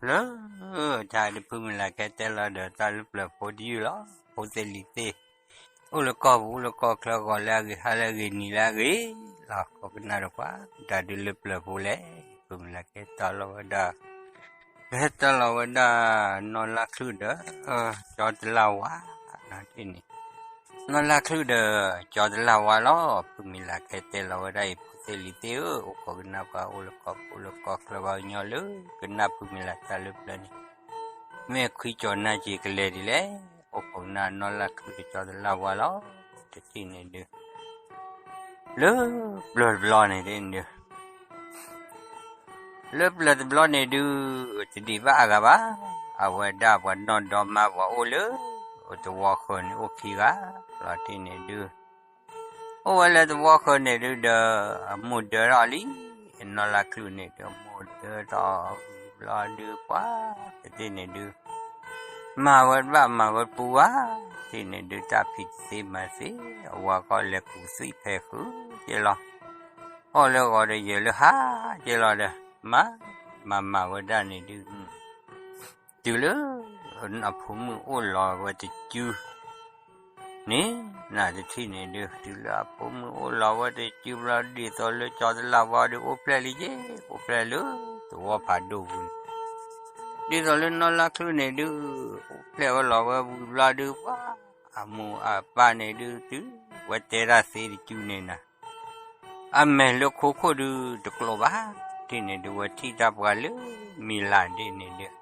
လၢ တၢ်ဒုးဖုမုၢ်လၢ်ခဲတဲလီၤဒီးတၢ်လၢပျၢၤဖိတယုၢ်လီၤ. ဖိသ့ၣ်လံၤသ့ၣ် အိၣ်လၢကီၢ်ပူၤ အိၣ်လၢကီၢ်ချၢ ဂီၤလၢအဂ့ၤ ဟါလၢအဂ့ၤ နံၤလၢအဂ့ၤလီၤ. ကိးကနၣ်တပှၤ တၢ်ဒုးလၢပျၢၤဖိလဲၣ်. ဖုမုၢ်လၢ်ခဲတီလီၤဝဲဒၣ် ကဟဲတီလီၤဝဲဒၣ် နီၢ်လါချုၣ်ဒီး ကၠီတလၢ်ဝါ နီၢ်တ့ၢ်န့ၣ် နီၢ်လါချုၣ်ဒီး ကၠီတလၢ်ဝါလီၤ. ဖုမုၢ်လၢ်ခဲတဲလီၤဝဲဒၣ်အံၤ ဖိသ့ၣ်လံၤသ့ၣ်ဧၢ, အိၣ်ခိးကနၣ်ပှၤ အိၣ်လၢကီၢ်ပူၤ အိၣ်လၢကီၢ်ချၢ ပှၤကညီလၢ ကနၣ်ဖုမုၢ်လၢ်တၢ်လၢပျၢၤန့ၣ် မ့ၢ်ခွံကၠီၤနၢ်က့ၤကလဲၤဒ်လဲၣ်. အိၣ်ခိးကနၣ်နီၢ်လါချုၣ်ဒီးကၠီတလၢ်ဝါလီၤ. တထံၣ်န့ၣ်ဒုး လၢပျၢၤတဘျီန့ၣ်ဒုး လၢပျၢၤတဘျီန့ၣ်ဒုး တဒံးဘၣ်အါဂၤဘၣ်. အဝဲဒၣ်ပှၤနီၢ်ဒီမါပှၤအိၣ်လၢ သဝီဃၢၤန့ၣ်အိၣ်ခံဂၤ လီၤတ့ၢ်န့ၣ်ဒုး အိၣ်ဝဲလၢသဝီဃၢၤန့ၣ်ဒုးဒီး အမိၢ်ဒၢထီၣ်လံ နီၢ်လါချုၣ်န့ၣ်ဒုး အမိၢ်ဒၢထီၣ်ဝံၤဘျီဒုးပှၤ တထံၣ်န့ၣ်ဒုး မၤဝဲတဘၣ်မၤဝဲတပူၤဘၣ်. တထံၣ်န့ၣ်ဒုး တၢ်ဖံးတသ့မၤသ့ အဝၤဃီလဲၤကူးသွံၣ်ဖဲဃုက့လီၤ. အီၣ်လၢဂီၤဒီးယဲၤလၢဟါက့လီၤဒီး မၤ မၤမၤဝဲဒၣ်န့ၣ်ဒုး တုၤလၢ အဖိမုၣ်အိၣ်လီၤဝဲတစု န့ၣ် နတထံၣ်န့ၣ်ဒုး တုၤလၢအဖိမုၣ်အိၣ်လီၤဝဲတစုဘျီ ဒ်သိးလၢကၠီတလၢ်ဝါဒုး အိၣ်ဖျဲၣ်လံက့ အိၣ်ဖျဲၣ်လၢ သဝီဖးဒိၣ်ပူၤန့ၣ် ဒ်သိးလၢနီၢ်လါချုၣ်န့ၣ်ဒုး အိၣ်ဖျဲၣ်ဝဲလီၤဝဲဝံၤဘျီဒုး ပှၤ အမိၢ်အပၢ်န့ၣ်ဒုး တုၤဝဲတဲတၢ်သ့တစုန့ၣ်နၤ အမဲာ်လၢခိခိၣ်ဒုးတကျိၤဘၣ်. တထံၣ်န့ၣ်ဒုး ဝဲထံၣ်တၢ်ပှၤလၢမံၤလၤဒ်န့ၣ်ဒုး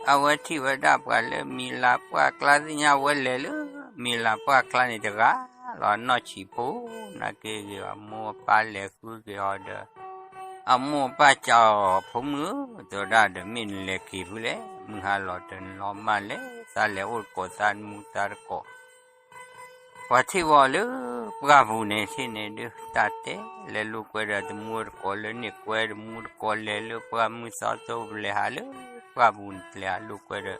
အဝဲထံၣ်ဝဲဒၣ်ပှၤလၢမံၤလၤ ပှၢ်ကျါသ့ၣ်ညါ ဝဲလဲၤလၢမံၤလၤပှၢ်ကျါန့ၣ်တဂၤလီၤ. နီၢ်ဆံးဖိ နာ်က့ဂ့ၤ အမိၢ်အပၢ်လဲၤဃုက့ၤအီၤဒီး အမိၢ်အပၢ်စံးအီၤ ဖိမုၣ်ဧၢ တဲဝဲဒၣ်ဒီး မ့ၢ်နလဲၤက့ၤဖုလဲၣ် မုၢ်ဟါလီၤတနီၤမးလဲၣ် သးလဲၤအိၣ်တကိးသးမူသးတကိး ပှၤထံၣ်ဝဲလၢပှၢ်ပူၤန့ၣ် ထံၣ်န့ၣ်ဒုး တၢ်တဲလဲၤလိာ်ကွဲဒီး တမူတကိးလၢန့ၣ်ကွဲ တမူတကိးလဲၤလၢပှၢ်မုၢ်သီတိၢ် ပလဲၤဟးလၢပှၢ်ပူၤန့ၣ် ပလဲၤဟးလိာ်ကွဲဒီး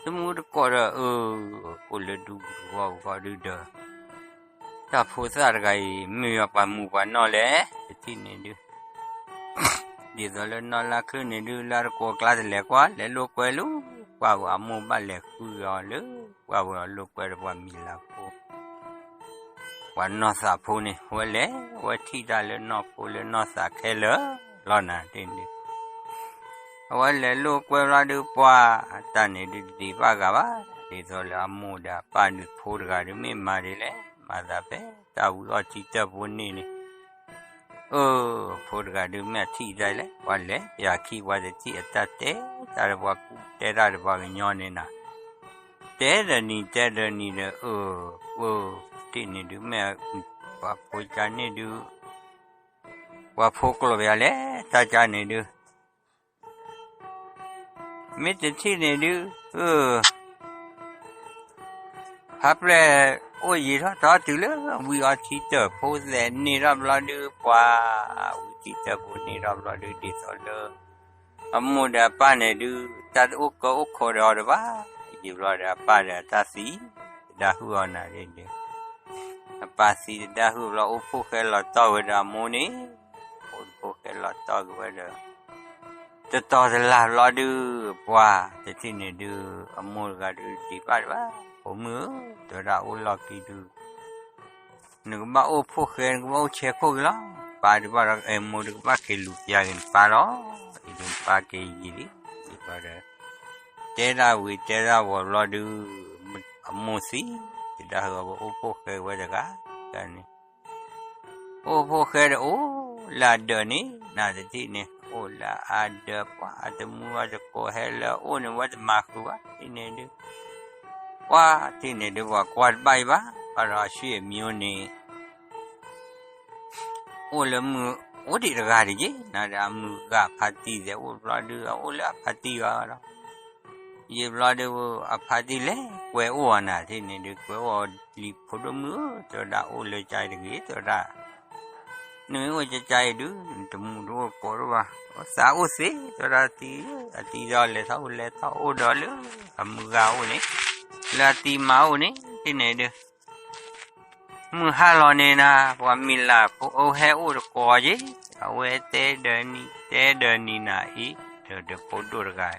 တမူတကိးဒီး အၢ အိၣ်လၢဒူပူၤတဝီပူၤဃီဒုးဒီး တၢ်ဖိသၣ်တဂၤအံၤ မ့ၢ်ယွၤပှၤမူပှၤနီၢ်လဲၣ် တထံၣ်န့ၣ်ဒုး ဒ်သိးလၢနီၢ်လါချုၣ်န့ၣ်ဒုး လၢတကိးကျါတလဲၤကွၢ် လဲၤလိာ်ကွဲလၢပှၢ်ပူၤ အမိၢ်ဘၣ်လဲၤဃုအီၤလၢပှၢ်ပူၤ အလိာ်ကွဲဒီးပှၤမံၤလၤဖိ ပှၤနီၢ်သးဖိန့ၣ် ဝဲလဲၤ ဝဲထံၣ်တၢ်လၢနီၢ်ဖိလၢနီၢ်သးခဲလၢာ်လီၤနၤ တထံၣ်န့ၣ်ဒုး အဝဲလဲၤလိာ်ကွဲဘျီဒုးပှၤ တၢ်န့ၣ်ဒုးတဒံးဘၣ်ဂၤဘၣ် ဒ်သိးလၢအမိၢ်ဒီးအပၢ်ဒုးဖိတဂၤဒုး မ့ၢ်မၤဒ်လဲၣ် မၤသးဖဲတၢ်ဝံၤအီထံတၢၢ်ဖိန့ၣ်န့ၣ် အၢ ဖိတဂၤဒုးမ့ၢ်အထံၣ်ဒ်လဲၣ် ပှၤလဲၤ ပယၤခံပှၤတထံၣ်အတၢ်တဲ တၢ်ဒီးပှၤကူၣ်တဲတၢ်ဒီးပှၤကညီန့ၣ်နၤ တဲဒီးနံၤ တဲဒီးနံၤဒီး အၢ ပၢ တထံၣ်န့ၣ်ဒုး မ့ၢ်ပှၤဖိကါန့ၣ်ဒုး ပှၤဖိကျိာ်ပယၤလဲၣ် တၢ်ကါန့ၣ်ဒုး မ့ၢ်တထံၣ်န့ၣ်ဒုး အၢ ဟးပျဲၢ်အိၣ်ယံာ်ထီၣ်ထီၣ်တုၤလၢဝံၤအီထံတၢၢ်ဖိသဲးန့ၢ်ထီၣ်ဘျီဒုး ပှၤ ဝံၤထံတၢၢ်ဖိန့ၢ်ထီၣ်ဘျီဒုး ဒ်သိးလၢ အမိၢ်ဒီးအပၢ်န့ၣ်ဒုး တၢ်တအိၣ်ကၢအိၣ်ခိးဒီးအီၤတဘၣ် ယံာ်ဘျီဒီးအပၢ်ဒီးအတၢ်သံ တဒါဟုၣ်အီၤနၤဒ်န့ၣ် အပၢ်သံတဒါဟုၣ်ဘျီ အိၣ်ဖှိၣ်ဃဲလီၤတီၢ်ဝဲဒီးအမိၢ်န့ၣ် အိၣ်ဖှိၣ်ဃဲလီၤတီၢ်က့ၤဝဲဒီး တတီၤတလၢ်ဘျီဒုး ပှၤတထံၣ်န့ၣ်ဒုး အမိၢ်တဂၤဒုးတဒံးဘၣ်ဒံးဘၣ် ဖိမုၣ်ဧၢ တဲဝဲဒၣ်အိၣ်လီၢ်ခံဒုး နကဘၣ်အိၣ်ဖှိၣ်ဃဲ နကဘၣ်အိၣ်ဆဲးခိၣ်က့ၤလီၤ ပၢ်ဒုးဘၣ်ဒီး အဲၣ်မိၢ်ဒုးကဘၣ်က့ၤလူၤပျၢ်က့ၤနပၢ်လီၤ အံၤဒုးနပၢ်က့ၤယံာ်လံ ဒ်ဘျီဒီး တဲဒၣ်ဝံၤတဲဒၣ်ဝီၤဘျီဒုး အမိၢ်သံ တဒါဟုၣ်အဝဲအိၣ်ဖှိၣ်ဃဲဝဲတဂၤန့ၣ် အိၣ်ဖှိၣ်ဃဲဒီးအိၣ်လၢအဒၢးန့ၣ် နတထံၣ်န့ၣ် အိၣ်လၢအဒၢး ပှၤအတမူအတကိးဟဲလၢအအိၣ်န့ၣ် ဝဲတမၤဃုာ်ဘၣ် တထံၣ်န့ၣ်ဒုး ပှၤတထံၣ်န့ၣ်ဒုး ပှၤကွၢ်တဘၣ်အံၤဘၣ် ဘၣ်ဒီးအဆွေမျိုးန့ၣ် အိၣ်လၢမုၢ်အိၣ်ဒံးတဂၤဒံးက့ၤ နဒီးအမုၢ်ဂၤအဖါတံၢ်သဲး အိၣ်ဘျီဒုး အအိၣ်လၢအဖါတံၢ်ဂၤဒီး ယံာ်ဘျီဒုး အဖါတံၢ်လဲၤကွဲအိၣ်အီၤနၤ တထံၣ်န့ၣ်ဒုး ကွဲအိၣ်အီၤလံ ဖိဒိၣ်မုၣ်ဧၢ တဲဝဲဒၣ် အိၣ်လၢကါအံၤတဂ့ၤ တဲဝဲဒၣ် နမ့ၢ်အိၣ်ကါအံၤဒုး နတမူတအိၣ်ကိးဒိၣ်ဘၣ် သးအိၣ်သ့ တဲဝဲဒၣ် တံၢ် အတံၢ်ဒီးလဲၤထီၣ်အိၣ်လဲၤထီၣ်အိၣ်ဒီးလၢ အမုၢ်ဂၤအိၣ်န့ၣ် လၢအတံၢ်မါအိၣ်န့ၣ် တထံၣ်န့ၣ်ဒုး မုၢ်ဟါလီၤန့ၣ်နၤ ပှၤမံၤလၤဖိအိၣ်ဟဲအိၣ်တကိးက့ၤ အဝဲတဲဒီးနံၤ တဲဒီးနံၤနၤအံၤ ဒီးဖိဒိၣ်တဂၤ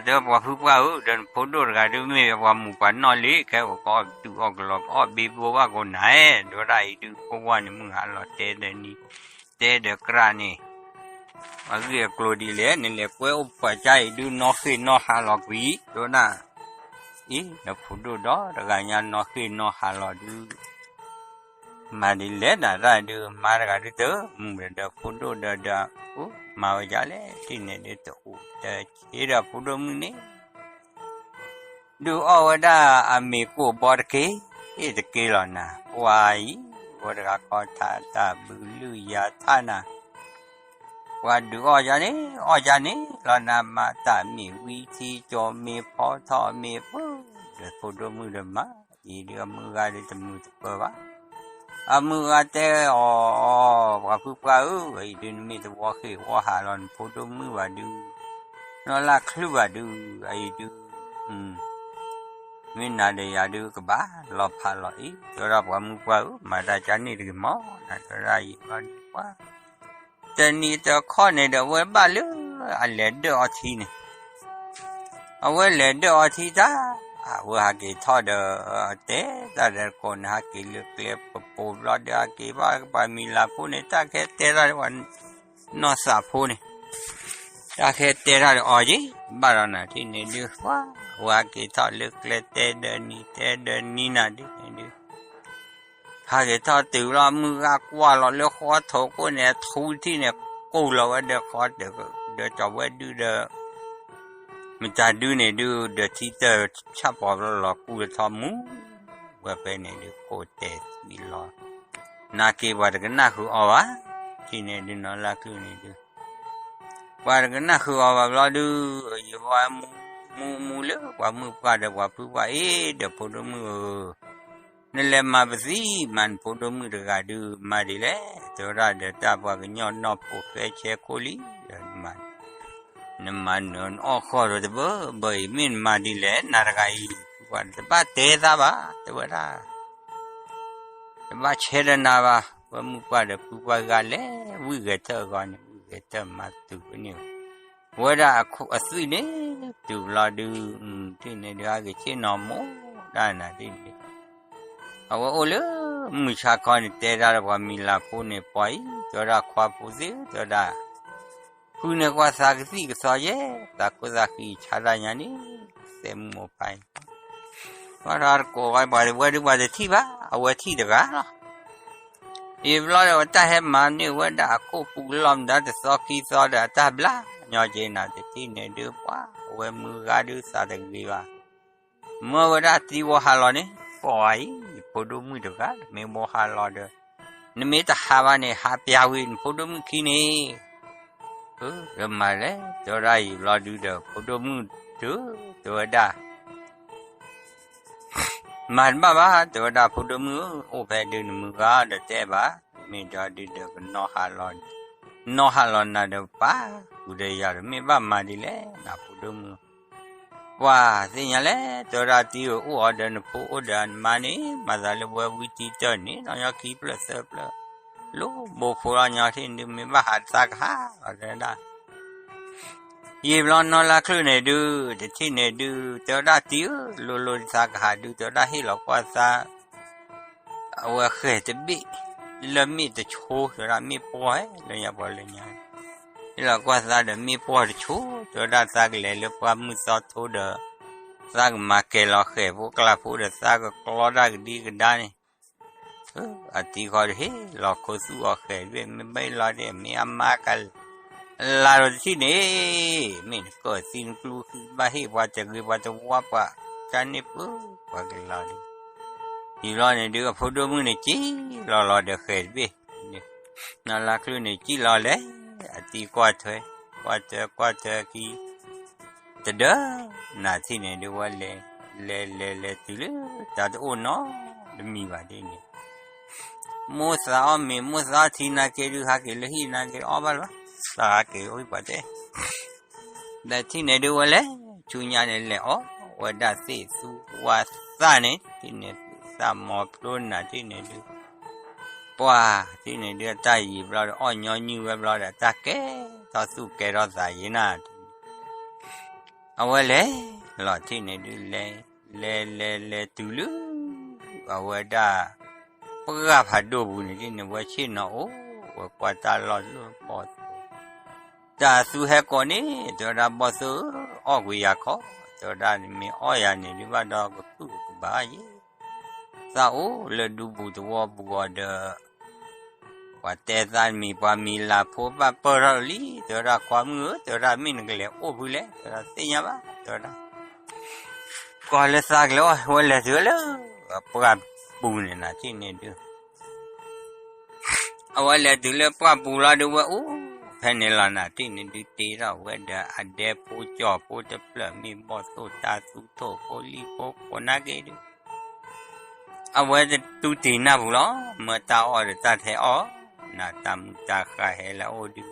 ဒီးပှၤဖုပှၢ်ဧၢ, ဒီးနဖိဒိၣ်တဂၤဒုးမ့ၢ်ပှၤမူးပှၤနီၢ်လံ, ခဲအံၤကအီၣ်တူၢ်အီၣ်ကလီ ကအီၣ်ဘ့ဘိဘၣ်ကိးနၤ, ဒီးဒၣ်အံၤဒုး ဖိဝါန့ၣ် မုၢ်ဟါလီၤတဲဒီးနံၤ တဲဒီးကြၢ်န့ၣ် အဂ့ၢ်အကျိၤဒ်လဲၣ်, နလဲၤကွဲအိၣ်ပှၤကါအံၤဒုး နီၢ်ဃ့ၢ်နီၢ်ဟးလီၤကွံာ်, ဒီးဒၣ် အံၤ ဒီးဖိဒိၣ်ဒီးတဂၤညါနီၢ်ဃ့ၢ်နီၢ်ဟးလီၤဒုး မၤဒ်လဲၣ်နၤတၢ်ဒုး မါတဂၤဒုးတမုာ်ဒီး ဒီးဖိဒိၣ်ဒီး ဒီး မၤဝဲဒ်လဲၣ် ထံၣ်န့ၣ်ဒုး တအိၣ်တဆ့ဒီးဖိဒိၣ်မုၣ်န့ၣ် ဒုးအီၣ်ဝဲဒၣ်အမ့ၤကိၢ်ဘီတက့ၢ်, အ့ၣ်တက့ၢ်လီၤနၤ, ပှၤအံၤ ဝဲတဂၤခီထးတၢ်ဘုလုၢ်ယၤထၣ်နၤ, ပှၤဒုးအီၣ်ယၤန့ၣ် အီၣ်ယၤန့ၣ်လီၤနၤ, မၤတၢ်မ့ၢ်ဝံထံကၠီမ့ၢ်ဖီထီၣ် မ့ၢ်ပၢၢ် ဒီးဖိဒိၣ်မုၣ်ဒီးမါ အံၤဒုးအမုၢ်ဂၤဒုးတမုာ်တပၢၢ်ဘၣ်. အမုၢ်ဂၤတဲအီၤ, ပှၤဖုပှၢ်ဧၢ, အံၤဒုး နမ့ၢ်တဝီဃ့ၢ်ဝီဟးလီၤနဖိဒိၣ်မုၣ်ဘၣ်ဒုး, နီၢ်လၢ်ချုၣ်ဘၣ်ဒုး, အံၤဒုး မ့ၢ်နၤဒီးယၤဒုးကဘၣ်လီၤဖးလီၤအံၤ, တဲဝဲဒၣ်ပှၤမုၢ်ပှၢ်ဧၢ, မၤတၢ်ကန့ၣ်တဂ့ၤမး, နတဲဝဲဒၣ်ယံာ်ဘျီဒုးပှၤ တနံၤတခီန့ၣ်ဒီး အဝဲဘၣ်လၢအလဲၤဒၢၣ်အီထံန့ၣ်, အဝဲလဲၤဒၢၣ်အီထံတၢ်, အဝဲဟးက့ၤထီၣ်ဒီး တဲတၢ်ဒီးကိးန့ၣ် ဟးက့ၤလၢကျဲပပိာ်ဘျီဒီး ဟးက့ၤဘၣ်ပှၤမံၤလၤဖိန့ၣ် တၢ်ခဲတဲတၢ်ဒီးပှၤနီၢ်သးဖိန့ၣ်, တၢ်ခဲတဲတၢ်ဒီးအီၤက့ၤ, ဘၣ်ဒီးနၤထံၣ်န့ၣ်ဒုး ပှၤ အဝဲဟးက့ၤထီၣ်လၢကျဲတဲဒီးနံၤ တဲဒီးနံၤနၤဒ်န့ၣ်ဒုး ဟးက့ၤထီၣ်တုၤလီၤ မုၢ်ဂၤကွၢ်လီၤလၢဃီထိးကိးန့ၣ် ထူထံၣ်န့ၣ် ကိၢ်လီၤဝဲဒီးဃီ ဒီးကၠီၤဝဲဒုဒီး မတၤဒုန့ၣ်ဒု ဒီးထံတၢ်ဆၣ်ပီၤလီၤကူၣ်လၢထီမူ ဝဲဖဲန့ၣ်ဒု ကိးတဲာ်သွံၣ်လီၤ နာ်က့ၤပှၤတကနၣ်ဃုာ်အီၤဘၣ်, ထံၣ်န့ၣ်ဒုနီၢ်လၢ်ချုၣ်န့ၣ်ဒု ပှၤတကနၣ်ဃုာ်အီၤဘၣ်ဘျီဒု ယဝဲမူမူလၢပှၤမုၢ်ပှၢ်ဒီးပှၤဖုပှၢ်အံၤ ဒီးဖိဒိၣ်မုၣ်ဧၢ နလဲၤမၤပသံမၤနဖိဒိၣ်မုၣ်တဂၤဒု မၤဒ်လဲၣ် တဲဝဲဒၣ်ဒီးတၢ်ပှၤကညီနီၢ်ဖိဃဲဆဲခိၣ်လံ ဒီး နမၤနၢၤနအီၣ်ဃီဒီးတဘၢဘၢအံၤ မ့ၢ်နမၤဒ်လဲၣ် နၤတဂၤအံၤ ပှၤတဘၣ်တဲသးဘၣ် တဲဝဲဒၣ် တဘၣ်ဆဲးဒီးနၤဘၣ် ပှၤမုၢ်ပှၢ်ဒီးဖုပှၢ်ဂၤလဲၣ် ဝံၣ်ဂဲၤထၢၣ်အဂီၢ်န့ၣ် ဝံၣ်ဂဲၤထၢၣ်မၤတုၤန့ၣ် ဝဲဒၣ်အသွံၣ်န့ၣ် တုၤဘျီဒု ထံၣ်န့ၣ်ဒု ဟဲက့ၤဆ့ၣ်နီၤမိၢ်ဒၣ်နၤထံၣ်န့ၣ် အဝဲအိၣ်လၢမုၢ်ဆါခီန့ၣ် တဲတၢ်ဒီးပှၤမံၤလၤဖိန့ၣ် ပှၤအံၤ တဲဝဲဒၣ်ခွါဖိသ့ၣ် တဲဝဲဒၣ် ဖုန့ၣ်ကွၢ်သးကသံၣ်ကသီယဲၢ် သးခိၣ်သးဃံဆါတၢ်ညါန့ၣ် သဲမုၢ်မိၢ်ဖးအံၤ ဘၣ်ဒီးတကိးဝဲပှၤဝဲဒုပှၤတထံၣ်ဘၣ် အဝဲထံၣ်တဂၤလီၤ ယံာ်ဘျီဒီး အဝဲတၢ်ဟဲမၤန့ၢ်ဝဲဒၣ်အခိၣ်ပူၤလီၢ်မတၤတသီခံသီဒီး အတၢ်ဘျါညီက့ၤနၤတထံၣ်န့ၣ်ဒုး ပှၤအဝဲမုၢ်ဂၤဒုးသးတဂ့ၤဘၣ် မၢဝဲဒၣ်တံၤဝီဟးလီၤန့ၣ် ပှၤအံၤ ဖိဒိၣ်မုၣ်တဂၤ မ့ၢ်ဘီဟးလီၤဒီး နမ့ၢ်တဟးဘၣ်န့ၣ် ဟးပျးဝံၤနဖိဒိၣ်မုၣ်ခံန့ၣ် ဒီးမၤလဲၣ် တဲဝဲဒၣ်ယံာ်ဘျီဒုဒီး ဖိဒိၣ်မုၣ်ဒု တဲဝဲဒၣ် မၤတဘၣ်ဘၣ် တဲဝဲဒၣ်ဖိဒိၣ်မုၣ်ဧၢ အိၣ်ဖဲဒုနမုၢ်ဂၤဒီးတဲဘၣ် မ့ၢ်ဒီးဒုဒီးကနီၢ်ဟးလီၤ နီၢ်ဟးလီၤနၤဒီးပာ် ဃုာ်ဒီးယၤဒီး မ့ၢ်ဘၣ်မၤဒ်လဲၣ် နဖိဒိၣ်မုၣ် ပှၤသ့ၣ်ညါလဲၣ် တဲဝဲဒၣ်တံၤဧၢ အိၣ်အီၤဒီးနဖိအိၣ်ဒီးနမါန့ၣ် မၤသးလၢဝဲဝံတံၤတၢၢ်န့ၣ် နီၢ်ညီခံဖျၢၣ်သၢဖျၢၣ် လိၣ်ဘိဖိလီၤညီထံၣ်န့ၣ်ဒု မ့ၢ်ဘၣ်ဟးသးကဟးလီၤတဲဝဲဒၣ် ယံာ်ဘျီနီၢ်လါချုၣ်န့ၣ်ဒု တထံၣ်န့ၣ်ဒု တဲဝဲဒၣ်တံၤဧၢ လိၤလိၤသးကဟးဒု တဲဝဲဒၣ်ဟ့ၣ်လီၤကွၢ်သး အဝဲဃဲၤတဘ့ၣ် လၢမ့ၣ်တဆိ တဲဝဲဒၣ်မ့ၣ်ပှီၢ်ဟဲလၢညါပှၤလၢညါ ဟ့ၣ်လီၤကွၢ်သးဒီးမ့ၣ်ပှီၢ်တဆိ တဲဝဲဒၣ်သးကလဲၤလၢပှၢ်မုၢ်သီထိဒီး သးကမၤကဲၤလီၤဃဲၤဖိကျါဖိဒီးသးကကျီတၢ်ကဒံကဒါန့ၣ် အတံၤဃီဒီးဟ့ၣ်လီၤခိၣ်သူၣ်အီၤဃဲၤတဘ့ၣ် မ့ၢ်ဘၣ်ဟ့ၣ်လီၤဒီး မ့ၢ်အမါက လါဒီးတထံၣ်န့ၣ် မ့ၢ်နကၢၢ်သံနကျူ ဘၣ်ဟ့ၣ်ပှၤတဂ့ၤပှၤတဝါပှၤ ကန့ၣ်ပၢပှၤကလီၤဒီး ယံာ်လီၤန့ၣ်ဒုး အဖိဒိၣ်မုၣ်န့ၣ် ကံၣ်လီၤလီၤဒီးဃဲၤတဘ့ၣ် နီၢ်လါချုၣ်န့ၣ် ကံၣ်လီၤလဲၣ် အတံၤကွၢ်ထွဲ ကွၢ်ထွဲကွၢ်ထွဲခံ တဒၢ နၤထံၣ်န့ၣ်ဒုးဝဲလဲၤ လဲၤလဲၤလဲၤတုၤလၢ တၢ်တအိၣ်နီတမံၤဘၣ်ဒ်န့ၣ် မိၣ်သးအီၣ်မ့ၤ မိၣ်သးအီၣ်ထံနာ်က့ဒုး ဟးက့ၤလၢဟံၣ်နာ်က့အီၣ်ဘၣ်လီၤ သးဟးက့ၤအိၣ်ပှၤတဲ ဒီးထံၣ်န့ၣ်ဒုးဝဲလဲၤ ဆူညါန့ၣ် လဲၤအီၣ်ဝဲဒၣ်သ့ၣ်သူဝါသၣ်န့ၣ် ထံၣ်န့ၣ်သးမီၤဖျိနၤထံၣ်န့ၣ်ဒုး ပှၤထံၣ်န့ၣ်ဒုး အတၢ်ယံာ်ဘျီဒီး အီၣ်ညီနုၢ်ဝဲဘျီဒီး တၢ်ကဲ ထီၣ်သူၣ်ကဲထီၣ်သးယံၤနၤ, အဝဲလဲၤလီၤထံၣ်န့ၣ်ဒုး လဲၤ လဲၤလဲၤလဲၤတုၤလၢ အဝဲဒၣ် ပှၢ်ဖးဒိၣ်ပူၤန့ၣ်ဒ်န့ၣ် ဝဲဆ့ၣ်နီၤအိၣ်ဝဲကွၢ်တၢ်လီၢ်လၢဘီၣ်သိၣ်, တၢ်သူဟဲကိးန့ၣ် တဲဝဲဒၣ် ဘီၣ်သိၣ်ဧၢ အီၣ်ကွံာ်ယၤခီ, တဲဝဲဒၣ်မ့ၢ်အီၣ်ယၤန့ၣ်ဒုးဘၣ်ဒီးကဖုၣ်ကဘၣ်ယဲ, သးအိၣ်လၢဒူပူၤသဝီပူၤအီၤဒီး ပှၤတဲသးမံၤပှၤမံၤလၢ်ဖိဘၣ်ပၢၢ်ထီၣ်လံ, တဲဝဲဒၣ် ခွါမုၣ်ဧၢ တဲဝဲဒၣ် မ့ၢ်နကလဲၤအိၣ်ဖုလဲၣ် တဲဝဲဒၣ် သ့ၣ်ညါဘၣ် တဲဝဲဒၣ် ကီၢ်လၢသးကလဲၤအီၣ် ဝဲလဲၤတုၤလၢ ပှၢ်ပူၤန့ၣ်နၤထံၣ်န့ၣ်ဒုး အဝဲလဲၤတုၤလၢပှၢ်ပူၤလီၤဒုး ဝဲအိၣ်ဖဲန့ၣ်လီၤနၤထံၣ်န့ၣ်ဒုး တ့ထီၣ်ဝဲဒီးအဒဲဖိကၠီၤဖိတဖျၢၣ် မ့ၢ်ဘီၣ်သိၣ်တၢ်သူထိၣ်ဖိလံၣ်ဖိကိးနၢ်က့ဒုး အဝဲတတူၢ်တ့ၢ်နၢ်ပူၤလီၤ. မ့ၢ်တၢ်အီၣ်ဒီးတၢ်ထဲအီၣ်, နတၢ်မုာ်တၢ်ဃၢ်ဟဲလၢအအိၣ်ဒုး,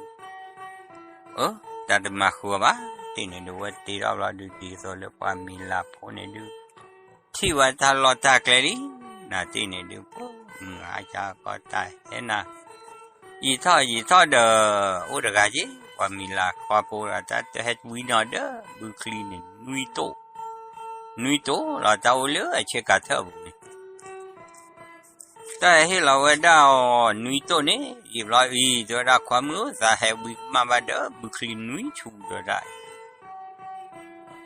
အၢ တၢ်တမၤဃုာ်အီၤဘၣ်, တ့ၢ်န့ၣ်ဒုး ဝဲတ့ထီၣ်ဘျီဒုး ဒ်သိးလၢပှၤမံၤလၢ်ဖိန့ၣ်ဒုး ထံၣ်ဝဲတၢ်လီၢ်တၢ်ကျဲလံ, နတ့ၢ်န့ၣ်ဒုး ပှၢ်မုၢ်အါကၢ်ကီတၢ်ဟဲနၤ ယံာ်ထီၣ်ယံာ်ထီၣ်ဒီး အိၣ်တဂၤက့ၤ ပှၤမံၤလၢ်ခွါဖိတဂၤ တၢ်တဟဲဝံနီၤဒီး ဘုချံန့ၣ် နွံတိၣ်, နွံတိၣ်လီၤ တၢ်အိၣ်လၢအဆ့ကၤထၢၣ်အပူၤန့ၣ် တၢ်ဟဲဟ့ၣ်လီၤဝဲဒၣ်အီၤ နွံတိၣ်န့ၣ် ယံာ်ဘျီအံၤ တဲဝဲဒၣ် ခွါမုၣ်ဧၢ သးဟဲဝံကမၣ်ဘၣ်ဒီး ဘုချံနွံဆူ တဲဝဲဒၣ်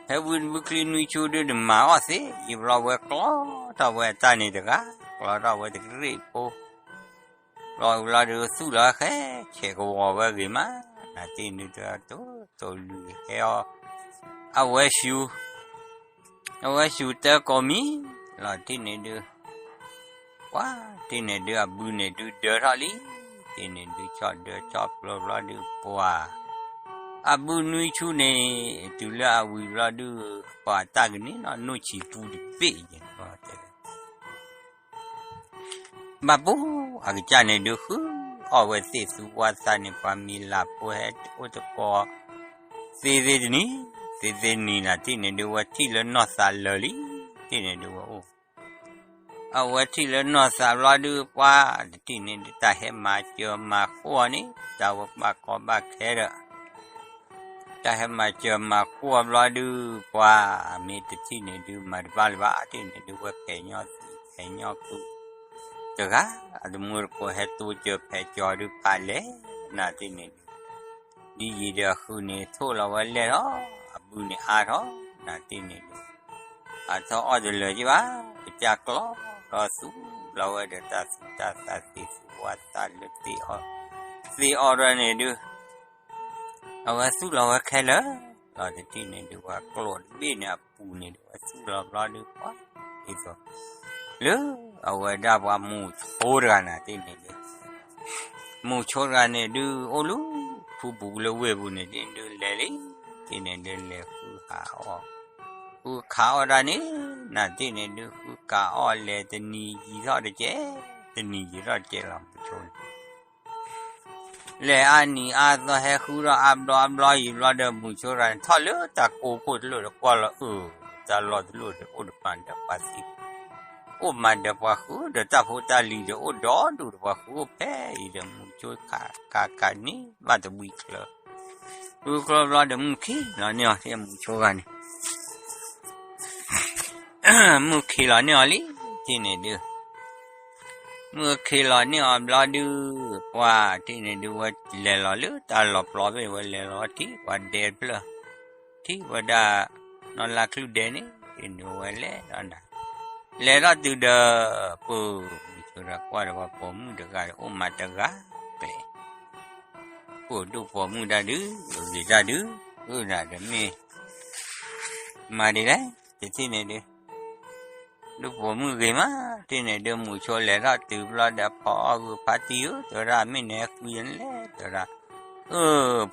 ဟဲဝံဘုချံနွံဆူဒုး တမၤအီၣ်သ့, ယံာ်ဘျီဝဲကျီထီၣ်ဝဲအတၢ်န့ၣ်တဂၤ, ကျီထီၣ်ဝဲတကရ့ၣ်ဖိ, ဘျီဘျီဒုး သူၣ်လီၤဝဲဃဲ ဆဲးကဝီၤဝဲဂ့ၤမး, နတ့ၢ်န့ၣ်ဒုး တိၢ်တိၢ်လွံၢ်ဟဲအီၤ, အဝဲဆူ အဝဲဆူတၢကိးမံၤလီၤ တ့ၢ်န့ၣ်ဒုး ပှၤတ့ၢ်န့ၣ်ဒုး အဘုန့ၣ်ဒုးဒၢထီၣ်လံ, တ့ၢ်န့ၣ်ဒုး ဆီၣ်ဒၢဆီၣ်ပျီဘျီဒုး ပှၤ အဘုနွံဆူန့ၣ် တုၤလၢအဝံၤဘျီဒုး ပှၤတၢ်ကန့ၢ်နီၢ်နိၣ်ဆံးပူတဘ့ၣ်ယဲၢ် ဘၣ်ပူၤအကစၢ်န့ၣ်ဒုး ဃုအီၣ်ဝဲသ့ၣ်သူဝါသးန့ၣ် ပှၤမံၤလၢ်ဖိဟဲအိၣ်တကိး သ့သ့တနံၤ သ့သ့တနံၤနၤ တ့ၢ်န့ၣ်ဒုး ဝဲထံၣ်လၢနီၢ်သးလၢာ်လံ, တ့ၢ်န့ၣ်ဒုးဝဲအိၣ် အဝဲထံၣ်လၢနီၢ်သးဘျီဒုး ပှၤတထံၣ်န့ၣ်ဒုး တၢ်ဟဲမၤစၢၤမၤဃိအီၤန့ၣ် တၢ်ဝဲဘၣ်ကီဘၣ်ခဲဒီး တၢ်ဟဲမၤစၢၤမၤဃိအီၤဘျီဒုး ပှၤမ့ၢ်တထံၣ်န့ၣ်ဒုး မၤတဘၣ်လၢၤဘၣ် တ့ၢ်န့ၣ်ဒုး ဝဲဖဲးညီသံဖဲးညီကု တဂၤ အတမူတကိးဟဲတိစၢၤဖဲးကၠီၤဒုး ဖးလဲၢ်နၤတ့ၢ်န့ၣ်ဒုး ဒ်ယံၤဒီးအဃုန့ၣ် ထိၣ်လီၤဝဲလဲၢ်ထီၣ် အဘုန့ၣ်အါထီၣ် နၤတ့ၢ်န့ၣ်ဒုး အထီၣ်အီၣ်တလၢာ်က့ဘၣ် ကစၢ်ကျီဒီးသူလီၤဝဲဒီးတၢ်သူတၢ်သးသ့ၣ်သူဝါသးလၢသ့ၣ်အီၣ် သ့ၣ်အီၣ်ဒီးန့ၣ်ဒုး အဝဲသူၣ်လီၤဝဲခဲလၢာ် လီၤတထံၣ်န့ၣ်ဒုး ပှၤကျိာ်တဘ့ၣ်န့ၣ်အပူၤန့ၣ်ဒုး ဝဲသူၣ်လီၤဘျီဒုး ပှၤဒ်သိး လၢအဝဲဒၣ်ပှၤမူးဆိတဂၤနၤတ့ၢ်န့ၣ်ဒုး မူးဆိတဂၤန့ၣ်ဒုး အိၣ်လၢခူပူၤလၢဝ့ၢ်ပူၤန့ၣ်တ့ၢ်ဒုး လဲၤလံ တ့ၢ်န့ၣ်ဒုး လဲၤဃုခးအီၣ် ဃုခးအီၣ်တၢ်န့ၣ် နၤတ့ၢ်န့ၣ်ဒုး ဃုခးအီၣ်လဲၤတနံၤယံာ်ထီၣ်တကဲး တနံၤယံာ်ထီၣ်တကဲးလီၤ မူးဆိန့ၣ် လဲၤအါနံၤအါသီ ဟဲဃုထီၣ်အါဘျီအါဘျီယံာ်ဘျီဒီး မူးဆိတဂၤန့ၣ် ထီၣ်လၢတၢ်ကိးခိၣ်တလိၣ်ဒီး ကွၢ်လီၤအၢ တၢ်လီၢ်တလိၣ်ဒီး အိၣ်ဒီးမၤဒီးပှၤသံ အိၣ်မၤဒီးပှၤဃုာ်ဒီးတၢ်ဖိတၢ်လံၤဒီး အိၣ်ဒီဒူၣ်ဒီးပှၤဃုာ်အိၣ်ဖဲအံၤဒီး မူးဆိခးခးခးန့ၢ်ဘၣ်တဝံၤချၢ ဃုချၢဘျီဒီး မုၢ်ခံးလီၤန့ၢ်အီၤ မူးဆိတဂၤန့ၣ် မုၢ်ခံးလီၤန့ၢ်အီၤလံ တ့ၢ်န့ၣ်ဒုး မုၢ်ခံးလီၤန့ၢ်အီၤဘျီဒုး ပှၤတ့ၢ်န့ၣ်ဒုး ဝဲလဲၤလီၤလၢတၢ်လီၢ်ပျီဘ့ၣ် ဝဲလဲၤလီၤထံၣ်ပှၤဒဲတဖျၢၣ် ထံၣ်ဝဲဒၣ် နီၢ်လါချုၣ်ဒဲန့ၣ် တ့ၢ်န့ၣ်ဝဲလဲၤဒီးနၤ လဲၤထီၣ်တုၤဒီး ပၢ် မူးဆိဒီးကွၢ်ဒီးပှၤပိာ်မုၣ်တဂၤဒီး အိၣ်မၤတဂၤကျဲ ပိာ်ဒိၣ်ပိာ်မုၣ်တၢ်ဒုး ဂ့ၤတၢ်ဒုး အၢနၤဒီးမ့ၢ် မၤဒ်လဲၣ် တထံၣ်န့ၣ်ဒုး ဒိၣ်ပိာ်မုၣ်ဂ့ၤမး တ့ၢ်န့ၣ်ဒုး မူးဆိလဲၤထီၣ်တုၤဘျီဒီး ဖီအီၣ်ဂုာ်ဖါတံၢ်ဧၢ တဲဝဲဒၣ် မ့ၢ်နဟဲဃုယၤန့ၣ်လဲၣ် တဲဝဲဒၣ် အၢ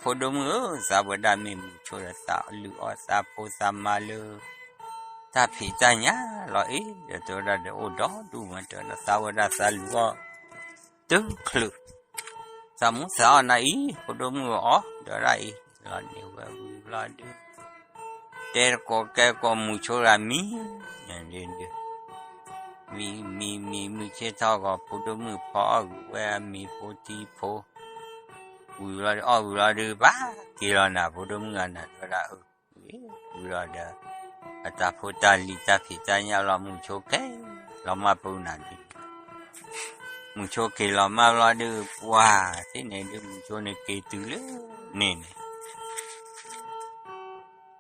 ဖိဒိၣ်မုၣ်ဧၢ သးဝဲဒၣ်မ့ၢ်မူးဆိဒီး သးလုၢ်အီၣ်သးဖိသးမါလၢ တၢ်ဖံးတၢ်ညၣ်လီၤအံၤ ဒီးတဲဝဲဒၣ်ဒီးအိၣ်ဒီဒူၣ်မး တဲဝဲဒၣ်သးဝဲဒၣ်သးလုၢ်အီၣ် တုၤချုး သးမူသးအီၣ်နၤအံၤ ဖိဒိၣ်မုၣ်အီၤ တဲဝဲဒၣ်အံၤ လီၤန့ၢ်ဝဲဝံၤဘျီဒုး တဲတကိးကဲကိးမူးဆိတဂၤမံ ဒုး မံမံမံမုၢ်ဆ့ၣ်ထီၣ်ဂီၤ ဖိဒိၣ်မုၣ်ဖီအီၣ်ဂုာ်ဝဲအမံၤဖိထံဖိ ဝံၤလီၤဒုး အီၣ်ဝံၤလီၤဒုး ဘၣ်က့ၤလီၤနၤ ဖိဒိၣ်မုၣ်ဂၤနၤ တဲဝဲဒၣ် အၢ ဝံၤလီၤဒီး အတၢ်ဖိတၢ်လံၤတၢ်ဖံးတၢ်ညၣ်လီၤ မုဆိက့ၤလီၤမၢ်ပူၤနၤဒုး မုဆိက့ၤလီၤမၢ်ဘျီဒုး ပှၤ တထံၣ်န့ၣ်ဒုး မုဆိန့ၣ်က့ၤတုၤလၢန့ၣ်န့ၣ်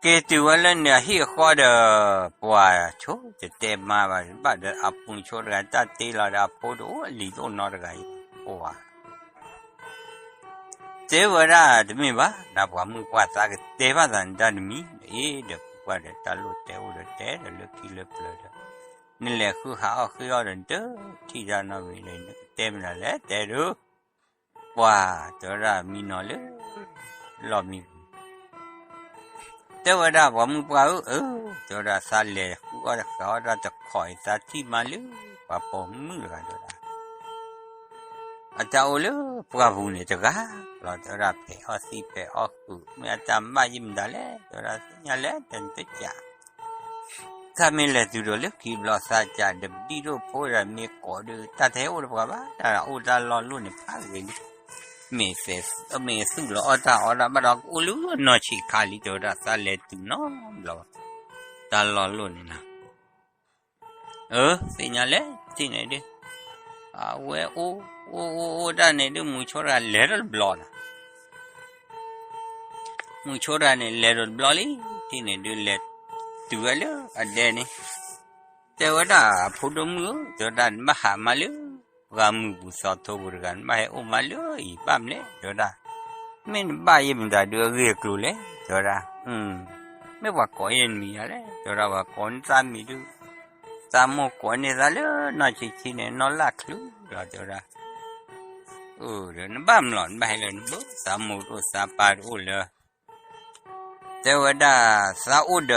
က့ၤတုၤဝဲလၢန့ၣ်အဟံၣ်အဃီဒီး ပှၤဆိတတဲမါဘၣ် ဘၣ်ဒီးအမုဆိတဂၤ တၢ်တ့လီၤဒီးအဖိတအိၣ်အလံၤတအိၣ်နီတဂၤအံၤ ပှၤ တဲဝဲဒၣ်တမ့ၢ်ဘၣ် နပှၤမုၣ်ပှၢ်သးကတဲဘၣ်သးန့ၣ်တၢ်တမံၤ အ့ဒီးပှၤဒီးတၢ်လိၣ်တဲအိၣ်ဒီးတဲဒီးလၢခံလၢပျၢၤဒီး နလဲၤဃုဟးအီၣ်ဃ့အီၣ်ဒီးနတထံၣ်တၢ်နီတမံၤဒီး နကတဲမနုၤလဲၣ်တဲဒုး ပှၤတဲဝဲဒၣ်မံနီၤလၢ လီၢ်မံပူၤ တဲဝဲဒၣ်ပှၤမုၣ်ပှၢ်ဧၢ အၢ တဲဝဲဒၣ်သးလဲၤဃုအီၣ်ဃုအီၣ်တၢ်တခီအံၤ သးထံၣ်မါလၢ ပှၤပိာ်မုၣ်တဂၤတဲဝဲဒၣ် အတၢ်အိၣ်လၢပှၢ်ပူၤန့ၣ်တဂၤလီၤ တဲဝဲဒၣ်ဖဲးအီၣ်သံဖဲးအီၣ်ဃုာ် မ့ၢ်အတၢ်ဘၣ်ယံာ်မတၤလဲၣ် တဲဝဲဒၣ်သ့ၣ်ညါလဲၣ် တဲနတကး သးမ့ၢ်လဲၤတုၤဒီးလၢခံဘျီ သးကးဒီးပဒံၣ်ဒိၣ်ဖိဒီးမ့ၢ်ကိးဒုး တၢ်တဟဲအိၣ်ဒီးပှၤဘၣ် တၢ်အိၣ်တၢ်လီၢ်လိၣ်န့ၣ်ဖးဂ့ၤလံ မ့ၢ်သူၣ်လီၤအီၣ်တၢ်အီၣ်ဒၣ်ဘၣ်ဒီး ကအိၣ်လၢနီၢ်ဆံးခါလံ တဲဝဲဒၣ်သးလဲၤတုၤနီတဘျီဘၣ် တၢ်လီၢ်လိၣ်န့ၣ်နီၤ အၢ သ့ၣ်ညါလဲၣ် တထံၣ်န့ၣ်ဒုး အဝဲအိၣ် အိၣ်အိၣ်အိၣ်ဒၣ်န့ၣ်ဒုး မုဆိတဂၤလဲၤဒီးတဘျီနီၤ မုဆိတဂၤန့ၣ် လဲၤဒီးတဘျီလံ တထံၣ်န့ၣ်ဒုး လဲၤတုၤဝဲလၢအဒဲန့ၣ် တဲဝဲဒၣ် ဖိဒိၣ်မုၣ်ဧၢ တဲဝဲဒၣ် နဘၣ်ဟးမါလၢ ပှၢ်မုၢ်ပူၤသီထိပူၤတဂၤ နဘၣ်ဟဲအိၣ်မါလၢအံၤဘၣ်မနုၤလဲၣ် တဲဝဲဒၣ် မ့ၢ်နဘၣ်ယဲၢ်မတၤဒုးအဂ့ၢ်အကျိၤလဲၣ် တဲဝဲဒၣ် မ့ၢ်ပှၤကိးယဲၢ်နမံၤယါလဲၣ် တဲဝဲဒၣ် ပှၤကိးန့ၢ်သးမံၤဒုး သးမိၢ်ကိးန့ၢ်သးလၢနီၢ်ဆံးဆံးန့ၣ် နီၢ်လၢ်ချုးလီၤ တဲဝဲဒၣ် အၢ ဒီးနဘၣ်မလီၤ နဘၣ်ဟဲလၢနဘၣ် သးမိၢ်တအိၣ်သးပၢ်တအိၣ်လၢ တဲဝဲဒၣ် သးအိၣ်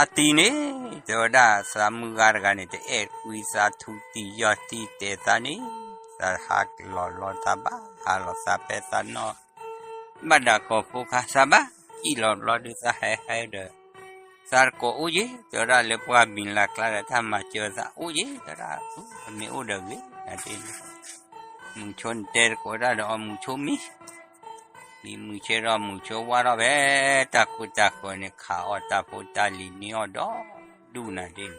ဒီး သးတံၤန့ၣ် တဲဝဲဒၣ် သးမုၢ်ဂၤတဂၤန့ၣ် တအဲၣ်ကွံသးထူတံၢ်ယီၢ်တံၢ်တဲသးန့ၣ် သးဟးလီၤလီၤသးဘၣ် ဟးလီၤသးဖဲသးနီၢ် ဘၣ်ဒၣ်ကီၢ်ဖိခါ သးဘၣ်စံၣ်လီၤဘျီဒုး သးဟဲဟဲဒီး သးတကိးအိၣ်ယ့ၣ် တဲဝဲဒၣ် လၢပှၢ်မံၤလၢ်ကျါဒီး တၢ်မၤစၢၤသးအိၣ်ယ့ၣ် တဲဝဲဒၣ် အမ့ၢ်အိၣ်ဒီးဂ့ၤ နတ့ၢ်န့ၣ် မုဆိနတဲတကိးတၢ်ဒီးအီၤ မုဆိမံ မံမုဆိဒီး မုဆိဝါထီၣ်ဖဲ တၢ်ခိတၢ်ဃၢၤန့ၣ် ခးအီၣ်တၢ်ဖိတၢ်လံၤန့ၢ်အီၣ်ဒီးဒူၣ်နၤဒ်န့ၣ်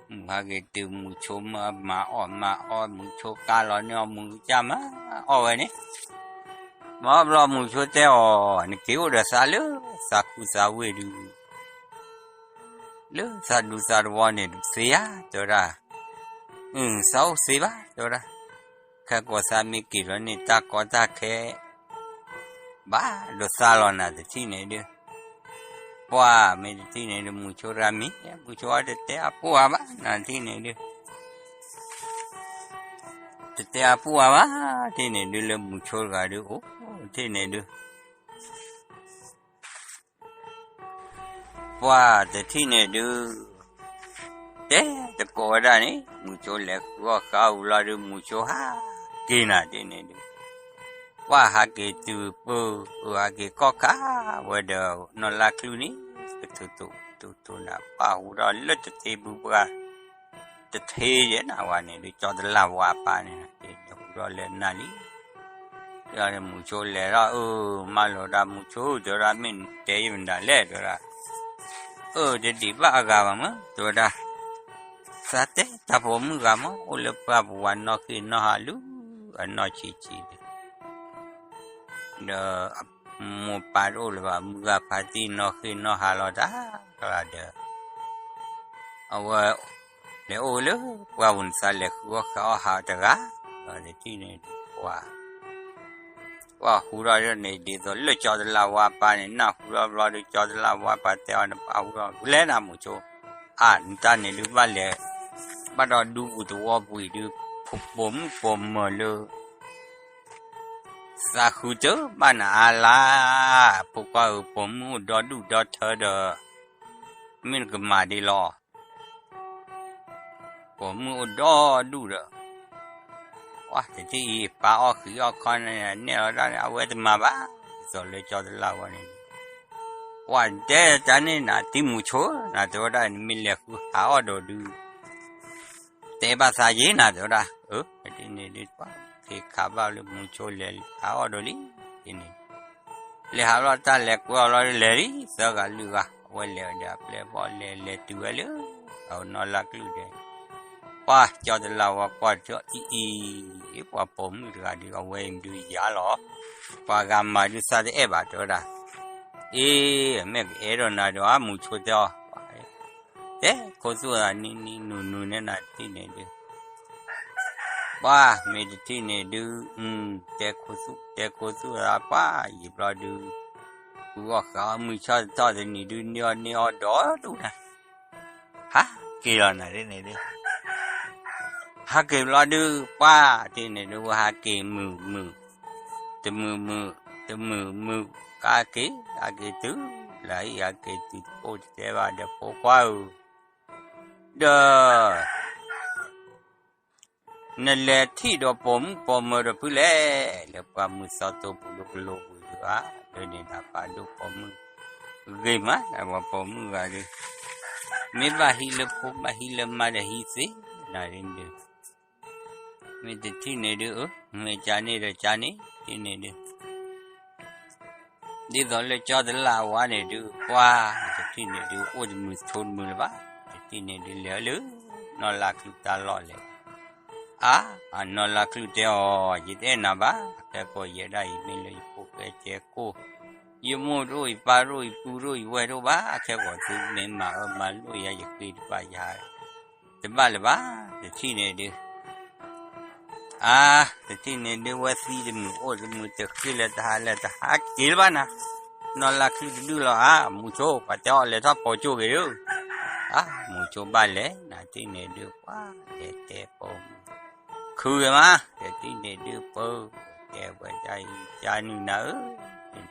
မုၢ်ဟးက့ၤတုၤ မုဆိမၤအီၣ်မၤအီၣ် မုဆိကါလီၤန့ၢ်အီၣ် မုဆိကၢ်မၤအီၣ်ဝဲန့ၣ် မၤအီၣ်ဘျီ မုဆိတဲအီၤ နက့ၤအိၣ်ဒီးသးလၢ သးခူသးဝ့ၢ်ဒုး လၢသးဒူသးတဝီန့ၣ် တသ့ဧါ တဲဝဲဒၣ် အၢ သးအိၣ်သ့ဘၣ် တဲဝဲဒၣ် ခဲကိးသးမ့ၢ်က့ၤလီၤန့ၣ် တၢ်ကီတၢ်ခဲ ဘၣ်ဒိးသးလီၤနၤ တထံၣ်န့ၣ်ဒုး ပှၢ်မ့ၢ်တထံၣ်န့ၣ်ဒုး မုဆိတဂၤမံ မုဆိအီၤတတဲအပူၤအါဘၣ် နတထံၣ်န့ၣ်ဒုး တတဲအပူၤအါဘၣ် တထံၣ်န့ၣ်ဒုး လၢမုဆိတဂၤဒုး အိၣ်တထံၣ်န့ၣ်ဒုး ပှၢ်တထံၣ်န့ၣ်ဒုး တဲတကိးဝဲဒၣ်န့ၣ် မုဆိလဲၤဃုအီၣ်ဃုအီၣ်ဝံၤလီၤဒုး မုဆိဟးက့ၤနၤဒ်န့ၣ်ဒုး ပှၢ်ဟးက့ၤတုၤပၢ အၢ ဟးက့ၤကီၢ်ခါဝဲဒီး နီၢ်လါချုးန့ၣ် ကထူးထူးထူးထူးနၤ ပှၢ်ဟူထီၣ်လၢတထ့ဘူးပှၢ် တထ့ယဲၢ်နၤဝဲန့ၣ်ဒုး ကၠီတလၢ်ဝါပၢ်န့ၣ် ဟူထီၣ်လၢနၤလံ ဒီးမုဆိလဲၤထီၣ် အၢ မၢလီၤဒၣ်မုဆိ တဲဝဲဒၣ် မ့ၢ်နတဲယဲၢ်မတၤလဲၣ် တဲဝဲဒၣ် အၢ တဒံးဘၣ်အဂၤဘၣ်မး တဲဝဲဒၣ် သးတဲတၢ်ပိာ်မုၣ်ဂၤမး အိၣ်လၢပှၢ်ပူၤဝဲနီၢ်ဃ့ၢ်နီၢ်ဟးလၢ အနီၢ်ဆံးဆံးန့ၣ် ဒီးမိၢ်ပၢ်တအိၣ်လၢၤဘၣ် မုၢ်ဂၤဖါတံၢ်နီၢ်ဃ့ၢ်နီၢ်ဟးလီၤတၢ်ဒီး အဝဲ လဲၤအိၣ်လၢပှၢ်ပူၤန့ၣ် သးလဲၤဃုအီၣ်ဃုအီၣ်ဟးတဂၤ ဒီးတထံၣ်န့ၣ် ပှၢ် ပှၢ်ဟူထီၣ်န့ၣ် ဒ်သိးလၢကၠီတလၢ်ဝါပၢ်န့ၣ် နၢ်ဟူထီၣ်ဘျီဒုး ကၠီတလၢ်ဝါပၢ်တဲအီၤန့ၣ် ပှၢ်ဟူထီၣ် လဲၤနၤမုဆိ အါ နတၢ်န့ၣ်ဒုးဘၣ်လဲၤ ဘၣ်ဒီးဒူပူၤသဝီပူၤအံၤဒုး ပိာ်မုၣ်ပိာ်မၢၤလၢ သးဃုတၢ်ဘၣ်နၤအါလါ ဖိခွါဧၢ ပိာ်မုၣ်အိၣ်ဒီဒူၣ်ဒီထၢဒီး မ့ၢ်နကမၤဒ်လီၤ ပိာ်မုၣ်အိၣ်ဒီဒူၣ်ဒီး ပှၢ်တထံၣ်အံၤ ပၢ်အီၣ်ဃံးအီၣ်ခီန့ၣ် နဲၣ်လီၤတၢ်န့ၣ် အဝဲတမၤဘၣ် ဒ်သိးလၢကၠီတလၢ်ဝါန့ၣ် ပှၢ်တဲတၢ်န့ၣ်နၤ တံၤမုဆိ နၤတဲဝဲဒၣ် နမ့ၢ်လဲၤဃုဟးအီၣ်ဒီးဒုး တဲဘၣ်သးယ့ၢ်နၤ တဲဝဲဒၣ် အၢ ဒ်န့ၣ်ဒုးပှၢ် အဝဲလဲၤခီဖျိခ့ခးဘၣ်လၢမူဆိလဲၤဟးအီၣ်ဒီးလံ, န့ၣ် လဲၤဟးလီၤတၢ်လဲၤကွဲအီၤလီၤလဲၤလံ သၢဂၤလွံၢ်ဂၤ အဝဲလဲၤဒီးအပျဲၢ်ဘီၣ်လဲၤလဲၤတုၤဝဲလၢ အနီၢ်လါကလုၢ်ဒဲး ပှၢ်ကၠီတလးဝါကွၢ်ထီၣ်အံၤအံၤ, ပှၤပိာ်မုၣ်တဂၤဒုး အဝဲအံၤဒုးယၤလီၤ, ပှၤဂၤမၤဒုးသးတအဲၣ်ဘၣ်တဲဝဲဒၣ်, အ့ မ့ၢ်ကအဲၣ်ဒိးနၤဒီး အမူဆိတဲအီၤ, တဲခိၣ်သူၣ်သးနံၤနံၤနုၤနုၤန့ၣ်နၤတထံၣ်န့ၣ်ဒုး ပှၢ်မ့ၢ်တထံၣ်န့ၣ်ဒုး တဲခိၣ်သူၣ် တဲခိၣ်သူၣ်သးပှၢ်ယံာ်ဘျီဒုး, ဃုအီၣ်ဃးအီၣ်မုၢ်ဆီတထီၣ်တနံၤဒုး န့ၢ်အီၣ်န့ၢ်အီၣ်ဒီးဒူၣ်နၤ, ဟးက့ၤလီၤနၤတထံၣ်န့ၣ်ဒုး ဟးက့ၤဘျီဒုး ပှၢ်တထံၣ်န့ၣ်ဒုး ဝဲဟးက့ၤမုာ်မုာ်, တမုာ်မုာ်, တမုာ်မုာ်, ကဟးက့ၤ, ဟးက့ၤတုၤ, လၢအံၤဟးက့ၤတုၤတပိၢ်တတဲဘၣ်ဒီးဖိခွါဧၢ, ဒီး နလဲၤထံၣ်ဒီးပိာ်မုၣ်ပိာ်မၢၤဒီးဖုလဲၣ်, လၢပှၢ်မုၢ်သီတိပူၤလၢကလိပူၤဒုးဧါ, လၢန့ၣ်ဒၣ်ပာ်ဒိၣ်ပိာ်မုၣ်ဂ့ၤမး, ပှၤပိာ်မုၣ်ဂၤဒုး, မ့ၢ်ဘၣ်ဟံးလၢဖိဘၣ်ဟံးလၢမါဒီးဟံးသ့, နၤဒုး, မ့ၢ်တထံၣ်န့ၣ်ဒုး, မ့ၢ်ကန့ၣ်ဒီးကန့ၣ်, တထံၣ်န့ၣ်ဒုး ဒ်သိးလၢကၠီတလးဝါန့ၣ်ဒုး ပှၢ်တထံၣ်န့ၣ်ဒုး အိၣ်တမုာ်ဆိတမုာ်လၢၤဘၣ်, တထံၣ်န့ၣ်ဒုး လဲၤလၢနီၢ်လါကလုၢ်တၢ်လီၢ်လဲၣ်, အါ, အနီၢ်လါကလုၢ်တဲအီၤ, ယတအဲၣ်နၤဘၣ်, အခဲကိးယဲဒၣ်အံၤမ့ၢ်လၢယဖိဃဲကဲကိၢ်, ယမိၢ်တအိၣ် ယပၢ်တအိၣ် ယပုၢ်တအိၣ် ယဝဲၢ်တအိၣ်ဘၣ်, အခဲကိးသုမ့ၢ်မၤအၢမၤလိယၤ ယဃ့တဘၣ်ယၤ တဘၣ်လၢၤဘၣ်, တထံၣ်န့ၣ်ဒုး အါ, တထံၣ်န့ၣ်ဒုး ဝဲသံတမုာ်အိၣ်တမုာ် တဃ့လၢၤတဟးလၢၤ တဟးက့ၤလၢၤဘၣ်နၤ, နီၢ်လါကလုၢ်တဒုၣ်လီၤဧါ, မူဆိ ပှၤတဲအီၤလဲၤထီၣ်ပိာ်ကၠိၣ်ဂ့ၤဒုး, အါ, မူဆိဘၣ်လဲၣ်, နၤတထံၣ်န့ၣ်ဒုး ပှၤလဲၤတဲပိာ်မုၣ်, ခုဂ့ၤမး, တထံၣ်န့ၣ်ဒုး ပၢ, တဲဝဲဒ်အံၤ ကနုာ်နၤဧၢ,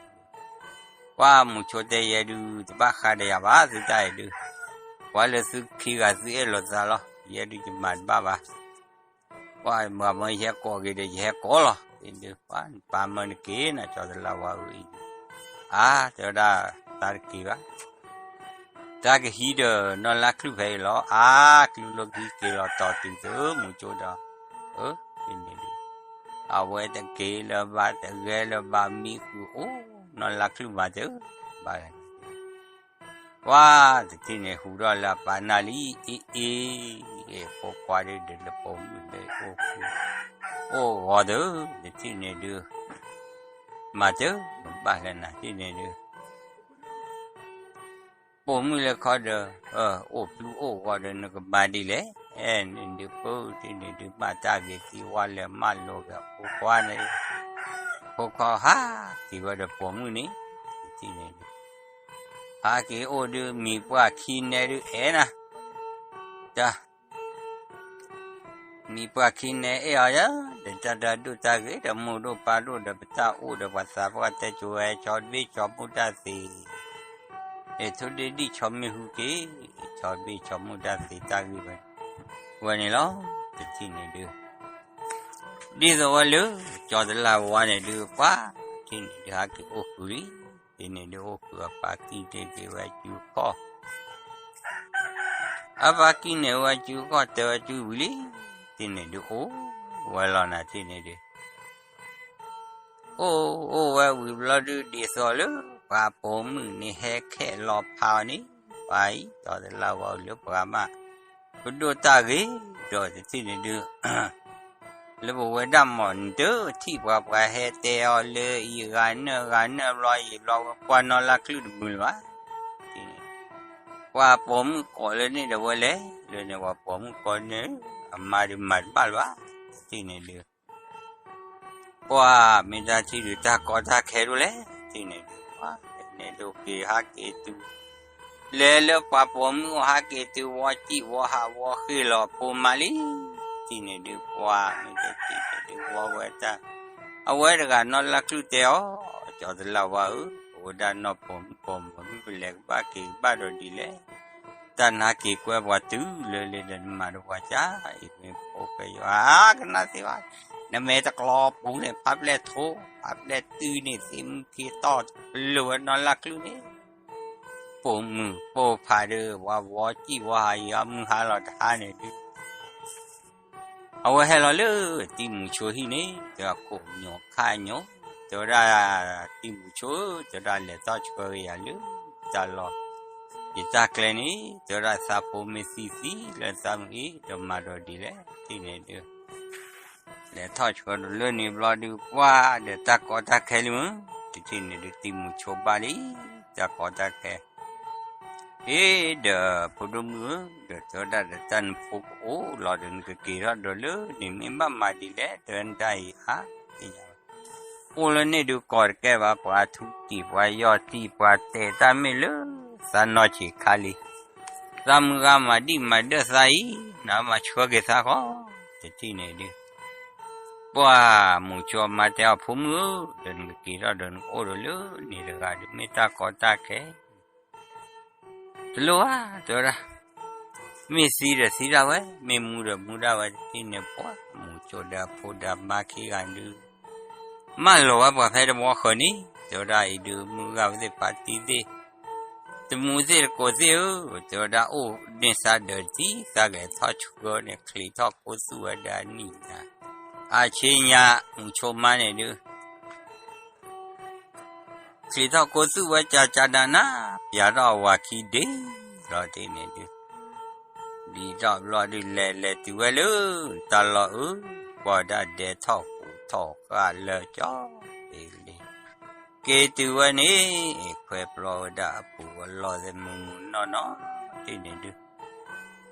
ပှၤမူဆိတဲယဲဒုး တဘၣ်ဃးဒီးယၤဘၣ် သုတၢ်အံၤဒုး, ပှၤလၢသုခံဂၤသုအဲၣ်လိာ်သးလီၤ, ယဲဒုးယမၤတဘၣ်ဘၣ်, ပှၤမၤမၢယဟဲကိးဂ့ၤဒီး ယဟဲကိးလီၤ, ဒုး ပှၤနပၢ်မၢနက့ၤ နကၠီတလးဝါဧၢအံၤ, အါ, တဲဝဲဒၣ် တၢ်တက့ၤဘၣ် တၢ်ကဟံးဒီးနီၢ်လါကလုၢ်ဖဲအံၤလီၤ, အါ, ကလုၢ်လိၣ်ကဟံးက့ၤလီၤတီၤတုၤသုမူဆိဒီး, အၢ, န့ၣ်ဒုး, အဝဲတက့ၤလၢၤဘၣ် တဂဲၤလၢၤဘၣ် မံဃုာ်အိၣ်နီၢ်လါကလုၢ်မၤတၢ်, ဘၣ် ပှၤတထံၣ်န့ၣ် ဟူးထီၣ်လၢအပၢ်နၢ်လံ, အ့ အ့ ဖိခွါဒုး ဒုးလၢပိာ်မုၣ်လၢအိၣ်ဃုာ်, အိၣ်ဂီၤဒီး တထံၣ်န့ၣ်ဒုး, မၤတၢ် ဘၣ်လၢနၤတထံၣ်န့ၣ်ဒုး ပိာ်မုၣ်လၢခီဒီး, အိၣ်ဖျူအိၣ်ဂီၤဒီး နကမၤဒ်လဲၣ်, အဲ န့ၣ်ဒုး ပၢ်တထံၣ်န့ၣ်ဒုး မၤတၢ်ဂ့ၤသံဝဲလၢ မၢလိာ်ဂ့ၤအဖိခွါန့ၣ်, ဖိခွါဟးက့ၤဝဲဒီးပိာ်မုၣ်န့ၣ်, တထံၣ်န့ၣ်ဒုး ဟးက့ၤအိၣ်ဒုး မံၤပှၢ်ခံနဲဒုး အဲၣ်နၤ, တၢ် မံၤပှၢ်ခံနဲအဲၣ်အီၤယၤ, ဒီးတၢ်တၢ်ဒိၣ်တၢ်ဂ့ၤ ဒီးမိၢ်ဒိၣ်ပၢ်ဒိၣ်ဒီး ပတၢ်အိၣ်ဒီးပှၤသးပှၢ်တဲကိၤဝဲ ဆီတဘ့ၣ်ဆီမူၣ်တၢ်သ့, အဲၣ်ထိၣ်ဒ့ၣ်ဒံၣ်ဆီမ့ၢ်ဟူက့ၤ, ဆီတဘ့ၣ်ဆီမူၣ်တၢ်သ့တၢ်ဂ့ၢ်ဝဲ, ဝဲန့ၣ်လီၤ, တထံၣ်န့ၣ်ဒုး ဒ်သိးဝဲလၢ ကၠီတလးဝါန့ၣ်ဒုး ပှၤတထံၣ်န့ၣ်ဒုး ဟးက့ၤအိၣ်ဃုာ်လံ, တထံၣ်န့ၣ်ဒုး အိၣ်ဃုာ်အပၢ်ကံၣ်တ့ၢ်က့ၤဝဲစုခီၣ် အပၢ်ကံၣ်န့ၣ်ဝဲစုခီၣ်တဲဝဲစုဝံၤလံ, တထံၣ်န့ၣ်ဒုး အိၣ်ဝဲလီၤနၤတထံၣ်န့ၣ်ဒုး အိၣ်အိၣ်ဝဲဝံၤဘျီဒုး ဒ်သိးလၢ ပှၤပိာ်မုၣ်န့ၣ် ဟဲခဲလီၤဖးအီၤန့ၣ်, ပှၤအံၤ ကၠီတလးဝါလၢပှၤမး ပဒိၣ်တၢ်ဂ့ၤဒီးတထံၣ်န့ၣ်ဒုး လၢပဝဲဒၣ်မ့ၢ်နတထံၣ်ပှၤ ပှၤဟဲတဲအီၤလၢအံၤ ဂၤနၢၣ်ဂၤနၢၣ်ဘျီ ယံာ်ဘျီဝဲကွၢ်နီၢ်လါကလုၢ်တမုာ်လၢၤဘၣ်, ပှၤပိာ်မုၣ်ကိးလၢန့ၣ်ဒီးဝဲလဲၤလၢန့ၣ် ပှၤပိာ်မုၣ်ကိးန့ၣ် အမၤဒုးမၤတဘၣ်လၢၤဘၣ်, တထံၣ်န့ၣ်ဒုး ပှၤမ့ၢ်တၢ်ထံၣ်ဒုးတၢ်ကီတၢ်ခဲဒိၣ်လဲၣ်, တထံၣ်န့ၣ်ဒုး ပှၤလဲၤန့ၣ်ဒိးက့ၤဟးက့ၤတုၤ လဲၤလၢပှၤပိာ်မုၣ်အအိၣ်ဟးက့ၤတုၤ ဝီစံၣ်ဝီဟးဝီဃ့ၢ်လီၤဖိမးလံ, တထံၣ်န့ၣ်ဒုး ပှၤမ့ၢ်တထံၣ်န့ၣ်ဒုး ဝီဝဲတၢ် အဝဲတဂၤနီၢ်လါကလုၢ်တဲအီၤ, ကၠီတလးဝါဧၢ, ပဝဲဒၣ်နီၢ်ပိာ်မုၣ်ပိာ်မၢၤ မ့ၢ်ပလဲၤကဘၣ်က့ၤကဘၣ်ဒီးဒ်လဲၣ်, တၢ်နါက့ၤကွဲပှၤတုၤလၢလၢဒီးနမၤတပှၤကၢ်, အံၤမ့ၢ်ဖိဖဲယွၤ ကနၣ်သ့ဘၣ်, နမဲာ်တကျီပူၤန့ၣ် ဖးပျဲၢ်ထိ, ဖးပျဲၢ်တုၤန့ၣ် သ့ၣ်မုၢ်ခ့တီၢ်လိာ်ဝဲနီၢ်လါကလုၢ်န့ၣ်, ပိာ်မုၣ်ပိာ်ဖးဒီး ပှၤဝီစံၣ်ဝီဟးယံၤ အမုၢ်ဟါလီၤတဟါန့ၣ်ဒုး အဝဲဟဲလီၤလၢတံၤမူၤဆိဟံၣ်န့ၣ် တဲဝဲခိၣ်ညိၣ်ခါညိၣ်, တဲဝဲဒၣ်တံၤမူၤဆိ, တဲဝဲဒၣ်လဲၤထီၣ်ဆှၢက့ၤယၤလၢတၢ်လီၢ် ယတၢ်ကျဲန့ၣ်, တဲဝဲဒၣ်သးဖိမ့ၢ်သံသံလၢသးမုၢ်အ့ၣ် ဒီးမၤဒီးဒ်လဲၣ် တထံၣ်န့ၣ်ဒုး လဲၤထီၣ်ဆှၢဒီးလၢန့ၣ်ဘျီဒုး ပှၢ်ဒီးတၢ်ကီတၢ်ခဲလံမုၢ်, တထံၣ်န့ၣ်ဒုးတံၤမူၤဆိဘၣ်လံ တၢ်ကီတၢ်ခဲ အ့ဒီးဖိဒိၣ်မုၣ်ဧၢ, ဒီးတဲဝဲဒၣ်ဒီးတၢ်နဖိကအိၣ်လီၤဒီး နကက့ၤထီၣ်ဒီးလၢန့ၣ် မ့ၢ်ဘၣ်မၤဒ်လဲၣ် တဲဝဲဒၣ်အံၤဧါ, သ့ၣ်ညါဝဲ အိၣ်လၢန့ၣ်ဒုးကိးတကဲဘၣ် ပှၤထူတံၢ်ပှၤယီၢ်တံၢ် ပှၤတဲာ်တၢ်မ့ၢ်လၢသးနီၢ်ဆံးခါလံ, သးမုၢ်ဂၤမၤဒံၣ်မၤဒၢၣ်သးအံၤ နမၤဆှၢက့ၤသးဃီ, တထံၣ်န့ၣ်ဒုး ပှၢ်မူၤဆိအမါတဲအီၤ ဖိမုၣ်ဧၢ, ဒီးနကက့ၤထီၣ်ဒီးနကအိၣ်ဒီးလၢန့ၣ်တဂၤဒုး မ့ၢ်တၢ်ကီတၢ်ခဲ တလိၣ်ဧါ တဲဝဲဒၣ်, မ့ၢ်သံဒီးသံဒၣ်ဝဲ, မ့ၢ်မူဒီးမူဒၣ်ဝဲ တထံၣ်န့ၣ်ပှၢ်မူၤဆိဒီးအဖိဒီးအမါခံဂၤဒုး မၢလီၤဝဲပှၤဖဲတဘျီဃီန့ၣ်, တဲဝဲဒၣ်အံၤဒုး မုၢ်ဂၤဝဲသ့ၣ်ဖါတံၢ်သ့ၣ်, တမူသ့ၣ်တကိးသ့ၣ်ဧၢ, တဲဝဲဒၣ်အိၣ်န့ၢ်သးဒီးတံၢ်သးကလဲၤထီၣ်ဆှၢန့ၣ် ချံးထီၣ်ကိးသူၣ်ဝဲဒၣ်နံၣ်ညါ, အဆ့ညါ မူၤဆိမါန့ၣ်ဒုး ချံးထီၣ်ကိးသူၣ်ဝဲကၢ်ကၢ်နးနး, ပျးထီၣ်အဝၤခံဒ့လီၤတ့ၢ်န့ၣ်ဒုး, ဒ်ထီၣ်ဘျီဒုးလဲၤလဲၤတုၤဝဲလၢတၢ်လီၢ်အုး, ကွၢ်ဒၣ်ဒဲးထီၣ်ဟူးထီၣ်ဃာ်လၢကၠီလ့လ့, က့ၤတုၤဝဲန့ၣ် ခွဲးပျီဝဲဒၣ်အပူၤအလီၢ်သ့ၣ်မုာ်မုာ်နီၢ်နီၢ်တ့ၢ်န့ၣ်ဒုး,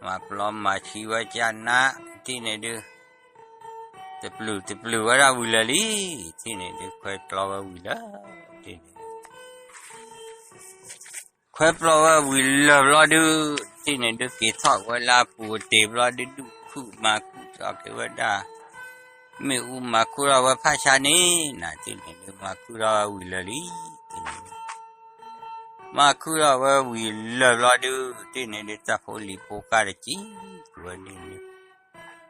မၤပျီမၤဆှံဝဲကၢ်နးတ့ၢ်န့ၣ်ဒုး တပျုာ်တပျုာ်ဝဲဒၣ်ဝံၤလၢာ်လံ, တ့ၢ်န့ၣ်ဒုး ခွဲးပျီဝဲဝံၤလၢာ်တ့ၢ်န့ၣ်, ခွဲးပျီဝဲဝံၤလၢာ်ဘျီဒုး, တ့ၢ်န့ၣ်ဒုး က့ၤထီၣ်ဝဲလၢအပူၤအတ့ၢ်ဘျီဒုး ဒုးခုၣ်မၤခုၣ်ထီၣ်က့ၤဝဲဒၣ်, မ့ၣ်အူမၤခုၣ်ထီၣ်ဝဲဖးဆါန့ၣ်, နတ့ၢ်န့ၣ်ဒုး မၤခုၣ်ထီၣ်ဝဲဝံၤလၢာ်လံ, တ့ၢ်န့ၣ် မၤခုၣ်ထီၣ်ဝဲဝံၤလၢာ်ဘျီဒုး, တ့ၢ်န့ၣ်ဒုး တၢ်ဖိလံၤဖိကါတကံၢ်ဝဲဒၣ်န့ၣ်,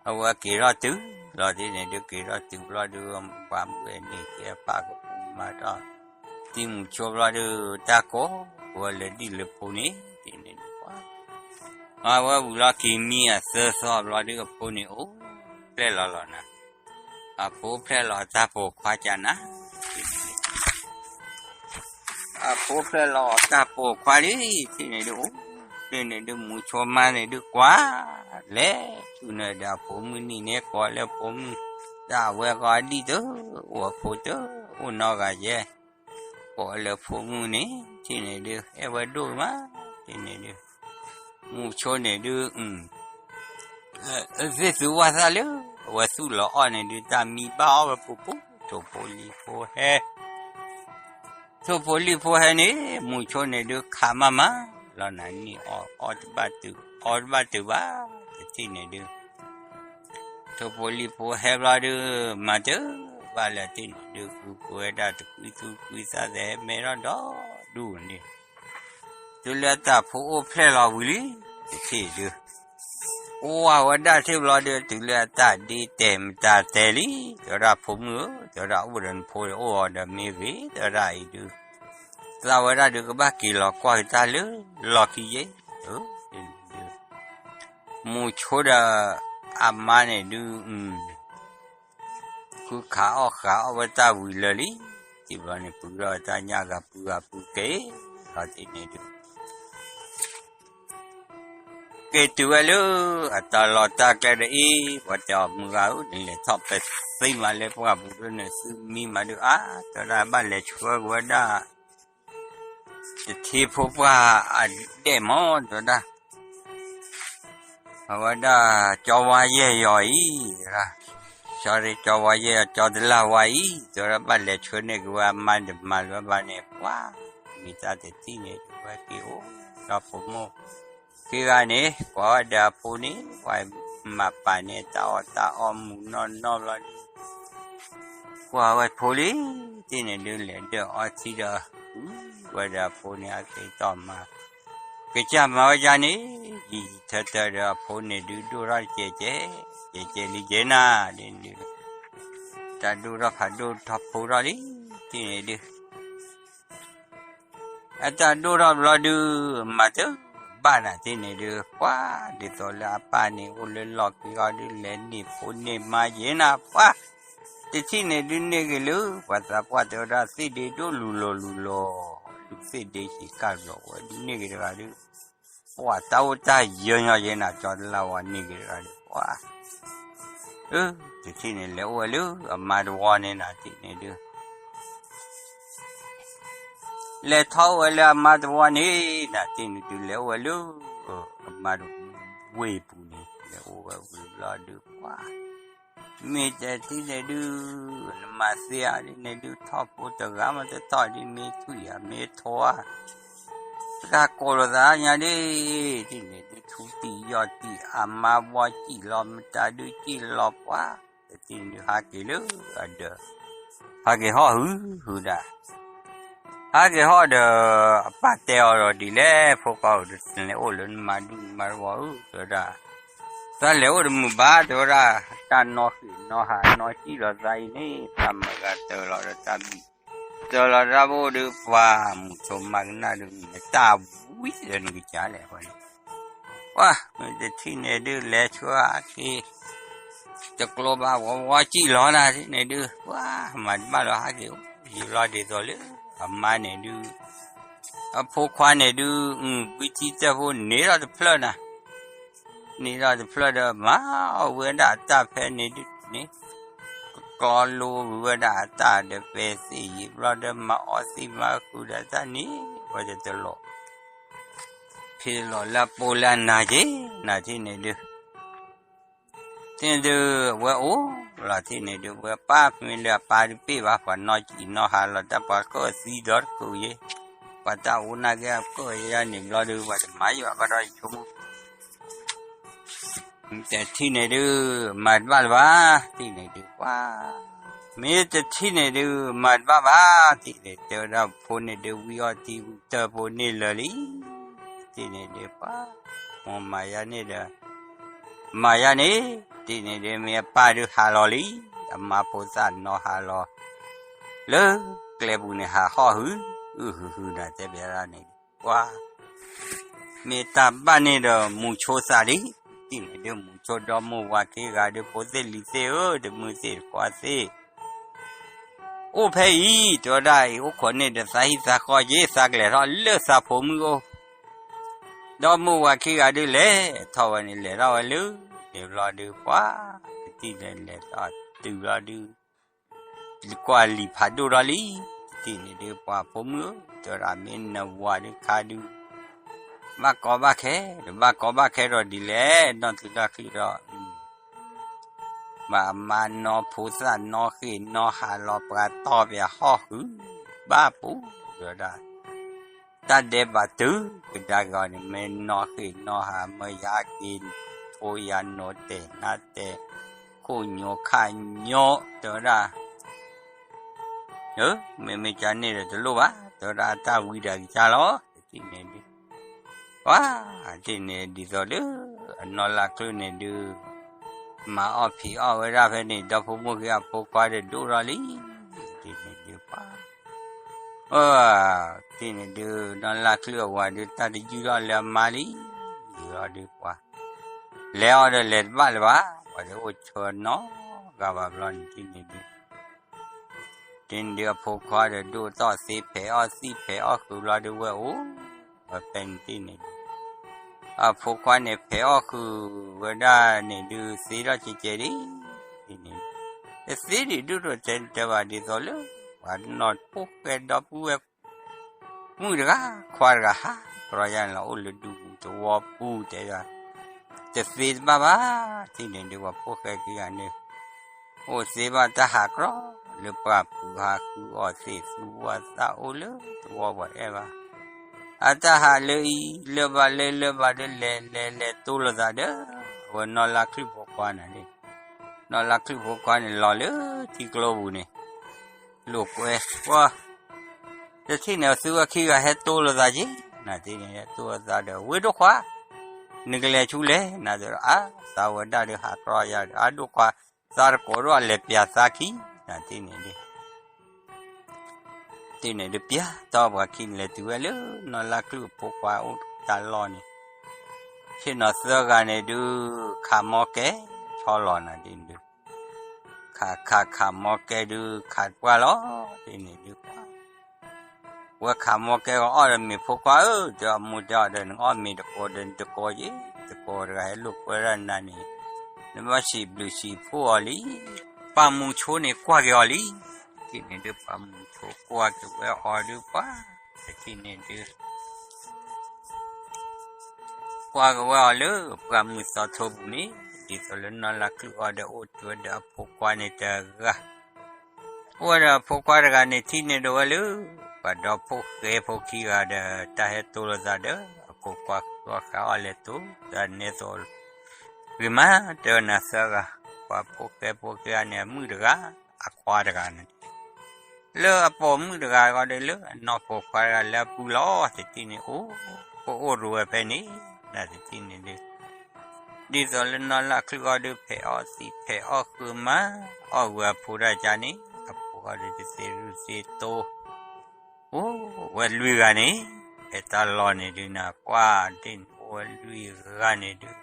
အဝဲက့ၤထီၣ်တုၤလီၤတ့ၢ်န့ၣ်ဒုး က့ၤထီၣ်တုၤဘျီဒုး ပှၤမုၢ်အဲၣ်န့ၢ်ကဲပာ်ကပူၤမၤထီၣ်, တံၤမူၤဆိဘျီဒုး တၢ်ကိးဝဲလၢာ်ဒ်လၢာ်ဖိန့ၣ် တ့ၢ်န့ၣ်ဒုး ပှၤ မၤဝဲဝံၤလီၢ်ခံမံအသၢသီဘျီဒုး အဖိန့ၣ်အိၣ်ဖျဲၣ်လီၤလီၤနၤ, အဖိဖျဲၣ်လီၤအတၢ်ပိာ်ခွါကၢ်နး အဖိဖျဲၣ်လီၤအတၢ်ပိာ်ခွါလံ, တ့ၢ်န့ၣ်ဒုးအိၣ်, တ့ၢ်န့ၣ်ဒုး မူၤဆိမါန့ၣ်ဒုးကွၢ်, လဲၤဆူနုာ်ဒီးအဖိမုၣ်နံၤန့ၣ် ကိးလၢအဖိမုၣ်, တၢ်အဝဲဂီၤဒံၣ်တအိၣ် အဖိတအိၣ်နီတဂၤယဲၢ်, ကိးလၢအဖိမုၣ်န့ၣ် တ့ၢ်န့ၣ်ဒုး အဲၣ်ဝဲဒိၣ်မး, တ့ၢ်န့ၣ်ဒုး မူၤဆိန့ၣ်ဒုး သ့ၣ်သုဝၣ်သၣ်လၢ အဝဲသူၣ်လီၤအီၣ်န့ၣ်ဒုး တၢ်မံဘၣ်အီၣ်ဝဲပူၤပူၤ, ထိၣ်ဖိလံၤဖိဟဲ, ထိၣ်ဖိလံၤဖိဟဲန့ၣ် မူၤဆိန့ၣ်ဒုး ခးမးမး, လီၤနၤနံၣ်အီၣ်တဘၣ်တုၤ, အီၣ်တဘၣ်တုၤဘၣ်, တထံၣ်န့ၣ်ဒုး ထိၣ်ဖိလံၤဖိဟဲဘျီဒုး မၤတၢ်ဘၣ်လၢာ်တ့ၢ်န့ၣ်ဒုး ဃုကွံာ်ဝဲဒၣ်တကွံသူကွံသးသဲ ဟဲမဲထီၣ်ဒီဒူၣ်န့ၣ် တုၤလၢအတၢ်ဖိအိၣ်ဖျဲၣ်လီၤဝံၤလံ, တထံၣ်ဒုး အိၣ်ဝဲဒၣ်ထံၣ်ဘျီဒုး တုၤလၢအတၢ်ဒ့တဲာ်မတၤတဲာ်လံ, တဲဝဲဒၣ်ဖိမုၣ်ဧၢ, တဲဝဲဒၣ်အိၣ်ဒီးနဖိဒီးအိၣ်အီၤဒီးမ့ၢ်ဂ့ၤ, တဲဝဲဒၣ်အံၤဒုး သးဝဲဒၣ်ဒုး ကဘၣ်က့ၤလီၤကွၢ်က့ၤတၢ်လၢလီၢ်ခံယဲၢ်, မူၤဆိဒီးအမါန့ၣ်ဒုး ဃုခးအီၣ်ဃာ်အီၣ်ဝဲတၢ်ဝံၤလၢာ်လံ, တံၢ်ဘျီန့ၣ် ပုၢ်ဒီးတၢ်ညၣ်ဂၤပုၢ်ဂၤပုၢ်က့ၤ, လီၤတ့ၢ်န့ၣ်ဒုး က့ၤတုၤဝဲလၢအတၢ်လီၢ်တၢ်ကျဲဒီးအံၤ, ပှၤတဲအီၤမုၢ်ဂၤဧၢ, နလဲၤထီၣ်ပဲသ့မးလၢပှၢ်ပူၤဒ်န့ၣ် သုမံမးဒုးအါ, တဲဝဲဒၣ်ဘၣ်လဲၤဆှၢက့ၤဝဲဒၣ် တထံဖိပှၢ်အဒဲၣ်မး, တဲဝဲဒၣ် အဝဲဒၣ်ကၠီဝါယဲၢ်ယီၤအံၤ, တဲဝဲဒၣ် ကၠီဝါယဲၢ်ယီၤ ကၠီတလၢ်ဝါအံၤ, တဲဝဲဒၣ်ဘၣ်လဲၤဆှၢန့ၢ်က့ၤဝဲအမါဒီးမၤလၢၤဘၣ်န့ၣ် ပှၤ မ့ၢ်တၢ်တထံၣ်န့ၣ် ဝဲက့ၤအိၣ်ဒီးဖိမုၣ်ခံဂၤန့ၣ် ကွၢ်ဝဲဒီးအဖိန့ၣ် ပှၤမၤပာ်န့ၢ်တၢ်အီၣ်တၢ်အီမူးနီၢ်နီၢ်ဘျီဒုး ကွၢ်ဝဲဖိလံ, တ့ၢ်န့ၣ်ဒုး လဲၤဒၢၣ်အီထံဒီး ဝဲဒီးအဖိန့ၣ် အက့ၤတီၢ်မၤ ကစၢ်မၤဝဲဒ်န့ၣ် ယံာ်ယံာ်ထၢထၢဒီးအဖိန့ၣ်ဒုး ဒိၣ်ထီၣ်ကဲကဲ, ကဲကဲလံကဲနၤ, ဒ်န့ၣ်ဒုး တၢ်ဒိၣ်ထီၣ်ဖးဒိၣ်ထီၣ်ဖိထီၣ်လံ, တ့ၢ်န့ၣ်ဒုး အတၢ်ဒိၣ်ထီၣ်ဘျီဒုး မၤတၢ် ဘၣ်နၤတထံၣ်န့ၣ်ဒုး ပှၤဒ်သိးလၢအပၢ်န့ၣ်အိၣ်လၢလီၢ်ခံအီၤဒုး လဲၤန့ၢ်ဖိန့ၢ်မါယဲနၤ ပှၤတထံၣ်န့ၣ်ဒုး န့ၢ်ဂ့ၤလၢ ပှၤသးပှၢ်တဲဝဲဒၣ် သ့ၣ်ဒ့ဒိၣ်လူၤလီၤလူၤလီၤ လူၤသ့ၣ်ဒ့ဆံးကၢ်လီၤဝဲဒုး န့ၢ်ဂ့ၤတဂၤဒုး ပှၤတၢ်အိၣ်တၢ်ယၢၤညီယဲနၤ ကၠီတလါဝါန့ၢ်ဂ့ၤတဂၤဒုး ပှၤ တထံၣ်န့ၣ် လဲၤအိၣ်ဝဲလၢအမါတဝီန့ၣ်နၤတထံၣ်န့ၣ်ဒုး လဲၤထီၣ်အိၣ်ဝဲလၢအမါတဝီန့ၣ် နၤတထံၣ်န့ၣ်ဒုး လဲၤအိၣ်ဝဲလၢ အမါတဝ့ၢ်ပူၤန့ၣ် လဲၤအိၣ်ဝဲဝံၤဘျီဒုး ပှၤ မ့ၢ်တထံၣ်န့ၣ်ဒုး နမၤသ့ဧါဒ်န့ၣ်ဒုး ထီၣ်ဖိတဂၤမးတထီၣ်ဒ် မ့ၢ်ထွံၣ်ဧါ မ့ၢ်ထိဧါ တဂၤကိးလိာ်သးညါဒ် တထံၣ်န့ၣ်ဒုး ထူတံၢ်ယီၢ်တံၢ် အမါဝီစံၣ်လီၤ မတၤဒုးစံၣ်လီၤ ပှၤ တထံၣ်န့ၣ်ဒုး ဟးက့ၤလၢအဒၢး ဟးက့ၤဟီၣ်ဟုဟုဒၣ် ဟးက့ၤဟီၣ်ဒီး အပၢ်တဲအီၤဒီးဒ်လဲၣ် ဖိခွါဧၢ တလဲၤအိၣ်လၢနမါဒူၣ်နမါတဝီဧၢ တဲဝဲဒၣ် သးလဲၤအိၣ်တမုာ်ဘၣ် တဲဝဲဒၣ် တၢ်နီၣ်ဃ့ၢ်နီၣ်ဟးနီၣ်စံၣ်လီၤသးအံၤန့ၣ် တၢ်မၤဂၤတၢၢ်လီၤဒီးတၢ်ဘံၣ် တၢၢ်လီၤတၢ်ဘိၣ်ဒုး ပှၤမုၢ်ဆိမၤကနၣ်ဒုး မ့ၢ်တၢ်ဝံၤဒီးနကစၢ်လဲၣ် ပှၤန့ၣ် ပှၤ မ့ၢ်တထံၣ်န့ၣ်ဒုး လဲၤဆှၢဟးက့ၤ တကျိဘၣ်ဝီဝီစံၣ်လီၤနၤ တထံၣ်န့ၣ်ဒုး ပှၤ မၤတဘၣ်လီၤ ဟးက့ၤအိၣ်ယံာ်လီၤဒ်သိးလၢ အမါန့ၣ်ဒုး အဖိခွါန့ၣ်ဒုး ဘုထံတၢၢ်ဖိန့ၣ်ဒီးတဖျၢၣ်နၤ န့ၣ်ဒီးတဖျၢၣ်ဒီး မၤအီၣ်ဝဲဒၣ်အတၢ်ဖဲန့ၣ်ဒုးန့ၣ် ကကျီလိဝဲဒၣ်အတၢ်ဒီးပဲသ့ၣ်ယံာ်ဘျီဒီး မၤအီၣ်သံမၤဃုာ်ဒီးတၢ်န့ၣ် ဝဲတလီၤ ဖဲလီၤလၢအပိလၢအနၤက့ၤ နၤတထံၣ်န့ၣ်ဒုး တထံၣ်န့ၣ်ဒုး အဝဲအိၣ်လီၤတထံၣ်န့ၣ်ဒုး ဝဲပၢ်မ့ၢ်လၢအပၢ်တပ့ၢ်ဘၣ် ပှၤနီၣ်စံၣ်နီၣ်ဟးလီၤ တၢ်ပှၤကၢၢ်သံဒီတကုာ်ယ့ၣ် ပှၤတၢ်အိၣ်နာ်က့ၤအကၢၢ်ယဲန့ၣ်ဘျီဒုး ပှၤတမၤယိာ်အကီၢ်ဒီးယဆိကမိၣ် တထံၣ်န့ၣ်ဒုး မၤတဘၣ်လၢၤဘၣ် တထံၣ်န့ၣ်ဒုး ပှၤ မ့ၢ်တထံၣ်န့ၣ်ဒုး မၤတဘၣ်ဘၣ် တထံၣ်န့ၣ် တဲဝဲဒၣ်ဖိန့ၣ်ဒုး ဝံအီၣ်တံၢ်ဝံတၢၢ်ဖိန့ၣ်လၢာ်လံ တထံၣ်န့ၣ်ဒုး ပှၤ မိၢ်မၤယါန့ၣ်ဒီး မၤယါန့ၣ် တထံၣ်န့ၣ်ဒုး မ့ၢ်အပၢ်ဒုးဟးလီၤလံ အမါဖိသၣ်နီၣ်ဟးလီၤ လၢကျဲပူၤန့ၣ် ဟးဟီၣ်ဟု အုဟုဟုဒီးတဲဘၣ်ဒၣ်န့ၣ် ပှၤ မ့ၢ်တၢ်ဘၣ်န့ၣ်ဒီး မူဆိသးလံ တထံၣ်န့ၣ်ဒုး မူဆိဒီမိၢ်ဝၤခံဂၤဒုး ဖိသ့ၣ်လံၤသ့ၣ်ဧၢ တမုၢ်သ့ၣ်တခွါသ့ၣ် အိၣ်ဖဲအံၤ တဲဝဲဒၣ်အံၤ အိၣ်ခိးန့ၣ်ဒီးသးဟံၣ်သးဃီက့ၤ သးကလဲၤထီၣ်လၢသးဖိမုၣ်အိၣ် ဒီမိၢ်ဝၤခံဂၤဒုးလဲၤထီၣ်ဝဲန့ၣ် လဲၤထီၣ်ဝဲလၢ န့ၣ်ဘျီဒုး ပှၤ တထံၣ်န့ၣ်လဲၤထီၣ်တုၤဘျီဒုး ကွၢ်လံာ်ဖးဒိၣ်ထီၣ်လံ တထံၣ်န့ၣ်ဒုး ပှၤဖိမုၣ်ဧၢ တဲဝဲဒၣ် မ့ၢ်နဝၤဒုးခါဒုး ဘၣ်ကီဘၣ်ခဲ တဘၣ်ကီဘၣ်ခဲဒီးဒ်လဲၣ် နီၢ်တုၤတၢ်ချံဒီး ဘၣ်အမါနီၢ်ဖိသၣ်နီၢ်ဃ့ၢ်နီၢ်ဟးလီၤ ပှၤတီၢ်ပှၤဟီၣ်ဃုာ် ဘၣ်ပူၤ တဲဝဲဒၣ် တၢ်ဒဲးဘးတုၤကဒါက့ၤအီၤန့ၣ် မ့ၢ်နီၢ်ဃ့ၢ်နီၢ်ဟး မ့ၢ်ယၤက့ၤ ထိယၤနိးတဲာ်နါတဲာ် ခိၣ်ညိခါညိ တဲဝဲဒၣ် မ့မ့ၢ်ကန့ၣ်ဒီးတလိၣ်ဘၣ် တဲဝဲဒၣ် တၢ်ဝံၤဒီးကစၢ်လီၤ တထံၣ်န့ၣ်ဒုး ပှၤ တထံၣ်န့ၣ်ဒ်သိးလၢ အနီၢ်လါချုၣ်န့ၣ်ဒုး မၤအီၣ်ဖံးအီၣ်ဝဲဒၣ်ဖဲန့ၣ် ဒီဖိမိၢ်ဂ့ၤအဖိခွါဒီးဒိၣ်ထီၣ်လံ တထံၣ်န့ၣ်ဒုး ပှၤ တထံၣ်န့ၣ်ဒုး နီၢ်လါချုၣ်အဝၤဒုး တၢ်တယုၢ်ထီၣ်လၢအမါလံ ယုၢ်ထီၣ်ဒုးပှၤ လဲၤအီၤဒီးလဲၤတဘၣ်လၢၤဘၣ် ပှၤဒီးအိၣ်ဆၢနီၢ်ဂၤဘၣ်ဘျီန့ၣ် တထံၣ်န့ၣ်ဒုး တထံၣ်န့ၣ်ဒုး အဖိခွါဒီးဒိၣ်ထီၣ်သ့ ဖဲးအီၣ်သံၣ်ဖဲးအီၣ်ဃုာ်ဘျီဒုးဝဲအိၣ် ဝဲဖဲန့ၣ်တထံၣ်န့ၣ်ဒုး အဖိခွါန့ၣ် ဖဲးအီၣ်ဃုာ်ဝဲဒၣ်န့ၣ်ဒုး သ့ထီၣ်ကဲကဲဒ် တထံၣ်န့ၣ် တသ့ဒံးဒိၣ်ဒိၣ်တဲတဲဘၣ်ဒ်သိးလၢ ပှၤနီၢ်ဖိၣ်ဃဲဒီပုၢ်ဝဲၢ် မုၣ်တဂၤ ခွါတဂၤဟးကြီယါန့ၣ်လီၤ အိၣ်လၢဒူပူၤသဝီပူၤတဲယါ တသ့တဘၣ်ဘၣ် တထံၣ်န့ၣ်ဒုး ပှၤဖိၣ်ဃဲခံဂၤန့ၣ် အိၣ်သ့ဘၣ်တၢ်ဟးကြီ လၢပှၢ်ပူၤဟးဃုအီၣ်သ့ၣ်သူဝဲသးအိၣ်လၢသဝီပှၤအဲၣ်ဘၣ် အတၢ်ဟးလၢအံၤ လၢဘၣ်လၢလၢဘၣ်ဒီးလဲၤလဲၤလဲၤတိလိာ်သးဒီး အဝဲနီၢ်လါချုၣ်ဖိခွါန့ၣ် နီၢ်လါချုၣ်ဖိခွါန့ၣ် လီၤလၢထံကျိပူၤန့ၣ် လိာ်ကွဲ ပှၤ တထံၣ်န့ၣ် အသုဝဲခံဂၤဟဲတိလိာ်သးက့ၤ နတထံၣ်န့ၣ် ဟဲတိလိာ်သးဒီး ဝ့ၢ်ဒိၣ်ခွါ နကလဲၤဆူလဲၣ် နတထံၣ်ဒီး အါ သးဝဲဒၣ်ဒီးဟးကြီယါဒီး အါဒိၣ်ခွါ သးတကိးဒိၣ်အလဲၤပျးသးခံ နတထံၣ်န့ၣ်ဒုး တထံၣ်န့ၣ်ဒုးပျးတီပှၤခံန့ၣ် လဲၤတုၤဝဲလၢနီၢ်လါချုၣ်အဖိခွါအိၣ်တၢ်လီၢ်န့ၣ် ဆ့ၣ်နီၤသၢဂၤန့ၣ်ဒုး ခးမီကဲ ဆီလီၤနၤဒ်န့ၣ်ဒုး, ခးခးခးမီကဲဒုး ခးတပှၢ်လီၤ, ဒ်န့ၣ်ဒုး ဝဲခးမီကဲဂီၤအီၣ်ဒီးမ့ၤဖိခွါဧၢ, တဲအမိၢ်တဲအီၤဒီး နအီၣ်မ့ၤတကိးဒီးနတကိးယ့ၣ်, တကိးတဂၤဟဲလိာ်ကွဲဒၣ်နၤန့ၣ်, နဘၣ်စံးဘျုးစံးဖှိၣ်အီၤလံ. ပှၤမူဆိန့ၣ်ကွၢ်က့ၤအီၤလံ, တထံၣ်န့ၣ်ဒုး ပှၤမူဆိကွၢ်က့ၤဝဲအီၤဒုးပှၤ, တထံၣ်န့ၣ်ဒုး ကွၢ်က့ၤဝဲအီၤလၢ ပှၢ်မုၢ်သီထိပူၤန့ၣ်, ဒ်သိးလၢနီၢ်လါချုၣ်အီၤဒီးအိၣ်ဝဲဒီးအဖိခွါန့ၣ်တဂၤ, အိၣ်ဝဲဒီးအဖိခွါတဂၤန့ၣ် ထံၣ်န့ၢ်ဒီးဝဲလၢ ပှၤဒီဖိၣ်ဃဲဖိခံဂၤဒီး တၢ်ဟဲတိလိာ်သးဒီး အဖိခွါဃုအီၣ်ဃုအီၣ်လဲၤတိၤသးန့ၣ်သိး ဂ့ၤမး တဲဝဲနၤသၢဂၤ, ပှၤဖိၣ်ဃဲဖိခံဂၤန့ၣ် အမုၣ်တဂၤ အခွါတဂၤန့ၣ် လၢအပိာ်မုၣ်တဂၤဂီၢ်ဒီး လၢအနီၢ်ပိာ်ခွါတဂၤလၢအပူၤလီၤ, တထံၣ်န့ၣ်အိၣ်, ကအိၣ်ရိၤဝဲဖဲန့ၣ်, နတထံၣ်န့ၣ်ဒုး ဒ်သိးလၢနီၢ်လါချုၣ်အီၤဒုး ဖဲးအီၣ်သံးဖဲးအီၣ်ဃုမး, အီၣ်ဝဲအဖိဒၣ်ကါန့ၣ် အဖိအီၤဒုးတသ့ရူၢ်သ့တိ, အိၣ်ဝဲလွံၢ်ဂၤန့ၣ်, ဖဲတၢ်လီၢ်န့ၣ်ဒုးနၤကွၢ်ဒ်န့ၣ် အိၣ်ဝဲလွံၢ်ဂၤန့ၣ်ဒုး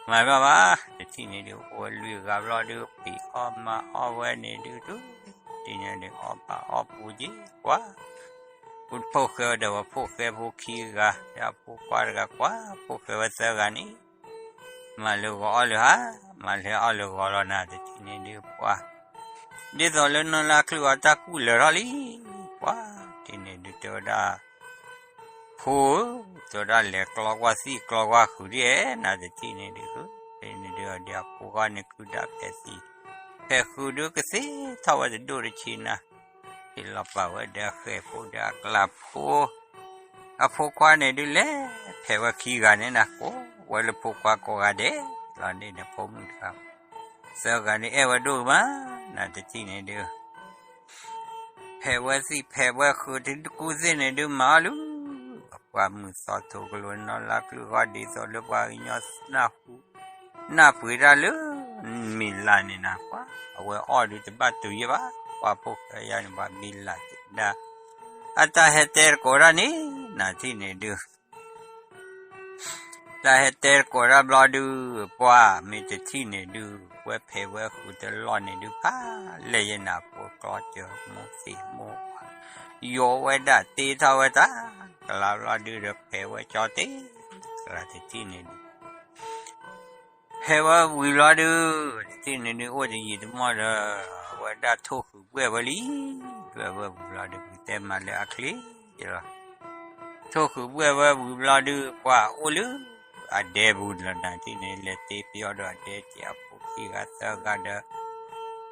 မၤဘၣ်ဘၣ်, တထံၣ်န့ၣ်ဒုး အိၣ်ဝဲလွံၢ်ဂၤဘျီဒုး ပှ့ၤအီၣ်မၤအီၣ်ဝဲန့ၣ်ဒုး ဒုး, တထံၣ်န့ၣ်ဒုး အီၣ်ဘၣ်အီၣ်ပူၤက့ၤကွၢ်, ဖိၣ်ဃဲဒီးဝဲဖိၣ်ဃဲဖိခံဂၤ ဒီးအဖိခွါတဂၤကွၢ်, ဖိၣ်ဃဲဝဲသၢဂၤန့ၣ်, မၤလၢဂီၤအီၣ်လၢဟါ, မၤလၢအီၣ်လၢဂီၤလီၤနၤ တထံၣ်န့ၣ်ဒုးပှၤ, ဒ်သိးလၢနီၢ်လါချုၣ်အီၤတၢ်ကူၣ်လၢာ်ထီၣ်လံ, ပှၤ, တထံၣ်န့ၣ်ဒုးတဲဝဲဒၣ် ဖိဧၢ, တဲဝဲဒၣ်လဲၤကျီကွၢ်သံၣ်ကျီကွၢ်ဃုာ်ဒ်အဲၣ် နတထံၣ်န့ၣ်ဒုး, တထံၣ်န့ၣ်ဒုး အဒုးအဖိခွါန့ၣ်ကုဒၣ်ဖဲးသံး, ဖဲးဃုာ်ဒုးကသ့ထီၣ်ဝဲတဒိၣ်တဆံနၤ, ဟ့ၣ်လီၤပာ်ဝဲဒီးအဃဲၤဖိဒီးအကျးဖိ, အဖိခွါန့ၣ်ဒုးလဲၤ, ဖဲးဝဲခံဂၤန့ၣ်နၤ ကိးဝဲလၢဖိခွါကိးဂၤဒဲး, လီၤန့ၣ်ဒီးဖိမုၣ်တဂၤ, သၢဂၤန့ၣ်အဲၣ်ဝဲဒိၣ်မး, နတထံၣ်န့ၣ်ဒုး ဖဲးဝဲသံးဖဲးဝဲဃုာ်တကူၣ်သ့ၣ်န့ၣ်ဒုးမၤအီၤလၢ, ပှၢ်မုၢ်သီထိကလိၤနီၢ်လါချုၣ်ဂီၢ်ဒ်သိးလၢပှၤကညီနၢ်ဟူ, နၢ်ပှ့ၤတၢ်လၢ, မ့ၢ်လၢ်န့ၣ်နၤပှၤ, အဝဲအီၣ်ဒုးတဘၣ်တုၤယဲဘၣ်, ပှၤဖိၣ်ဃဲယါန့ၣ် ပှၤမ့ၢ်လၢ်တဒၣ်, အတၢ်ဟဲတဲတကိးဒၣ်န့ၣ်, နထံၣ်န့ၣ်ဒုး တၢ်ဟဲတဲတကိးဒၣ်ဘျီဒုး, ပှၢ်မ့ၢ်တထံၣ်န့ၣ်ဒုး, ဝဲဖဲးဝဲဃုာ်တလီၢ်န့ၣ်ဒုး ဖးလဲၢ်ယဲနၤ ဖိကျီစၢၤမိၢ်သံးမိၢ်, ယိးဝဲဒၣ်တ့ထီၣ်ဝဲတၢ်, ကလါဘျီဒုးဒီးဖဲးဝဲကၠီတ့, ကလါတထံၣ်န့ၣ်ဒုး ဖဲးဝဲဝံၤဘျီဒုး, တထံၣ်န့ၣ်ဒုး အိၣ်တယံာ်တမီၢ်ဒီး, ဝဲဒၣ်ထိၣ်ဃုာ်ဘှဲၣ်ဝဲလံ, ဘှဲၣ်ဝဲဝံၤဘျီဒုး ပကတဲမၤလၢအချ့လီၤ, ထိၣ်ဃုာ်ဘှဲၣ်ဝဲဝံၤဘျီဒုး ပှၢ်အိၣ်လၢ, အဒဲပူၤလီၤ နထံၣ်န့ၣ် လဲၤတ့ပယီၤဒီးအဒဲကဲအဖိခံဂၤသၢဂၤဒီး,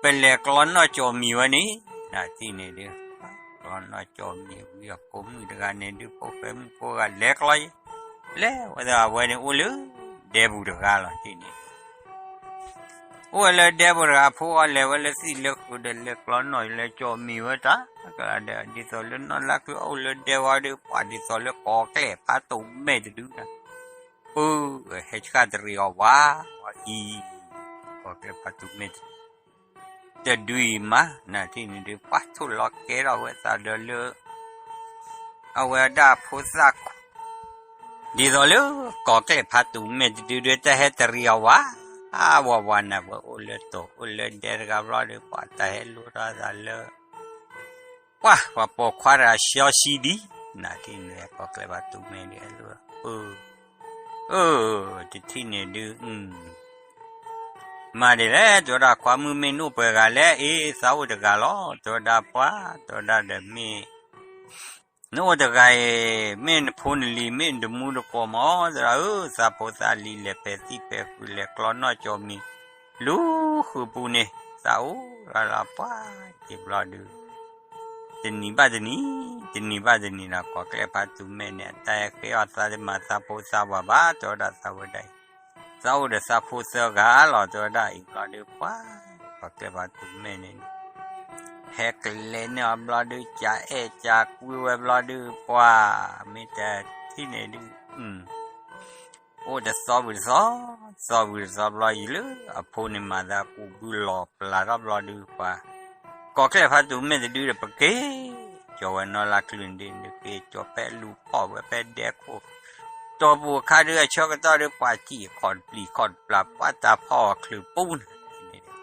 ပလဲၤကျီနီၢ်ကၠီၤမံၤဝဲန့ၣ်, နထံၣ်န့ၣ်ဒုး, ကျီနီၢ်ကၠီၤမံၤဝံၤအဖိမုၣ်တဂၤန့ၣ်ဒုး ဖိၣ်ဃဲမုၣ်ဖိဂၤလဲၤကျီ, လဲၤဝဲဒၣ်အဝဲန့ၣ်အိၣ်လၢ, ဒဲပူၤတဂၤလီၤ ထံၣ်န့ၣ် အိၣ်ဝဲလၢဒဲပူၤတဂၤ အဖိအီၤလဲၤဝဲလၢသံၣ်လၢဃုာ်ဒီး လဲၤကျီနီၢ်လဲၤကၠီၤမံၤဝဲတၢ်, ကလါဒီး ဒ်သိးလၢနီၢ်လါချုၣ်အိၣ်လၢဒဲဝဲဒီး ပှၤဒ်သိးလၢကီၤကျဲၢ်ဖးတူာ်မဲာ်တဒု, ပၢ, ဟဲဆှၣ်တရံးအီၤဝါ, ဝါအံၤ, ကီၤကျဲၢ်ဖးတူာ်မဲာ်တဒု, တဒုအံၤမး နထံၣ်န့ၣ်ဒုး ပှၤထိၣ်လီၤကဲထီၣ်ဝဲသးဒီးလၢ အဝဲဒၣ်ဖိသၣ် ဒ်သိးလၢကီၤကျဲၢ်ဖးတူာ်မဲာ်တဒုဒီး တၢ်ဟဲတရံးအီၤဝါ, အဝဲဝါနၤ ဝဲအိၣ်လၢတိၤ အိၣ်လၢဒဲတဂၤဘျီဒီး ပှၤတၢ်ဟဲလိၣ်ထီၣ်သးလၢ ပှၤ ပှၤပိာ်ခွါတဂၤဆှီဆှံဒံး, နထံၣ်န့ၣ် ကီၤကျဲၢ်ဖးတူာ်မဲာ်ဒီး အၢ တထံၣ်န့ၣ်ဒုး မၤဒ်လဲၣ် တဲဝဲဒၣ် ခွါမုၣ်မ့ၢ်နအိၣ်ပှဲၤဂၤလဲၣ်, အ့ သးအိၣ်တဂၤလီၤ တဲဝဲဒၣ် ပှၤ တဲဝဲဒၣ်ဒီးမ့ၢ် နအိၣ်တဂၤအံၤ မ့ၢ်နဖိနလံၤ မ့ၢ်နတမူတကိးမး တဲဝဲဒၣ်ဧၢ, သးဖိသးလံၤလဲၤဖဲးသံၣ်ဖဲးဃုာ် လဲၤကျီနီၢ်ကၠီၤမံၤ လူၤဃုာ်ပူၤန့ၣ် သးအိၣ်လၢပှၤယံၤဘျီဒုး တနံၤဘၣ်တနံၤ တနံၤဘၣ်တနံၤဒီး ကီၤကျဲၢ်ဖးတူာ်မဲာ်န့ၣ် အတၢ်ဟဲဃ့အီၣ်သးတမၤသးဖိသးဝၤဘၣ် တဲဝဲဒၣ်သးဝဲဒၣ်အံၤ, သးအိၣ်ဒီးသးဖိသၢဂၤလီၤ တဲဝဲဒၣ်အံၤဘျီဒုး ပှၤ ကီၤကျဲၢ်ဖးတူာ်မဲာ်န့ၣ် ဟဲကလဲၤန့ၢ်အီၤဘျီဒုး ကအဲၣ်ကကွံဝဲဘျီဒုး ပှၤ မ့ၢ်တထံၣ်န့ၣ်ဒုး အိၣ်တသီဝံၤတသီ, သီဝံၤတသီဘျီ ယံၤလၢအဖိန့ၣ်မၤသးကူးဘုလီၤပျၢ်ထီၣ်ဘျီဒုး ပှၤ ကီၤကျဲၢ်ဖးတူာ်မဲာ်တဒုဒီး ပက့ၤကၠီၤဝဲနီၢ်လါချုၣ်န့ၣ်ဒုး က့ၤကၠီၤဖဲလူၤဖီၣ်ဝဲဖဲဒဲခိၣ်, တီၢ်ပူၤအခါဒုး အဆၢကတီၢ်ဒုး ပှၤစံၣ်ခီၣ်တပျံၤခီၣ်တပျၢၤ ပှၤတၢ်ဖီၣ်အီၤချုးပူန့ၣ်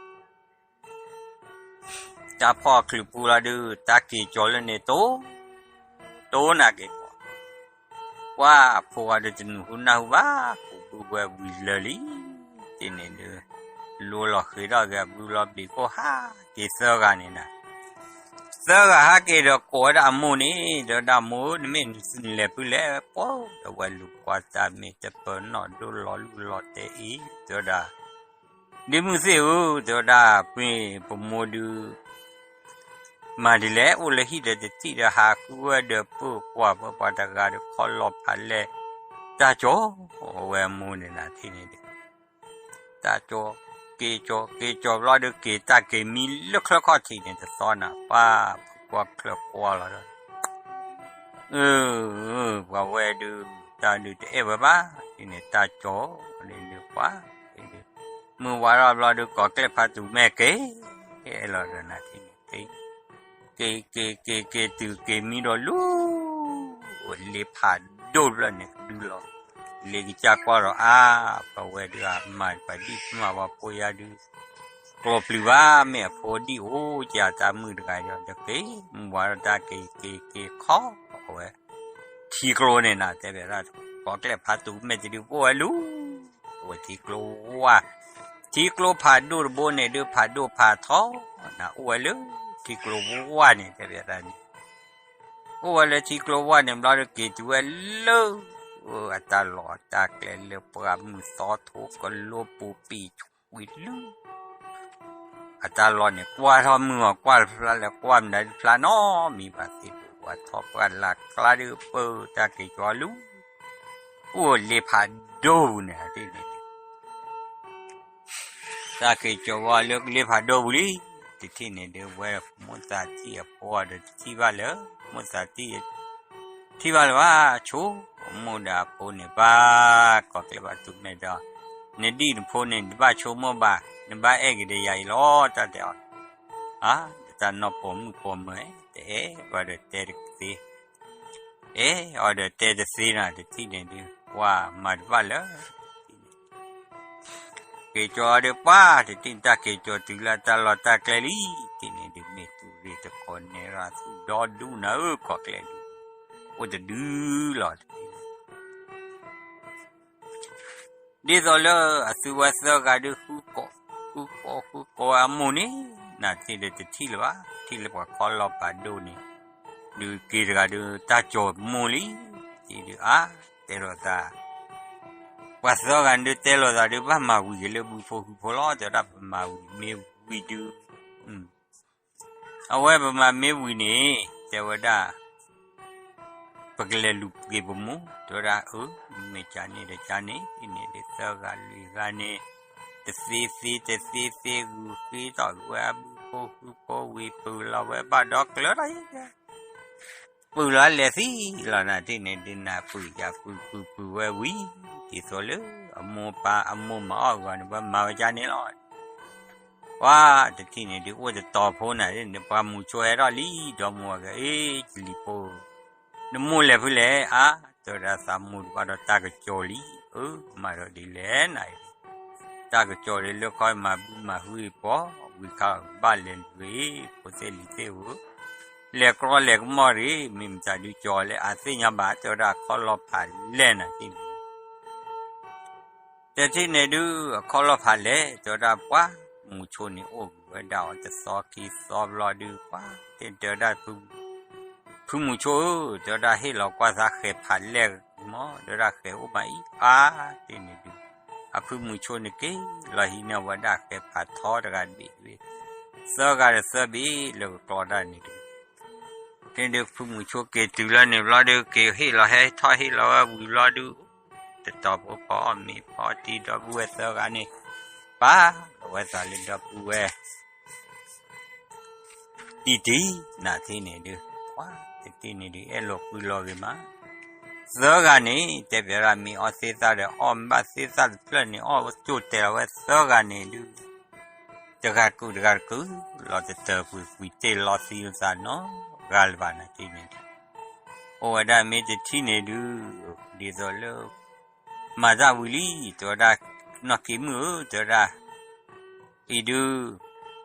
တၢ်ဖီၣ်အီၤချုးပူလီၤဒုး တၢ်က့ၤကၠီၤလၢန့ၣ်တိၢ်, တိၢ်နၤက့ၤကီး, ပှၤဖိဂၤဒုးတနုာ်ဟူနၢ်ဟူဘၣ်, ပူၤဘုဝဲဝံၤလၢာ်လံ, တထံၣ်န့ၣ်ဒုး လိလီၤဃ့ၤထီၣ်က့ၤအဘုလီၤဘ့ၣ်ကိၢ်ဟးက့ၤသၢဂၤန့ၣ်နၤ သၢဂၤဟးက့ၤဒီးကိးဝဲဒၣ်အမိၢ်န့ၣ် တဲဝဲဒၣ်မိၢ်ဧၢ နမ့ၢ်နလဲၤဖုလဲၣ် ပှၤဒီးဝဲလူၤကွၢ်တၢ်မ့ၢ်တပၢၤနီၣ်ဒိလီၤလူၢ်လီၤတဲာ်အံၤ တဲဝဲဒၣ် ဒ့မုၢ်သ့ၣ်ဧၢ တဲဝဲဒၣ် ပှ့ၤပမိၢ်ဒုး မၤဒ်လဲၣ် အိၣ်လၢဟံၣ်ဒီးတထံၣ်ဒီးဟးဃုဝဲဒီးပၢၢ်ကွၢ်ပၢၢ်ပှၤတဂၤဒီးခီလီၤဖးလဲၣ် တၢ်ကၠီၤဝဲအမိၢ်န့ၣ်နၤထံၣ်န့ၣ်ဒုး တၢ်ကၠီၤ က့ၤကၠီၤ က့ၤကၠီၤဘျီဒုးက့ၤတၢ်က့ၤမံလၢချၢခီၣ်ထံးန့ၣ် တသီနၤ ပှၤဖုကွၢ်ချၢကွၢ်လီၤဒီး အၢ ပှၤဝဲဒုး တၢ်ဒုးတအဲၣ်ဝဲဘၣ် ဒ်န့ၣ်တၢ်ကၠီၤန့ၣ်ဒုးပှၤ မုၢ်ဝါထီၣ်ဘျီဒုး ကိးကျဲၣ်ဖးသူၣ်မဲာ်က့ၤ အဲၣ်လီၤဒီးနၤထံၣ်န့ၣ် က့ၤ က့ၤ က့ၤ က့ၤ တုၤက့ၤမံဒီးလူၤ လ့ဖးဒိၣ်တဖျၢၣ်န့ၣ် ဒုးလီၤ လ့ကစၢ်ကွၢ်ဒီးအါ ပှၤဝဲဒုးအမၤ ပှၤဒံၣ်မၤဝဲဖိယါဒုး ကျိပျုၤဘၣ် မ့ၢ်အဖိဒံၣ်အိၣ်ကတၢ်မုၣ်တဂၤဒီး က့ၤမုၢ်ဝါထီၣ်တၢ်က့ၤ က့ၤ က့ၤခီအဝဲ ထံကျိန့ၣ်နၤ တဲဘၣ်ဒၣ် ကိးကျဲၣ်ဖးသူၣ်မဲာ်တဒုး အိၣ်ဝဲလူၤ အိၣ်ဝဲထံကျိဝါ ထံကျိဖးဒိၣ်တဘိန့ၣ်ဒုး ဖးဒိၣ်ဖးထီ နၤအိၣ်ဝဲလၢ ထံကျိဝါန့ၣ် တဲဘၣ်ဒၣ်န့ၣ် အိၣ်ဝဲလၢထံကျိဝါန့ၣ်ဘျီဒုးက့ၤတုၤဝဲလၢ အတၢ်လီၢ်အတၢ်ကျဲလၢပှၢ်မုၢ်သီထိ ကလိပူၤပံာ်ဆှံလၢ အတၢ်လီၢ်န့ၣ် ကွၢ်ထီၣ်မုၢ်အီၤ ကွၢ်တဖျါလၢကွၢ်မနုၤတဖျါနီတမံၤဘၣ်သ့ၣ် ပှၤထီၣ်ပှၢ်လၢ်ကျါဒုး ပၢၢ်တၢ်က့ၤကၠီၤလူၤ အိၣ်လ့ဖးဒိၣ်ပူၤန့ၣ် တထံၣ်န့ၣ်ဒုး တၢ်က့ၤကၠီၤဝဲလၢလ့ဖးဒိၣ်ပူၤလံ တထံၣ်န့ၣ်ဒုး ဝဲမိၢ်သးထံၣ်အဖိအဒီးတထံၣ်ဘၣ်လၢၤ မိၢ်သးထံၣ် ထံၣ်ဘၣ်လၢၤဘၣ် ဆိကမိၣ်ဒီးအဖိန့ၣ် ပှၤကိးကျဲၣ်ဖးသူၣ်မဲာ်ဒီး နဒံၣ်နဖိန့ၣ် နတဘၣ်ဆိကမိၣ်ဘၣ် နဘၣ်အဲၣ်က့ၤဒီးယၤအံၤလီၤ တၢ်တဲအီၤ အါ တၢ်နီၢ်ပိာ်မုၣ်ပိာ်မၢၤ တအဲၣ်ဘၣ်ဒီးတဲတသ့ အဲၣ်အီၤဒီးတဲတသ့နီၤ တထံၣ်န့ၣ်ဒုး ပှၤမၤတဘၣ်လၢၤ က့ၤကၠီၤအီၤဒီးပှၤ တထံၣ်န့ၣ် တၢ်က့ၤကၠီၤတုၤလၢတၢ်လီၢ်တၢ်ကျဲလံ တထံၣ်န့ၣ်ဒုး မ့ၢ်သူၣ်ရ့ၣ်တကိးနဲၣ်ရၣ်သူၣ်ဒီဒူၣ်နၤဧၢ ကိးကျဲၣ်ဒုး အိၣ်တဒုလီၤ တထံၣ်န့ၣ် ဒ်သိးလၢအသုဝဲသၢဂၤဒုး ဃုကိး ဃုကိး ဃုကိးဝဲအမိၢ်န့ၣ် နၤတထံၣ်ဒီးတထံၣ်လၢၤဘၣ် တထံၣ်လၢပှၤခီလီၤဖးဒိၣ်န့ၣ် ဒုးက့ၤတဂၤဒုး တၢ်ကၠီၤမိၢ်လံ တထံၣ်ဒုးအါ တဲလိာ်သး ပှၤသၢဂၤဒုးတဲလိာ်သးဒုး ဘၣ်မၤဝံၤက့ၤလၢဘုဖိဃုဖိလီၤ တဲဝဲဒၣ်ပမၤဝံၤမ့ၢ်ဝံၤဒုး အဝဲပမၤမ့ၢ်ဝံၤန့ၣ် တဲဝဲဒၣ် ပကလဲၤလူၤက့ၤပမိၢ် တဲဝဲဒၣ်အၢ မ့ၢ်ကန့ၣ်ဒီးကန့ၣ် အံၤန့ၣ်ဒုးသၢဂၤလွံၢ်ဂၤန့ၣ် တသ့သ့ တသ့သ့ ဂုာ်ဃ့ထီၣ်ဝဲအဘုဖိဃုဖိဝံၤ ပုၢ်လီၤဝဲဘၣ်ဒီးကျၢၤထီၣ်အံၤ ပုၢ်လီၤလဲၤသံလီၤ နၤတထံၣ်န့ၣ်ဒုး နၤပုၢ်ယၤပုၢ်ပုၢ်ပုၢ်ဝဲဝံၤ ဒ်သိးလၢ အမိၢ်ပၢ်အမိၢ်မၤအီၣ်ဂီၤန့ၣ် ပမၤဝဲကန့ၣ်လီၤ ပှၤတထံၣ်န့ၣ်ဒုး အိၣ်တတီၤဖိနၤ ပှၤမုၢ်ဆိဟဲထီၣ်လံ ဒီမိၢ်ဝဲက အ့ ကလံၤဖိ နမိၢ်လဲၤဖုလဲၣ် အါ တဲဝဲဒၣ်သးမိၢ်တဘၣ်ဒီးတၢ်ကစီၣ်လံ အၢ မၤဒီးဒ်လဲၣ်နၤ တၢ်ကစီၣ်ဒ်လၢခီမၤဘုမၤဟုအံၤပှၤ ဝံၤခါဘၣ်လဲၤလူၤဂ့ၤ ဖိသ့ၣ်လံၤသ့ၣ်ဧၢ လဲၤကြီလဲၤကမီၣ်ဂ့ၤ မ့ၢ်မတၤဒုးကၠီၤလဲၣ် အသ့ၣ်ညါဘၣ် တဲဝဲဒၣ်ခီလီၤဖးလဲၣ်နၤတထံၣ်န့ၣ် တထံၣ်န့ၣ်ဒုး အခီၣ်လီၢ်ဖးလဲၣ် တဲဝဲဒၣ်ပှၤ မုၢ်ဆိန့ၣ်အိၣ်ဂ့ၤဝဲဒၣ်အီၤတသီခံသီဘျီဒုး ပှၤ တဲတဲဝဲဒၣ် ဖုမုၢ်ဆိဧၢ တဲဝဲဒၣ်ဟ့ၣ်လီၤကွၢ်သးဃဲၤဖးလဲၣ်မး တဲဝဲဒၣ်ဃဲၤအိၣ်မးအံၤ အါ တထံၣ်န့ၣ်ဒုး အဖုမုၢ်ဆိန့ၣ်က့ၤလီၤဟံးန့ၢ်ဝဲဒၣ်ဃဲၤဖးထီတဂၤတဘ့ၣ်တဘ့ၣ် သၢဂၤဒီးသၢဘ့ၣ်လၢကကျီတၢ်န့ၣ်ဒုး တထံၣ်န့ၣ်ဒုး ဖုမုၢ်ဆိက့ၤတုၤလၢန့ၣ်ဘျီဒုး က့ၤဟ့ၣ်လီၤဟဲထီၣ်ဟ့ၣ်လီၤဝဲဝံၤဘျီဒုး တတီၤဖိဖီအီၣ်မ့ၤဖီအီၣ်တံၤ ဒီပုၢ်ဝဲၢ်သၢဂၤန့ၣ် ပာ်လီၤဝဲသးလၢဒီပုၢ်ဝဲၢ် တံၤတံၤ နၤတထံၣ်န့ၣ်ဒုး ပှၤ တထံၣ်န့ၣ်ဒုး အဲၣ်လိာ်ကွံလိာ်ဂ့ၤမး သၢဂၤန့ၣ် တဲပၠးဒၣ်မ့ၢ်အီၣ်သ့သၣ်ဒီး အီၣ်ဘၣ်သ့သၣ်တဖျၢၣ်န့ၣ် အီၣ်ကၠိၣ်တဲာ်လီၤဝဲသၢဂၤန့ၣ်ဒုး တဂၤတကုာ်တဂၤတကုာ် လီၤတတၢၢ်ကွံာ်ကွံာ်တ့ၢ်လီၤသံလိာ်သးနီတဂၤလၢၤဘၣ် နၤတထံၣ်န့ၣ်ဒုး အိၣ်ဝဲဒၣ်မ့ၢ်တထံၣ်န့ၣ်ဒုး ဒ်သိးလၢ မၤတၢ်ဝံၤလံ, တဲဝဲဒၣ်, နီၢ်က့ၤမုၣ်ဧၢ, တဲဝဲဒၣ်, အံၤဒုး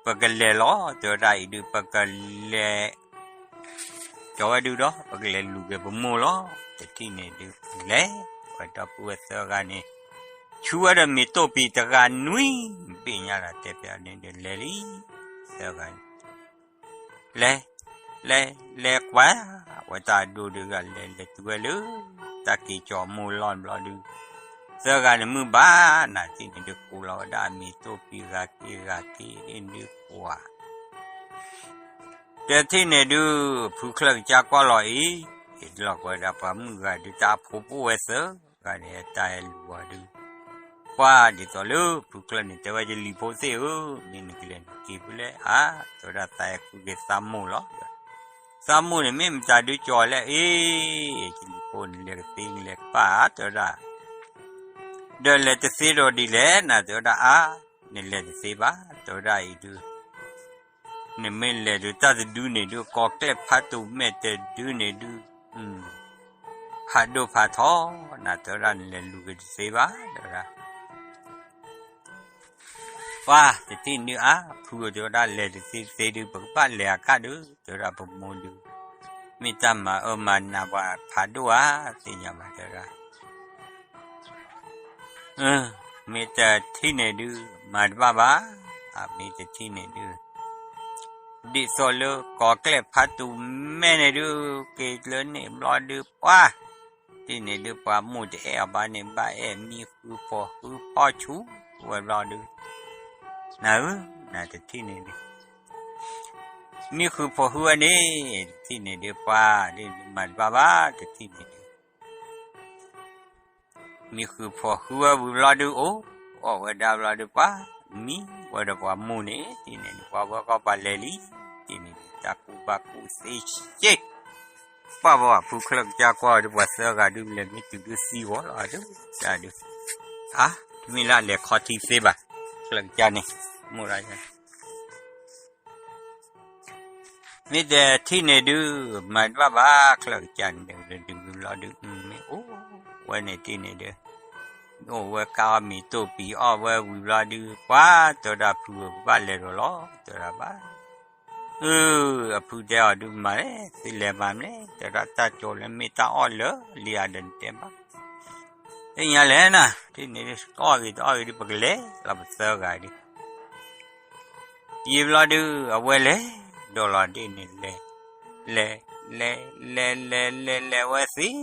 ပကလဲၤလီၤ, တဲဝဲဒၣ်, အံၤဒုး ပကလဲၤ ကၠီၤဝဲဒုးဒီး ပကလဲၤလူၤက့ၤပမိၢ်လီၤ. တထံၣ်န့ၣ်ဒုး လဲၤဝဲဒီပုၢ်ဝဲၢ်သၢဂၤန့ၣ် ဆူဝဲဒီးမ့ၤတိၢ်ပံၤတဂၤနွံဘ့ၣ်ညါဒီး တဲဖဲန့ၣ်ဒုး လဲၤလံ, သၢဂၤန့ၣ် လဲၤ, လဲၤ, လဲၤကွၢ်ဝဲတၢ်အဒိၣ်ဒုး လဲၤလဲၤတုၤဝဲလၢ တၢ်က့ၤကၠီၤမိၢ်လီၢ်ဘျီဒုး, သၢဂၤန့ၣ်မုၢ်ဘၣ်နၤထံၣ်န့ၣ်ဒုး ကိးလီၤဝဲဒၣ်အမ့ၤတိၢ်ပံၤဂၤက့ၤဂၤက့ၤဒုးကွၢ် တထံၣ်န့ၣ်ဒုး ဖုချၢၣ်ကစၢ်ကွၢ်လီၤအံၤ, အ့ၣ်လီၤကဝဲဒၣ်ပှၤမုၣ်ဂၤဒုး တၢ်ဖိပိၢ်ဝဲသၢဂၤန့ၣ် တၢ်ဟဲလူၤအီၤဒုး, ပှၤဒ်သိးလၢဖုချၢၣ်န့ၣ် တဲဝဲယလံၤဖိသ့ၣ်ဧၢ, မ့ၢ်နကလဲၤနက့ၤဖဲလဲၣ်ဧါ, တဲဝဲဒၣ်သးဟဲဃုက့ၤသးမိၢ်လီၤ. သးမိၢ်န့ၣ်မ့ၢ်မတၤဒုးကၠီၤလဲၣ်, အ့ၣ် ယလံၤဖိန့ၣ် လဲၤကသ့လဲၤကပၣ်ဧါ, တဲဝဲဒၣ် ဒီးလဲၤတသ့ဒီးဒ်လဲၣ်နၤ, တဲဝဲဒၣ်အါ, နလဲၤတသ့ဘၣ်, တဲဝဲဒၣ်အံၤဒုး နမ့ၢ်လဲၤဒုး တၢ်တဒုန့ၣ်ဒုး ကီၤကျဲၣ်ဖးတူၤမဲာ်တဒုန့ၣ်ဒုး ဖးဒိၣ်ဖးထီနၤ, တဲဝဲဒၣ်နလဲၤလူၤက့ၤတသ့ဘၣ်, တဲဝဲဒၣ် ပှၤတထံၣ်န့ၣ်အါ, ဖုဧၢ တဲဝဲဒၣ်လဲၤတသ့တသ့ဒုး ပကဘၣ်လဲၤအခါဒုး, တဲဝဲဒၣ်ပမိၢ်ဒုး မ့ၢ်တၢ်မၤအၢမၤနးပှၤဖးဒိၣ်ဧါ, သ့ၣ်ညါဘၣ် တဲဝဲဒၣ် မ့ၢ်တထံၣ်န့ၣ်ဒုး မၤတဘၣ်ဘၣ်, အမ့ၢ်တထံၣ်န့ၣ်ဒုး ဒ်သိးလၢကီၤကျဲၣ်ဖးတူၤမဲာ်န့ၣ်ဒုး က့ၤလၢန့ၣ်ဘျီဒုး ပှၤတထံၣ်န့ၣ်ဒုး ပှၤမိၢ်တအဲၣ်အီၤဘၣ်န့ၣ် ဘၣ်အဲၣ်မံဃုဖီၣ်ဃုဖီၣ်ဆူဝဲဘျီဒုး နၤဧၢ, နတထံၣ်န့ၣ်ဒုး မံဃုဖီၣ်ဃုဝဲန့ၣ် တထံၣ်န့ၣ်ဒုး ပှၤဒ်မၤတဘၣ်ဘၣ် တထံၣ်န့ၣ်ဒုး မံဃုဖီၣ်ဃုဝဲဝံၤဘျီဒုး အိၣ်အီၣ်ဝဲဒၣ်ဘျီဒုး ပှၤမံဝဲဒီးပှၤမိၢ်န့ၣ် တထံၣ်န့ၣ်ဒုး ပှၤဝဲကီၢ်ပှၤလဲၤလံ, တထံၣ်န့ၣ်ဒုး တၢ်ကူၣ်ဘၣ်ကူၣ်သ့ဆ့ ပှၤဘၣ်ဖုချၢၣ်ကစၢ်ကွၢ်အီၤဒုး ပှၤသၢဂၤဒုး လဲၤမ့ၢ်တုၤဒုးသံဂီၤလီၤဒုး တၢ်ဒုး အါ တမ့ၢ်လၢအလဲၤခီထံသ့ဘၣ် ချၢၣ်ကစၢ်န့ၣ် မိၢ်ဒၣ် မ့ၢ်တထံၣ်န့ၣ်ဒုး မၤတဘၣ်ဘၣ် ချၢၣ်ကစၢ်န့ၣ်ဒုး ဒုးလီၤဒုး မ့ၢ်အိၣ်ဝဲန့ၣ်တထံၣ်န့ၣ်ဒုး အိၣ်ဝဲကါအီၣ်မ့ၤတိၢ်ပံၤအီၣ်ဝဲဝံၤဘျီဒုး ပှၤတဲဝဲဒၣ်ဖုဧၢ ပဘၣ်လဲၤဒီးလီၤ တဲဝဲဒၣ်ဘၣ် အၢ အဖုတဲအီၤဒုး မၤလဲၣ် သုလဲၤမၤမလဲၣ် တဲဝဲဒၣ်တၢ်ကၠိလၢမ့ၢ်တၢ်အီၣ်လၢလံဧါဒီးနတဲဘၣ် သ့ၣ်ညါလဲၣ်နၤ တထံၣ်န့ၣ်ဒုး ကအီၣ်ဂ့ၤတအီၣ်ဂ့ၤဒုး ပကလဲၤလီၤပသၢဂၤဒုး ယံာ်ဘျီဒုး အဝဲလဲၤဒီးလီၤဒ်န့ၣ်လဲၤ လဲၤ လဲၤ လဲၤ လဲၤ လဲၤ လဲၤဝဲသ့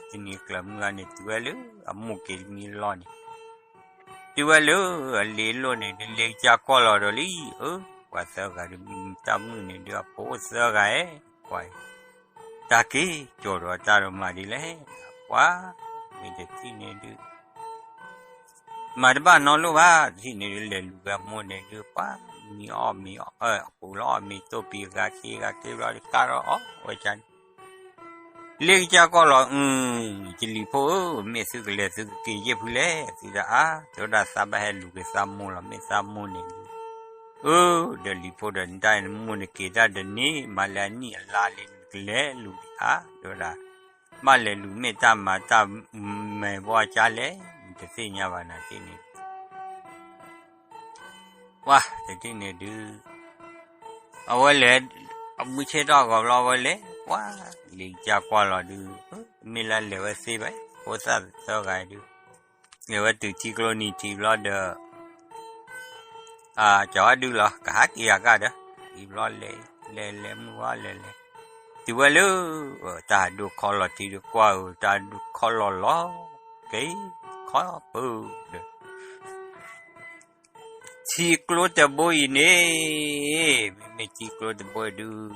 တနံၤကျၢၤမုၢ်ဂၤန့ၣ် တုၤဝဲလၢအမိၢ်က့ၤတမံၤလီၤန့ၣ် တုၤဝဲလၢအလံၤလိၣ်န့ၣ်ဒုး လံၤကစၢ်ကွၢ်လီၤဒီးလံ အၢ ပှၤသၢဂၤဒုး မ့ၢ်တၢ်မုၣ်န့ၣ်ဒုး အဖိအိၣ်သၢဂၤဧၢ ကွၢ် တၢ်က့ၤကၠီၤဒီးတၢ်ဒိၣ်မးဒ်လဲၣ် ပှၤ မ့ၢ်တထံၣ်န့ၣ်ဒုး မၤတဘၣ်နီတလိၣ်ဘၣ် တထံၣ်န့ၣ်ဒုး လဲၤလူၤဝဲအမိၢ်န့ၣ်ဒုး ပှၤမံအီၣ်မ့ၤအီၣ် အဃိလီၤအီၣ်မ့ၤတိၢ်ပံၤဂၤက့ၤဂၤက့ၤဘျီဒုး ကါထီၣ်အီၣ်ဝဲကန့ၣ် လံၤကစၢ်ကွၢ်လီၤ အု ယလံၤဖိဧၢ မ့ၢ်သုကလဲၤ သုကက့ၤယဲၢ်ဖုလဲၣ် သုဒၣ်အါ တဲဝဲဒၣ်သးဘၣ်ဟဲလူၤက့ၤသးမိၢ်လီၤ မ့ၢ်သးမိၢ်န့ၣ်ဒုး အၢ ဒီးလံၤဖိဒီးနတၢ်မိၢ်န့ၣ်က့ၤတၢ်ဒီးန့ၣ် မၤလၢအနံၣ်အလါလံ နကလဲၤလူၤဒံးဧါ တဲဝဲဒၣ် ဘၣ်လဲၤလူၤမ့ၢ်တၢ်မၤတၢ်မဲာ်ဘီကါလဲၣ် နတသ့ၣ်ညါဘၣ်နၤတထံၣ်န့ၣ် ပှၤ တထံၣ်န့ၣ်ဒုး အဝဲလဲၤ အမုၢ်ဆ့ၣ်ထီၣ်ဂီၤဘျီဝဲလဲၤ ပှၤ လံၤကစၢ်ကွၢ်လီၤဒုး မ့ၢ်လၢလဲၤဝဲသ့ဘၣ် ဖိသၣ်သၢဂၤဒုး လဲၤဝဲတုၤထံကျိနံၤထံးဘျီဒီး ကၠီၤဒုးလီၤ ကဟးက့ၤဂၤကါဒီး အံၤဘျီလဲၤ လဲၤလဲၤမုၢ်ဝါလဲၤလဲၤ တုၤဝဲလၢ တၢ်ဒိၣ်ခီလီၤထံဒုးကွၢ်ဧၢ တၢ်ဒိၣ်ခီလီၤလီၤ က့ၤခီပၢၢ်ဒီး ထံကျိတဘိအံၤန့ၣ် မ့မ့ၢ်ထံကျိတဘိအံၤဒုး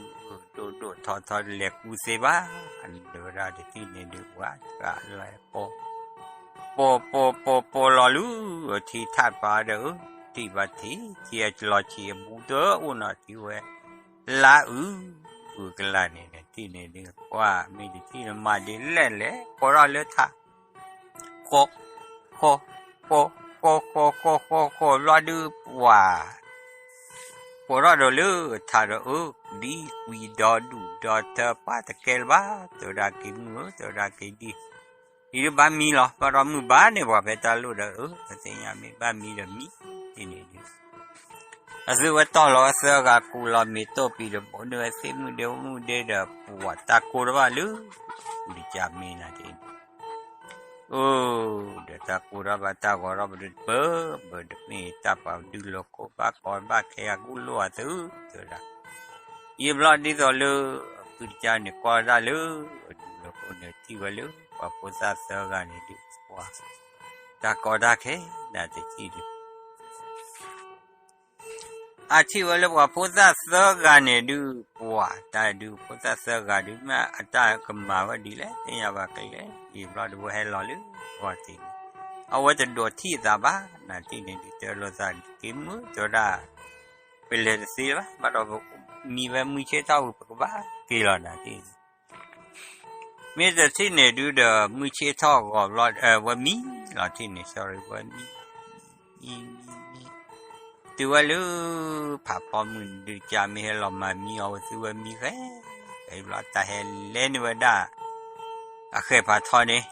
ဒိၣ်ဒိၣ်ထီထီလဲၤကူသ့ဘၣ် အဝဲဒၣ်တထံၣ်န့ၣ်ဒုး ဝါကလဲၤပိာ် ပိာ်ပိာ်ပိာ်ပိာ်လီၤလူၤ ထံထးပာ်ဒီး ထံၣ်ဘၣ်ထံၣ် ထံအလီၤဆံးအဘူးတအိၣ်နီၤ ထံဝဲ လါအုး အုးကလါန့ၣ် တထံၣ်န့ၣ်ဒုး ကွၢ်မ့ၢ်တထံၣ်န့ၣ် မၤဒ်လဲၣ်လဲၣ် ပိာ်ထီၣ်လၢထး ဃီ ဃီ ဃီ ဃီ ဃီ ဃီ ဃီ ဘျီဒုး ပှၤ ပိာ်ထီၣ်ဒီးလၢထးဒီးအၢ ဒ်ကွံာ်ဒီဒူၣ်ဒီထၢပှၤတကဲလၢၤဘၣ် တဲဝဲဒၣ်က့ၤမုၢ်ဧၢ တဲဝဲဒၣ်က့ၤဒ် အံၤဒုးဘၣ်မံလီၤ, ဘၣ်ဒီးမုၢ်ဘၣ်န့ၣ် ပှၤဖဲတၢ်လိၣ်ဒီး အၢ ပသ့ၣ်ညါမ့ၢ်ဘၣ်မံဒီးမံ, တထံၣ်န့ၣ်ဒုး အသုဝဲတီၢ်လီၤဝဲသၢဂၤကူလီၤမ့ၤတိၢ်ပံၤဒီး ဘူးန့ၢ်ဝဲသ့ၣ်မုၢ်ဒ့မုၢ်ဒ့ဒီး ပှၤတၢ်ကိၢ်ထီၣ်ဘၣ်လၢ ပူၤတကးမ့ၢ်နၤတထံၣ်န့ၣ် အိၣ်ဒီးတၢ်ကိၢ်ထီၣ်ဘၣ်တၢ်ဂီၤထီၣ်ဘၣ်ဒုး ပၢၢ်ပၢၢ်ဒီးမ့ၢ်တၢ်ပာ်ဒုးလီၤခိၣ်ဘၣ်ကီဘၣ်ခဲအကူၣ်လိၣ်အသု တဲဝဲဒၣ်, ယံာ်ဘျီဒ်သိးလၢ အပုၢ်တကါန့ၣ်ကွၢ်ဝဲဒၣ်လၢ အဒုးလီၤခိၣ်န့ၣ်ထံၣ်ဝဲလၢ ပှၤဖိသၣ်သၢဂၤန့ၣ်ဒုး ပှၤ တၢ်ကီတၢ်ခဲ နၤတထံၣ်ဒုး အထံၣ်ဝဲလၢပှၤဖိသၣ်သၢဂၤန့ၣ်ဒုး ပှၤတၢ်ဒုးဖိသၣ်သၢဂၤဒုး မ့ၢ်အတၢ်ကမၤဝဲဒ်လဲၣ် သ့ၣ်ညါဘၣ်ကလဲၣ် ယံာ်ဘျီဒုးဝဲဟဲလီၤလၢ ပှၤတထံၣ်န့ၣ် အဝဲတဒိးထံၣ်အသးဘၣ် နၤတထံၣ်န့ၣ်ဒုး တဲလိာ်သးက့ၤမုၢ်တဲဝဲဒၣ် ပလဲၤတသ့ဘၣ် ဘၣ်ဒီးမံဝဲမုၢ်ဆ့ၣ်ထီၣ်ဝံၤ ပကဘၣ်က့ၤလီၤနၤတထံၣ်န့ၣ် မ့ၢ်တထံၣ်န့ၣ်ဒုးဒီး မုၢ်ဆ့ၣ်ထီၣ်ဂီၤဘျီ ဝဲမံလီၤတထံၣ်န့ၣ် sorry ဝဲမံ မံ မံ မံ တုၤဝဲလၢ ဖးဖီမုၢ်ဒုးကမ့ၢ်ဟဲလီၤမၤမံအီၤဝဲ သုဝဲမံဃဲ ဃဲဘျီတၢ်ဟဲလဲၤန့ၢ်ဝဲဒၣ် အဃဲးဖးထီန့ၣ်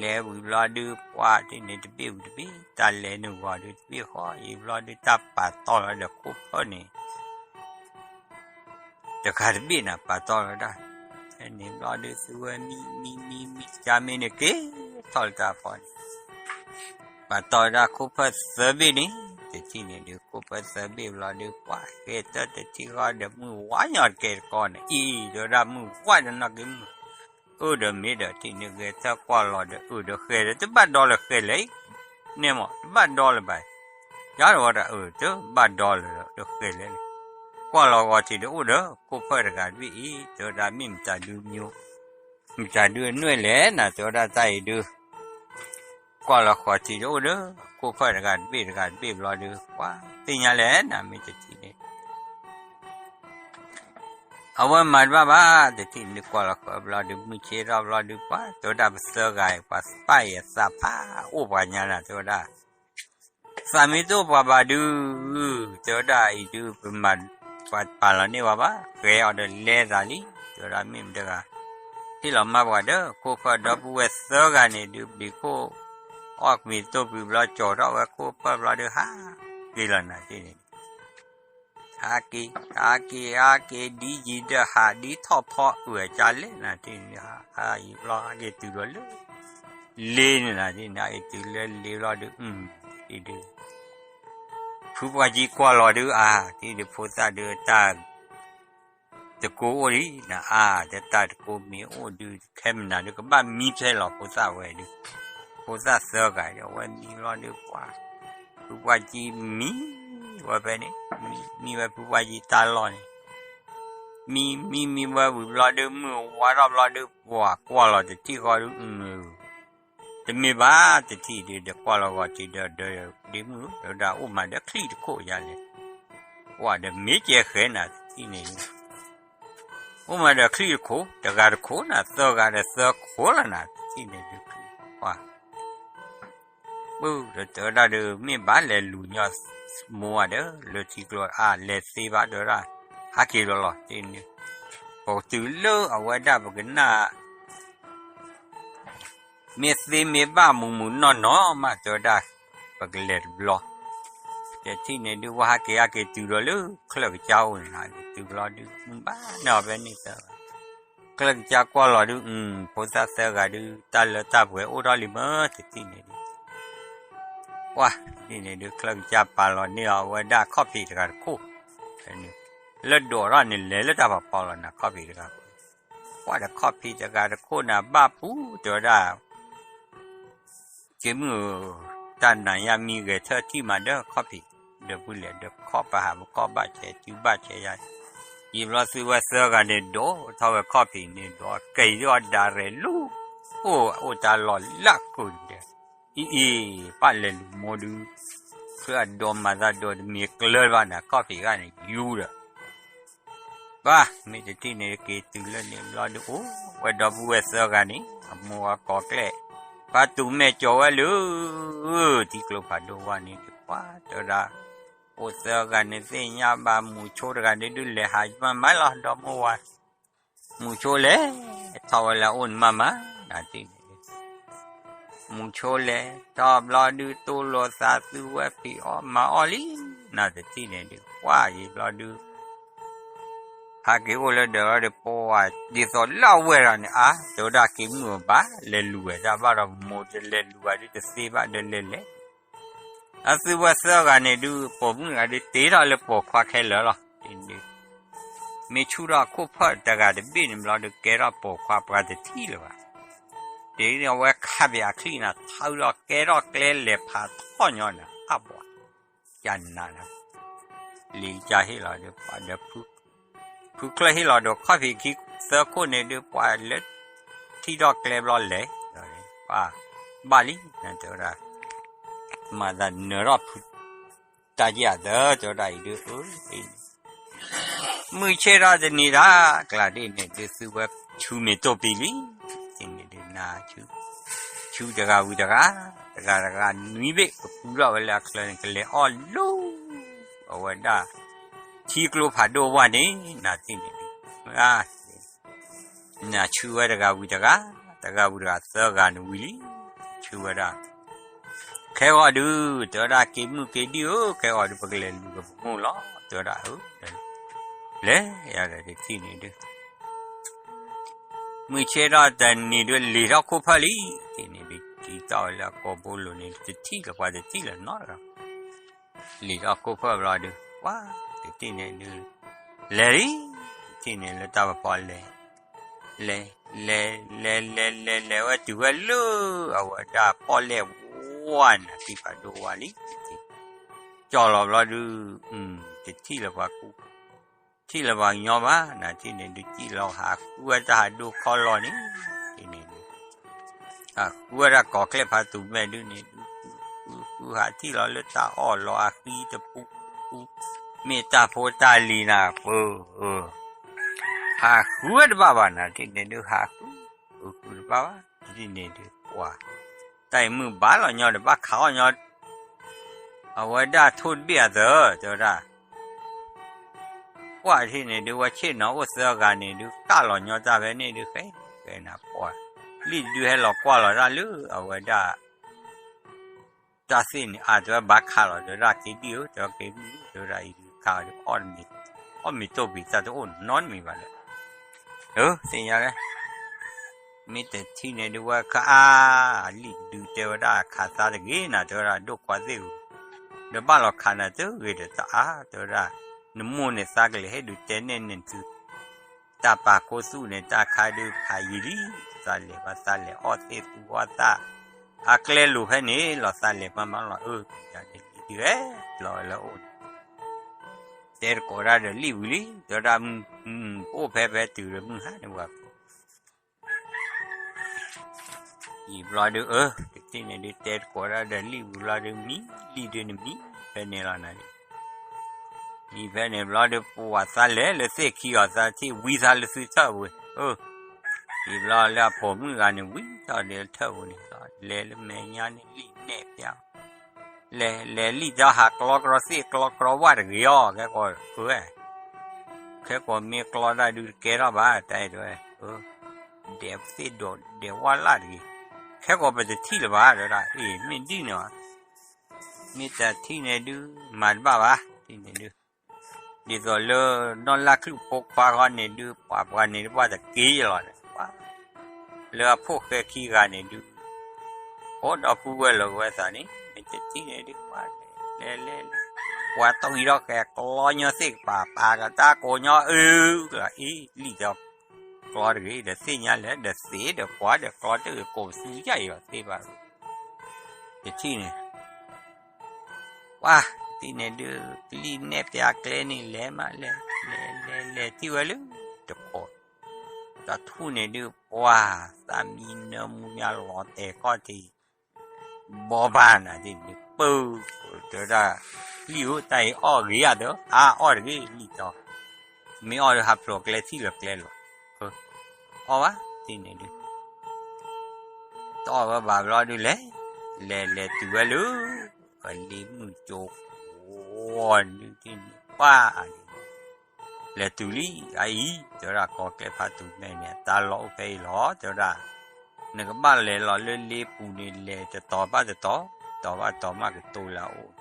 လဲၤဝံၤဘျီဒုး ပှၤတထံၣ်န့ၣ်တဘ့ၣ်ဝံၤတဘ့ၣ် တၢ်လဲၤန့ၢ်ဂီၤဒုးတဘ့ၣ်ဃီ ယံာ်ဘျီဒုးတၢ်ပာ်တီၢ်လီၤဒီးခိၣ်ဖၢၣ်န့ၣ် တဂၤတဘ့ၣ်နၤ ပာ်တီၢ်လီၤဒၣ် ဖဲန့ၣ်ဘျီဒုး သုဝဲမံ မံ မံ မံ ကမ့ၢ်န့ၣ်က့ၤထီၣ်လၢတၢ်ဖီန့ၣ် ပာ်တီၢ်ဝဲဒၣ်ခိၣ်ဖၢၣ်သၢဘ့ၣ်န့ၣ် တထံၣ်န့ၣ်ဒုး ခိၣ်ဖၢၣ်သၢဘ့ၣ်ဘျီဒုး ပှၤဃဲထၢၣ်တထံၣ်ဃီဒီးမုၢ်ဝါညီတကဲတကီန့ၣ် အံၤ တဲဝဲဒၣ်မုၢ်ဝါဒီးနီၢ်က့ၤမုၢ် အိၣ်ဒီးမ့ၢ်ဒီးထံၣ်န့ၣ်ဂဲၤထၢၣ်ကွၢ်လီၤဒီး အၢၣ်ဒီးဃဲဒီး တဘၣ်ဒီလၢၤဃဲလဲၣ် န့ၣ်မး တဘၣ်ဒီလၢၤဘၣ် ယၤဒီးဝဲဒၣ်အၢၣ် တဘၣ်ဒီလၢၤဒီးဃဲလဲၣ်န့ၣ် ကွၢ်လီၤဂီၤထံးဒီးအိၣ်ဒီး ခိၣ်ဖၢၣ်တဂၤတဘ့ၣ်အံၤ တဲဝဲဒၣ်မ့ၢ်မတၤဒုးမံ မတၤဒုးအနွဲၣ်လဲၣ်နၤ တဲဝဲဒၣ်တၢ်အံၤဒုး ကွၢ်လီၤဃီၤထံးဒီးအိၣ်ဒီး ခိၣ်ဖၢၣ်တဂၤတဘ့ၣ်တဂၤတဘ့ၣ်ဘျီဒုး ပှၤသ့ၣ်ညါလဲၣ်နၤ မ့ၢ်တထံၣ်န့ၣ် အဝဲမၤတဘၣ်ဘၣ် တထံၣ်န့ၣ်ဒုးကွၢ်လီၤဃီၤဘျီဒုး မုၢ်ဆ့ၣ်ထီၣ်ဘျီဒုး ပှၤတဲဝဲဒၣ်ပသၢဂၤအံၤ ပှၤပၢ်အံၤအသးဖးအိၣ်ပှၤညါနၤ တဲဝဲဒၣ် သးမ့ၢ်တအိၣ်ပှၤဘၣ်ဒုး တဲဝဲဒၣ်အံၤဒုး ပမၤ ပှၤပာ်လီၤန့ၢ်ပှၤဘၣ် ဃဲအီၤဒီးလဲၤသးလံ တဲဝဲဒၣ်မ့ၢ်မတၤတဂၤ ဟ့ၣ်လီၤမၢ်ပှၤဒီး ခိၣ်ဖၢၣ်ဒီပုၢ်ဝဲၢ်သၢဂၤန့ၣ်ဒုး ပျံၤခိၣ် အီၣ်မ့ၤတိၢ်ပူၤဘျီ ကၠီၤထီၣ်ဝဲခိၣ်ဖၢၣ်ဘျီဒုး ဟးက့ၤလီၤနၤတထံၣ်န့ၣ် ဟးက့ၤ ဟးက့ၤ ဟးက့ၤဒ်ယံၤဒီး ဟးဒ်ထီၣ်ဖီအုၣ်အကါလဲၣ်နၤတထံၣ်န့ၣ် ဟးယံၤဘျီ ဟးက့ၤတုၤဒီးလၢ လ့န့ၣ်နၤတထံၣ်န့ၣ် ဟးက့ၤတုၤလၢလ့ဘျီဒုး အံၤဒုး ဖုပှၢ်ကံကွၢ်လီၤဒုး အါ တထံၣ်ဒုးဖိသၣ်ဒုးတၢ် တကိးအိၣ်လံနၤ အါ တၢ်တကိးမ့ၢ်အိၣ်ဒုး ခဲမနၤဒုး ကဘၣ်မံဖဲလီၤဖိသၣ်ဝဲဒုး ဖိသၣ်သၢဂၤဒီး အဝဲမံဘျီဒုး ပှၤ ဖုပှၢ်ကံမံဝဲဖဲန့ၣ် မံ မံဝဲဖုပှၢ်ကံတၢ်လီၢ်န့ၣ် မံ မံ မံဝဲဝံၤဘျီဒုး မုၢ်ဝါထီၣ်ဘျီဒုး ပှၤကွၢ်လီၤတထံၣ်ဃီဒုး အၢ တမ့ၢ်ဘၣ်တထံၣ်ဒုး ဒီးကွၢ်လီၤဂီၤထံးဒီး ဒီးဒ့မုၣ် တဲဝဲဒၣ်အိၣ်မးဒီးချံၣ်တခိၣ်ယါလဲၣ် ကွၢ်ဒီးမ့ၢ်ကဲဃဲနၤတထံၣ်န့ၣ် အိၣ်မးဒီးချံၣ်တခိၣ် တဂၤတခိၣ်နၤ သၢဂၤဒီးသၢခိၣ်လီၤနၤ တထံၣ်န့ၣ်ဒုး ပှၤ ပုၢ်ဒီးတဲဝဲဒၣ်ဒုး မ့ၢ်ဘၣ်လဲၤလူၤညီမိၢ်ဝဲဒီး လၢထံကျိအါ လဲၤသ့ဘၣ်တဲဝဲဒၣ် ဟးက့ၤလီၤလီၤတထံၣ်န့ၣ် ပကတုၤလၢအဝဲဒၣ်ပကနၣ် မ့ၢ်သ့မ့ၢ်ဘၣ်မုာ်မုာ်နီၢ်နီၢ်မး တဲဝဲဒၣ် ပကလဲၤတဘျီ တထံၣ်န့ၣ်ဒုး ဝဲဟးက့ၤဟးက့ၤတုၤဒီးလၢချၢၣ်ကစၢ်အိၣ်န့ၣ် ဟးက့ၤတုၤဘျီဒုး မုၢ်ဘၣ်န့ၢ်အီၤဖဲန့ၣ်သၢဂၤ ချၢၣ်ကစၢ်ကွၢ်လီၤဒုး အု ဖိသၣ်သၢဂၤဒုး တၢ်လၢတၢ်ပှဲၤအိၣ်ထီၣ်လံမၢ် တထံၣ်န့ၣ်ဒုး ပှၤ တထံၣ်န့ၣ်ဒုး ချၢၣ်ကစၢ်ပာ်လီၤန့ၢ်အီၤဝဲဒၣ်ခီၣ်ဖံးတဂၤတခိၣ် လၢဒိးထီၣ်န့ၣ် လဲၤလၢတၢ်ဖးဖီလီၤနၤ ခီၣ်ဖံးတဂၤ ပှၤဒီးခီၣ်ဖံးတဂၤတခိၣ်နၤ ဘၣ်ပူၤတဲဝဲဒၣ် က့မုၢ်ဧၢ, တၢ်နၤယါမံဂဲၤထၢၣ်ထံၣ်မးဒီးခီၣ်ဖံး, ဒီပုၢ်လဲၣ်ဒီးခီၣ်ပဟးပခီၣ်ဘၣ်ဆဲးစုဘၣ်ဆဲးယါ, ယံာ်ဘျီသုဝဲသၢဂၤန့ၣ် ဒိးထီၣ်ဝဲခီၣ်ဖံးန့ၣ် ဒိးကဲအီၤဒၣ်ရဲၣ်လူၤ, အိၣ်အိၣ်တၢ်လီၢ်လၢ်ကိၢ်န့ၣ်ဒီး, အံၤအံၤ ပၢ်လဲၤလူၤမိၢ်ဒုး, ဖုအဒိးမၤသးဒိးတမ့ၢ်ကျၢၤဘၣ်နၤ ခီၣ်ဖံးဂၤန့ၣ် ယူၤဒီး ဘၣ် မ့ၢ်တထံၣ်န့ၣ် က့ၤတုၤလၢန့ၣ်ဘျီဒုး အိၣ်ဝဲဒီပုၢ်ဝဲၢ်သၢဂၤန့ၣ် အမိၢ်အကိးကျဲ, ပၢ်တူၢ်မဲာ်ကၠီၤဝဲလၢ ထံကျိဖးဒိၣ်ဝါန့ၣ် ပှၤတဲဝဲဒၣ်, အိၣ်သၢဂၤန့ၣ်သ့ၣ်ညါဘၣ် မုၢ်ဆိတဂၤန့ၣ်ဒုး လဲၤဟးမၤမၤလီၤ ဒီမိၢ်ဝၤ, မုၢ်ဆိလဲၤထီၣ်ဝဲလၢအအိၣ်န့ၣ်မၤမၤ, နၤတထံၣ်န့ၣ် မူဆိလဲၤထီၣ်ဘျီဒုး တိၢ်လိာ်သးသုဝဲဖံးအီၣ်မၤအီၣ်လံ, နတထံၣ်န့ၣ်ဒုး ကွၢ်ယံၤဘျီဒုး ဟးက့ၤအိၣ်လၢဒၢးလီၤဒီး ပဝဲဒ်သိးလၢအဝဲၢ်ဒီးန့ၣ် အါ တဲဝဲဒၣ်က့ၤမုၢ်အဘၣ် လဲၤလူၤဝဲတၢ်ဘၣ်ဒီး မိၢ်တလဲၤလူၤဘၣ်ဒုးတသ့ဘၣ်ဒီးလဲၤလဲၤ အသုဝဲသၢဂၤန့ၣ်ဒုး ပိာ်မုၣ်ဂၤဒုးတ့ထီၣ်လၢပိာ်ခွါခဲလၢာ်လီၤ. မ့ၢ်ဆူၣ်ထီၣ်အခိၣ်ဖၢၣ်တဂၤတဘ့ၣ်န့ၣ်ဘျီဒုး ကဲထီၣ်ပိာ်ခွါပှၤတထံၣ်လၢၤဘၣ်. တ့ၢ်အဝဲခးပၠးအချံၣ်နၤ ထီၣ်ဒီးကဲထီၣ်ကျဲလဲၤဖးထီၣ်ညီနၤ အါဘှး ကနၤနၤ လံာ်ကဟ့ၣ်လီၤဒီး ပှၤဒီး ဖုချၢၣ်ဟ့ၣ်လီၤဒီးခီၣ်ဖံးခံသၢခိၣ်န့ၣ်ဒုး ပှၤလၢထံၣ်ထီၣ်ကျဲဘျီလဲၤ ပှၤဘၣ်လံ တဲဝဲဒၣ် မၤသးနၢၤထီၣ်ဖု တၢ်က့ၢ်အသၢ တဲဝဲဒၣ်အံၤဒုး အၢ မုၢ်ဆ့ၣ်ထီၣ်တနံၤဒၣ် ကျးဒ်န့ၣ်ဒုး သုဝဲဆူမ့ၢ်တိၢ်ပံၤလံ တထံၣ်န့ၣ်ဒုး နၤဆူ ဆူတဂၤဝံၤတဂၤ တဂၤတဂၤနွံဘ့ၣ် ကပူထီၣ်ဝဲလၢအချၢန့ၣ် ကလဲၤအီၣ်လူ အဝဲဒၣ် ထံကျိဖးဒိၣ်ဝါန့ၣ် နၤတထံၣ်န့ၣ်ဒုး နၤဆူဝဲတဂၤဝံၤတဂၤ တဂၤဝံၤတဂၤသၢဂၤန့ၣ်ဝံၤလံ ဆူဝဲဒၣ် ခဲဂီၤဒုး တဲဝဲဒၣ်က့ၤမုၢ်က့ၤဒံၣ်ဧၢ ခဲဂီၤဒုး ပကလဲၤလူၤကပမိၢ်လီၤ တဲဝဲဒၣ်အၢ လဲၤယၤဒီးတထံၣ်န့ၣ်ဒုး မုၢ်ဆ့ၣ်ထီၣ်တနံၤဒုး လံာ်ထီၣ်ခိၣ်ဖၢၣ်လံ တထံၣ်န့ၣ်ဒုး ကံတီၢ်ဝဲလၢအကိာ်ဘိလိၤန့ၣ် တထံၣ်လၢၤပှၤတထံၣ်လၢၤနီတဂၤ လံာ်ထီၣ်ခိၣ်ဖၢၣ်ဘျီဒုး ပှၤတထံၣ်န့ၣ်ဒုး လဲၤလံ တထံၣ်န့ၣ်လၢတၢ်ပဖီလဲၤ လဲၤ လဲၤ လဲၤ လဲၤ လဲၤဝဲတုၤဝဲလၢ အဝဲဒၣ်ပီၣ်လဲၣ်ဝါန့ၣ် ထံဖးဒိၣ်ဝါလံ ကၠီၣ်လီၤဘျီဒုး တထံၣ်လၢၤပှၤကူ ထံၣ်လၢၤပှၤကညီဘၣ် နၤတထံၣ်န့ၣ်ဒုး ကံၣ်လီၤဟးဃုဝဲတၢ်ဟးဒိၣ်ခီလီၤန့ၣ် တထံၣ်န့ၣ်ဒုး ဟးဃုဝဲဒၣ်ကိးကျဲၢ်ဖးတူၤမဲာ်ဒုးန့ၣ် ဃုဃုဟးထံၣ်လီၤလၢတၢ်အီၣ်လီၤအဃံတပူၤပူၤ မ့ၢ်တၢ်ဖိတၢ်လံၤနၤပၢၤ ဟးဃုဝဲတဘၣ်ဘၣ် နၤတထံၣ်န့ၣ်ဒုး ဟးဃု ဃုဃုတဘၣ်ဘၣ် တထံၣ်န့ၣ်ဒုး ကွၢ် တၢ်အံၤမုၢ်ဘၣ်လီၤညီဒီး ဘၣ်ခးအီၣ်ညီ အဝဲဒၣ်ထိၣ်တဘ့ၣ်အသၢ တဲဝဲဒၣ် ကွၢ်ထံၣ်န့ၣ်ဒုး ဝဲဆ့ၣ်နီၤအိၣ်သၢဂၤန့ၣ်ဒုး ကၣ်လီၤညီတၢ်ဖဲန့ၣ်ဒုး ဃဲ ဃဲနၤပှၢ် လံၣ်ဒုးဟဲလီၤကွၢ်လီၤတၢ်လၢ အဝဲဒၣ် တၢ်သ့ၣ်န့ၣ် အါ တဲဝဲဘၣ်ခးလီၤ တဲဝဲဒၣ်က့ၤဒံၣ်ဧၢ တဲဝဲက့ၤမုၢ် တဲဝဲဒၣ်အံၤဒုးခးအီၤဒုး အီၣ်မ့ၤတိၢ်ပံၤတၢ်တအိၣ်နီတမံၤဘၣ်လၢ အၢ သ့ၣ်ညါလဲၣ် မ့ၢ်တထံၣ်န့ၣ်ဒုး ဝဲခးအါ လံၣ်ဒုးတဲဝဲဒၣ်ခးသါတဂ့ၤနၤ တဲဝဲဒၣ်ဒိၣ်ခွါသ့ၣ်ဧၢ ဒီးဘၣ်လီၤခးနၤတဂ့ၤဒီးတအါ တဲဝဲဒၣ် နမိၢ်န့ၣ်သးကလဲၤဟ့ၣ်ဒုးတဲနဲၣ်န့ၣ်သု တၢ်ပာ်ကိၢ်သူၣ်န့ၣ် တၢ်ခါဒုးခးယံာ်လံ သးလဲၤဘၣ်သးလဲၤအီၣ်သ့ၣ်သူအီၣ်သၣ် အကျဲလိၤဖဲန့ၣ်လီၤ သးလဲၤမၤမၤလီၤ အၢ ယၤန့ၣ်လံဒုးဟဲ လီၤလၢအိၣ် တဲတကိးဒၣ်ဒီးလံၣ်ဝံၤလံ တဲဝဲဒၣ် အိၣ်ဖဲဖဲတုၤဒီးမုၢ်ဟါန့ၣ်ဝဲ ယံာ်ဘျီဒုး အၢ တထံၣ်န့ၣ်ဒုး တဲတကိးဒၣ်ဒီးလံၣ်ဝံၤဘျီဒုး မံ လံၣ်ဒုးနမံ ဖဲန့ၣ်လီၤနၤ မံဖဲန့ၣ်ဘျီဒုး ပှၤသးလဲၤလၢသ့ၣ်ခံအီၤ သးထံၣ်ဝံသးလၢသုထၢၣ်ပူၤ အၢ ယံာ်ဘျီလၢအပိာ်မုၣ်ဂၤန့ၣ် ဝံထီၣ်ဒီးထၢၣ်ပူၤန့ၣ် လဲၤလၢမဲာ်ညါန့ၣ် လံၣ်နဲၣ်ပျး လဲၤလဲၤလံၣ်ဒီးဟးကျီကြီသ့ၣ်ကျီကြီဝၣ်တဂ့ၤအီၤ ခဲကိာ် အၢ ခဲကိာ်မ့ၢ်ကျီတၢ်ဒုးတကဲထီၣ်ဘၣ် တၢ်အဲၣ်ဒိး ဒဲးသ့ၣ်ဒိးဒဲးဝၣ်လၣ်တဂ့ၤ ခဲကိာ်ပတထံၣ်လၢၤဘၣ် တဲဝဲဒၣ် အ့ၣ် မ့ၢ်ဒ်န့ၣ်အီၤ မ့ၢ်တထံၣ်န့ၣ်ဒုး မၤတဘၣ်ဘၣ် ထံၣ်န့ၣ်ဒုး ဒ်သိးလၢ နီၢ်လၢ်ချုၣ်ဖိခွါဃီန့ၣ်ဒုး ပှၤပှၤန့ၣ်တဘၣ်တက့ၢ်လီၤန့ၣ် ပှၤ လၢအဖိၣ်ဃဲခံဂၤန့ၣ်ဒုး အိၣ်ဒီပုၢ်ဝဲၢ်လီၤဝဲသးန့ၣ် မ့ၢ်တထံၣ်န့ၣ်ဒုး ပှၤလဲၤလဲၤလဲၤ ပှၤတဂံၤထီၣ်ဃဲၤကျီညီသ့ၣ်ကပၤ ပာ်ကတၢ်ကိးညီအု အ့ၣ် လံၣ်ဒီး ကျီတဂ့ၤ ဒီးသ့ၣ်ညါလဲၣ် ဒီးသ့ၣ်ဒီးကွၢ်ဒီးကျီတဂ့ၤ ကိးပသူယၢ်အံၤဘၣ်သ့ဘၣ် တထံၣ်န့ၣ် ပှၤ တထံၣ်န့ၣ်ဒုး လံၣ်နဲၣ်ပျးကျဲန့ၣ် လဲၤမးလဲၤ လဲၤလဲၤလဲၤထံၣ်ဝဲလၢ တခိး တၢ်ထူၣ်န့ၣ်ဒုး ပှၤ သးမံနၢမူမၠါလီၤတဲာ်ခီၣ်ထံး ဘီဘၣ်နၤဒ်န့ၣ် ပၢ တဲဝဲဒၣ် လံၣ်ဧၢ တၢ်အံၤအီၣ်ဂ့ၤဧါ တဲ အါ အီၣ်တဂ့ၤ လံၣ်ဒီး မ့ၢ်အီၣ်ဒီးဟးဖျိးကျဲထံၣ်လၢကျဲလီၤ အီၣ်ဘၣ် တထံၣ်န့ၣ်ဒုး တအီၣ်ဝဲဘၣ်ဘျီဒုးလဲၤ လဲၤလဲၤတုၤဝဲလၢ ကလံၤမုၢ်ကၠိဝီၤဒုး တထံၣ်န့ၣ် ပှၤ လဲၤတုၤလံ အအံၤ တဲဝဲဒၣ် ကိးကျဲၢ်ဖးတူၤမဲာ်န့ၣ် တၢ်လီၢ်အိၣ်ဖဲအံၤလီၤ တဲဝဲဒၣ် နကဘၣ်လဲၤလီၤလၢလ့ပူၤန့ၣ် လဲၤတတီၤဘၣ်တတီၤ, တတီၤဘၣ်တတီၤမးကတိၤလၢအအိၣ်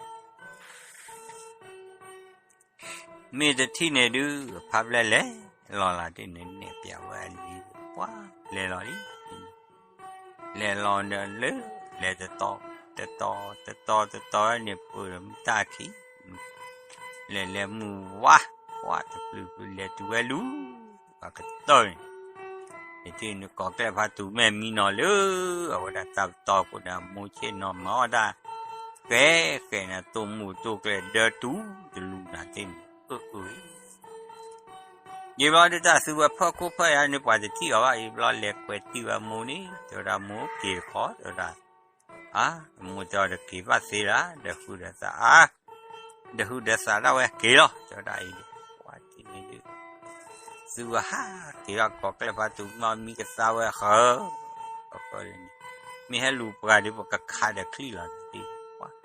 မ့ၢ်တထံၣ်န့ၣ်ဒုး ဖးဘျဲၣ်လဲၤလီၤလၢ်တ့ၢ်န့ၣ် နဲၣ်ပျးဝဲအလံၤ ပှၤလဲၤလီၤလံ လဲၤလီၤဒီးလၢ လဲၤတတီၤ တတီၤ တတီၤ တတီၤန့ၣ် ပၢၢ်ဒီးမုၢ်တၢ်ခံ လဲၤလဲၤမုၢ်ဝါ ပှၤတပျုၤပျုၤလဲၤတုၤဝဲလူၤ ပှၤကတၢၢ်န့ၣ် တထံၣ်န့ၣ်ကီၤကျဲၣ်ဖးတူၤမဲာ်မံနီၤလၢ အဝဲဒၣ်တၢ်ပတီၢ်အဃိန့ၣ် အမိၢ်ဆ့ၣ်နီၤမၤအီၣ်တၢ် ဃဲဃဲန့ၣ် တိၢ်မူတိၢ်ကျဲဒၢတူၤတလူၤနၤတ့ၢ်န့ၣ် အၢအၢ ယံာ်ဘျီဒုးတၢ်သုဝဲဖၢခိၣ်ဖၢယၤန့ၣ် ပှၤတထံၣ်အီၤဘၣ် ယံာ်ဘျီလဲၤကွဲးတံၢ်ဝဲအမိၢ်န့ၣ် တဲဝဲဒၣ်မိၢ်က့ၤတခီ တဲဝဲဒၣ် အမိၢ်တဲအီၤတက့ၤဘၣ်သ့လၢ ဒီးဟုဒီးသးအါ ဒီးဟုဒီးသးဒၣ်ဝဲက့ၤလီၤ တဲဝဲဒၣ်အံၤဒုး ပှၤတထံၣ်န့ၣ်ဒုး သုဝဲဟးက့ၤထီၣ်ကီၤကျဲၣ်ဖးတူၤမီၢ်မံကသါဝဲဃၢၤ ဃၢၤလၢန့ၣ် မ့ၢ်ဟဲလူၤပှၤဒုး ပကခးဒီးချံၣ်လီၤတထံၣ် ပှၤ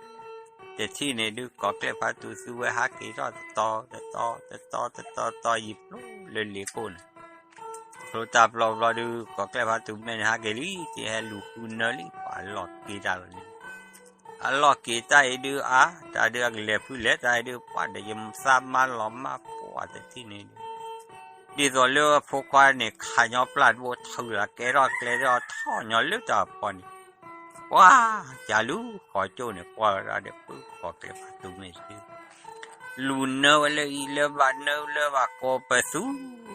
တထံၣ်န့ၣ်ဒုး ကီၤကျဲၣ်ဖးတူၤသုဝဲဟးက့ၤထီၣ်တတီၤ တတီၤ တတီၤ တတီၤ တတီၤ ယံာ်ဖျိလၢလ့ကိၣ်န့ၣ် ဖျိတၢ်ပျီဘျီဒုး ကီၤကျဲၣ်ဖးတူၤမဲာ်န့ၣ်ဟးက့ၤလံ တဟဲလူၤဃုနၢလံ ပှၤအလီၢ်က့ၤတၢ်လီၤန့ၣ် အလီၢ်က့ၤတၢ်အံၤဒုးအါ တၢ်ဒုးအကလဲၤဖုလဲၤတၢ်အံၤဒုး ပှၤဒီးယသးမါလီၤမၢ်ပှၤတထံၣ်န့ၣ်ဒုး ဒ်သိးလၢအဖိခွါန့ၣ် ခးညီပျၢ်တဘိထၢလီၤ ကဲထီၣ်ကျဲထီၣ်ထီၣ်ညီလၢတၢ်ဖီန့ၣ် ပှၤ ကလူၤဃီကၠိၣ်န့ၣ် ကွၢ်ဝဲဒၣ်ဒီး ပုၢ်ကီၤကျဲၣ်ဖးတူၤမဲာ်တထံၣ် လူၤနၢဝဲလၢအံၤလၢဘၣ် နၢလၢဘၣ် ကိးပသူ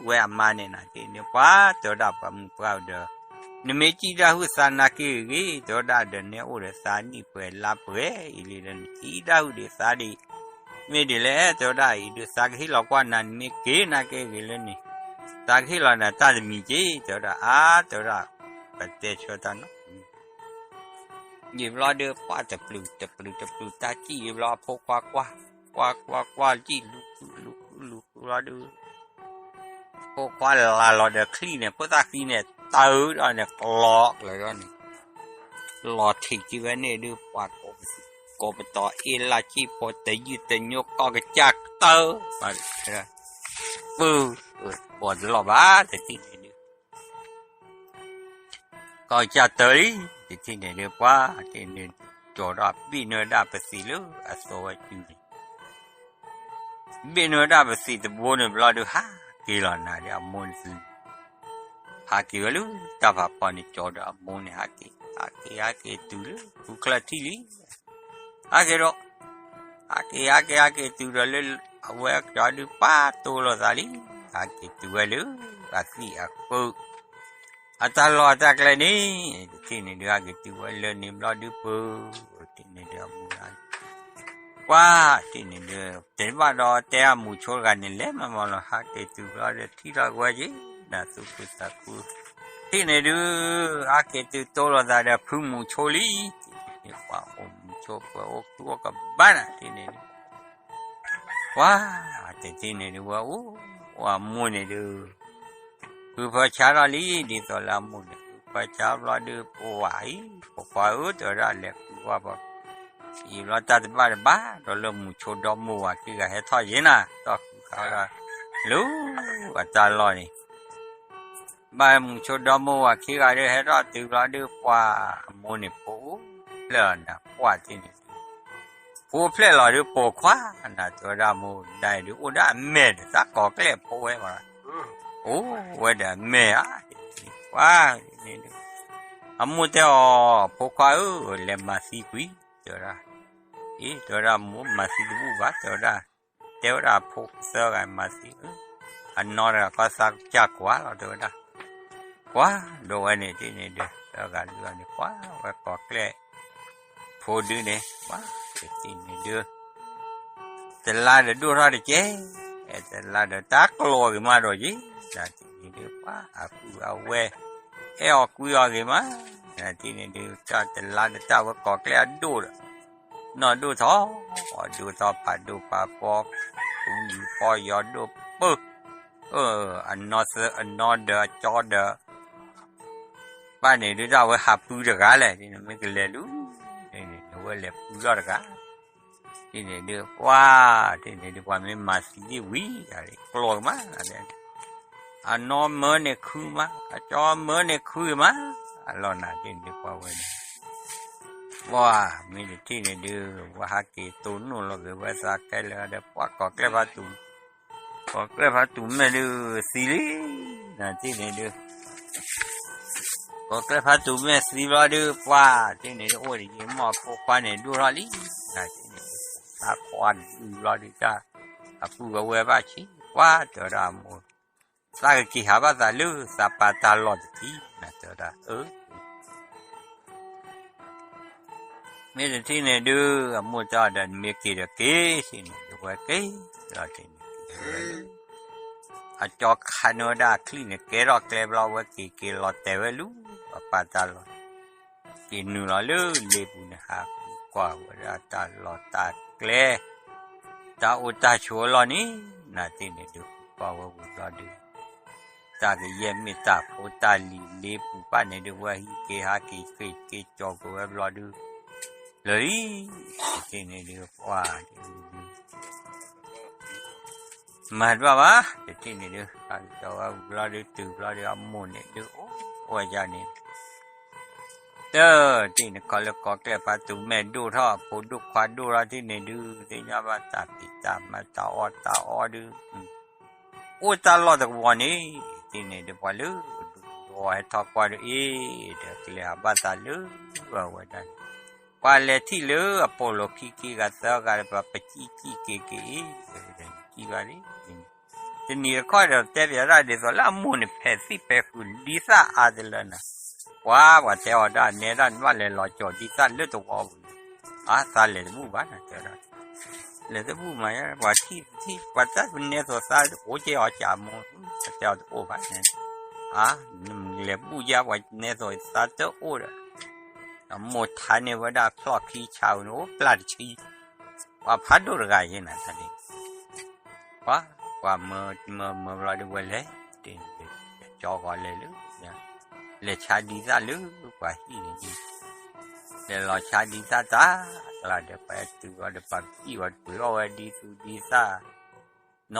ဝဲအမါန့ၣ်နၤက့ၤန့ၣ် ပှၤတဲဝဲဒၣ်ပှၤမုၣ်ပှၢ်ဒီး နမ့ၢ်စံၣ်တၢ်ဟုၣ်သးနာ်က့ဂ့ၤဂ့ၤ တဲဝဲဒၣ်ဒီး နဲအိၣ်ဒီးသးနံၣ်ပှဲၤလါပှဲၤအံၤလံဒီး နစံၣ်တၢ်ဟုၣ်ဒံးသးဒံး မ့ၢ်ဒ်လဲၣ် တဲဝဲဒၣ်အံၤဒုး သးကဟ့ၣ်လီၤကွၢ်နၤ နမ့ၢ်က့ၤနာ်က့ဂ့ၤလၢန့ၣ် သးကဟ့ၣ်လီၤနၤတၢ်တမံၤက့ၤ တဲဝဲဒၣ် အါ တဲဝဲဒၣ် ပတဲဆၢတၢ်နီၤ ယံာ်ဘျီဒုး ပှၤတပျုၤတပျုၤတပျုၤ တၢ်စံၣ်ယံာ်ဘျီ အဖိခွါကွၢ် ကွၢ်ကွၢ်ကွၢ် စံၣ်လူၤဃုလူၤဃုလူၤဃုဘျီဒုး ဖိခွါလၢ်လီၤဒီးချံၣ်န့ၣ် ဖိသၣ်ဃံန့ၣ် တၢ်အုးဒီးန့ၣ် ကျီကျၢၤဒီးန့ၣ် လီၤထံးကံဝဲန့ၣ်ဒုး ပှၤ ကိးပတီၢ်အ့ၣ်လၢ်စံၣ်ဖိ တယုၢ်တညိ ကီၢ်ကစၢ်ကတၢၢ် ပၢ ပှၤတလီၢ်ဘၣ် တထံၣ်န့ၣ်ဒုး ကီၢ်ကစၢ်တၢၢ်လံ တထံၣ်န့ၣ်ဒုး ပှၤတထံၣ်န့ၣ် ကၠီၤဒီးဘ့ၣ်နၢဒၣ်ပသံးလၢအသိဝဲစုန့ၣ် ဘ့ၣ်နၢဒၣ်ပသံးတဘိန့ၣ်ဘျီဒုး ဟးက့ၤလီၤနၤဒီးအမိၢ်န့ၣ် ဟးက့ၤဝဲလၢတၢ်ဖးဖီန့ၣ် ကၠီၤဒီးအမိၢ်န့ၣ် ဟးက့ၤ ဟးက့ၤ ဟးက့ၤတုၤလၢဃုချၢထံၣ်လံ ဟးက့ၤဒီး ဟးက့ၤ ဟးက့ၤ ဟးက့ၤတုၤဒီးလၢ အဝဲကၠီၤဒုးပာ်တိလိာ်သးလံ ဟးက့ၤတုၤဝဲလၢ အသံၣ်အကု အတၢ်လီၢ်အတၢ်ကျဲန့ၣ် တထံၣ်န့ၣ်ဒုး ဟးက့ၤတုၤဝဲလၢန့ၣ်ဘျီဒုးပၢ တထံၣ်န့ၣ်ဒုးအမိၢ် ပှၤတထံၣ်န့ၣ်ဒုး တဘၣ်ဒီးတဲအမူးဆိတဂၤန့ၣ် လဲၤမၤမၤလီၤ ဟးက့ၤတုၤဘျီဒီးထံၣ်ထီၣ်ကဝဲက့ၤ နသူၣ်ခုသးခု တထံၣ်န့ၣ်ဒုး ဟးက့ၤတုၤတိလိာ်သးဒီးဖုမူးဆိလံ တထံၣ်န့ၣ်ပှၤအိၣ်မူးဆိပှဲၤအိၣ်သူၣ်အိၣ်ကဘၣ်နၤ တထံၣ်န့ၣ်ဒုး ပှၤ တထံၣ်န့ၣ်ဒုးဝဲအိၣ် အမိၢ်န့ၣ်ဒုး ဃုဖၢဆါထီၣ်လံ ဒ်သိးလၢအမိၢ်န့ၣ် ဃုဖၢဆါဘျီဒုး ပဝဲအံၤ ဖိခွါဧၢ တဲဝဲဒၣ်လဲၤဃုဝဲပှၤ ယံာ်ဘျီတၢ်တဘၣ်တဘၣ် ဒီးလၢမူးဆိဒီမိၢ်ဝၤခံဂၤဟဲထီၣ်ယ့ၢ်နၤ ထီၣ်ဃုခးဝဲဒၣ် လၢအတၢ်လီၢ်န့ၣ် ဘၣ်မူးဆိဒီမိၢ်ဝၤခံဂၤဒုး ဟဲထီၣ်တုၤဘျီဒုး ပှၤအမိၢ်န့ၣ် ဖိအိၣ်ဖျဲၣ်လီၤနၤ ပှၤတထံၣ်န့ၣ် ဖိဖျဲၣ်လီၤဒုး ပိာ်ခွါနၤ တဲဝဲဒၣ်မိၢ်ဒၣ်အံၤဒုး အိၣ်ဒၣ်အမဲာ်ဒီး တၢ်ကီၤကျဲၣ်ဖိဝဲမး အိၣ်ဝဲဒီးအမဲာ်ဧါ ပှၤန့ၣ်ဒုး အမိၢ်တဲအီၤ ဖိခွါဧၢ လဲၤမၤသံကွံာ် တဲဝဲဒၣ် အ့ တဲဝဲဒၣ် မိၢ်မၤသံတဘူၣ်ဘၣ် တဲဝဲဒၣ် တဲဝဲဒၣ်အဖိသၢဂၤမၤသံ အနီၢ်တဂၤဃီသးကစၢ်ကွၢ်လီၤ တဲဝဲဒၣ် ကွၢ်ဒိဝဲန့ၣ် တထံၣ်န့ၣ်ဒုး သၢဂၤလွံၢ်ဂၤန့ၣ် ကွၢ်ဝဲကီၤကျဲၣ်ဖိဒုန့ၣ် ကွၢ်တထံၣ်န့ၣ်ဒုး တလါဒီးဒိၣ်ထီၣ်တက့ၢ် တလါဒီးတၢ်ကျိးဂ့ၤမးဒီးယ့ၣ် တထံၣ်န့ၣ်ဒုး ပှၤအပုၢ်အဝဲၢ် အဲၣ်အီၤကွံအီၤဂ့ၤမး တထံၣ်န့ၣ်ဒုး တၢ်တလါဒီးတၢ်ဝဲကီၤကျဲၣ်အဒိၣ်ဒီး နီၢ်ဒိၣ်ထီၣ် အီၣ်ဒိၣ်ထီၣ် ဖးဒိၣ်ဖးပီ ပူၤယူၤဖီယီၤဒိၣ်ပၢ အနီၢ်သၢအနီၢ်ဒီးအကၠီဒီး ဘၣ်န့ၣ်ဒုး တၢ်ဝဲဟးပုၢ်တဂၤလဲၣ် မ့ၢ်ကလဲၤလူၤ နဝဲလဲၤပုၢ်ထီၣ်တဂၤ တထံၣ်န့ၣ်ဒုး ပှၤ တထံၣ်န့ၣ်ဒုး ပှၤမ့ၢ်မၤသံဒံးဝံၤ ကျိးကမး အနီၢ်မၢန့ၣ်ခုမး အကၠီမၢန့ၣ်ခုမး အလီၢ်နၤတထံၣ်န့ၣ်ဒုး ပှၤဝဲန့ၣ်, ပှၤမ့ၢ်တထံၣ်န့ၣ်ဒုး ပှၤဟးက့ၤတိၢ်နီၣ်လီၤက့ၤဝဲသးခဲလၢာ်ဒီး ပှၤကီၢ်ကျဲၢ်ဖးတူၣ်, ကီၢ်ကျဲၢ်ဖးတူၣ်မဲာ်ဒုးသံလံ, နထံၣ်န့ၣ်ဒုး ကီၢ်ကျဲၢ်ဖးတူၣ်မဲာ်သံဘျီဒုး ပှၤတထံၣ်န့ၣ်ဒုး အိၣ်တယံာ်မီၢ်အဖိခွါန့ၣ်ဒိၣ်ထီၣ်လံ, နထံၣ်န့ၣ်ဒုး သးခွါဒုးဘျီဒုးတၢ် အပုၢ်ဝဲဝဲဘၣ်ဆံး ပှၤတဲဝဲဒၣ်အမိၢ်, သးကက့ၤဟးဘၣ်သးလၢသးပၢ်တၢ်လီၢ်တထံၣ် နတဲဝဲဒၣ်အၢ မ့ၢ်တထံၣ်န့ၣ်ဒုး အမိၢ်တဲအီၤဒီး နမ့ၢ်က့ၤဒီးက့ၤ တထံၣ်န့ၣ်ဒုး ဝဲက့ၤလီၤတထံၣ်န့ၣ်ဒုး အကၠီခးန့ၢ်ဝဲဒၣ်အချံၣ်န့ၣ် ကဲထီၣ်ကျဲဘျီ ဝဲက့ၤက့ၤလီၤတဲာ်ဝဲလူၤ အပၢ်တၢ်လီၢ်, က့ၤနုာ်လီၤလၢလ့ပူၤန့ၣ် ဟးကွၢ်ဝဲဒၣ်တၢ်လီၢ်တၢ်ကျဲ တၢ်အိၣ်တၢ်ဆိးအလီၢ်န့ၣ် နထံၣ်န့ၣ်ဒုး ကွၢ်ဝဲဝံၤဘျီဒုး တၢ်ကယဲၢ်မ့ၢ်တၢ်ဖိတၢ်လံၤလ့ပူၤဘၣ်န့ၣ်ဒုး ဝဲဟံးက့ၤဟးက့ၤဃ့ၢ်က့ၤကၠီၤကွံာ်ဝဲဘျီဒုး လၢာ်လံ, တထံၣ်န့ၣ်ဒုး ပှၤ မၤတဘၣ်ဘၣ် တထံၣ်န့ၣ်ဒုး ဟးက့ၤကၠီၤဝဲဘျီဒုး တုၤဘျီဒုး အမိၢ်န့ၣ်ဒုး အိၣ်ဝဲဒၣ်န့ၣ် တထံၣ်န့ၣ် ခီလၢကီၢ်ကျဲၢ်ဖးတူၣ်မဲာ်ဒိၣ်ထီၣ် အဖိဒိၣ်ခွါဒိၣ်ထီၣ်တထံၣ်န့ၣ်ဒုး သ့ၣ်ညါဘၣ်တၢ်ဖံးတၢ်မၤတၢ်အီၣ်တၢ်အီဒုး အိၣ်တၢ်လီၢ်တကဝီၤန့ၣ် တထံၣ်န့ၣ်ဒုး ပှၤလၢဒူသဝီဟဲထီၣ်ကွၢ်ဒုး အ့ ဒီးကလဲၤဟးဘၣ်သးလၢအဝဲဒၣ်န့ၣ် ပှၤလဲၤထံၣ်လၢအပိာ်လိာ်ခံခံဂၤသၢဂၤဒီး ပှၤပစံၣ်စံၣ်က့ၤက့ၤအ့ ကံဘၣ်လံ တနံၤတခီဒီးတဲပၠးဒၣ်ဒ်သိးလၢအမိၢ်န့ၣ် ဖဲးသံၣ်ဖဲးဃုာ်ဒ်သၣ်အါတလၢနၤ, ပှၤပှၤတဲအီၤဒၣ်နဲဒၣ်နဘၣ်လဲၤလီၤကၠီၤဒ်သၣ်လၢသဝီပူၤန့ၣ်, အသးလဲၤတဘူၣ်ဘၣ်နၤတဲဒၣ်, လဲၤတဘူၣ်မး ပှၤထံၣ်ထံၣ် ပှၤတၢ်နဲသိးသးအိၣ်က့ၤအီၤကၠးမိၢ်, တဲအီၤတအိၣ်ဘၣ်န့ၣ်, အါ နလဲၤဘူၣ်ယါ ပှၤနဲသိးသးတအိၣ်ဒီး အမိၢ်ထါန့ၢ်ဝဲဒၣ်ဖျီၣ်ခံဆါန့ၣ် အိၣ်ပျၢ်တဆံ, ပှၤဖးဒိၣ်တဂၤယဲနၤတၢ်န့ၣ်, ပှၤ ပှၤမၢမၢမၢဘျီဒုးဝဲလဲၤ, ကၠီဂီၤလဲၤလၢ, လဲၤဆါဒ်သၣ်လၢပှၤဟံၣ်န့ၣ်ဒုး, လဲၤလီၤဆါဒ်သၣ်တၢ်ကျါဒီး ပှၤဟဲတုၤဘျီဒီး ပှၤပစံၣ်ဝဲပှ့ၤအီၣ်ဝဲဒ်သူဒ်သၣ် နီ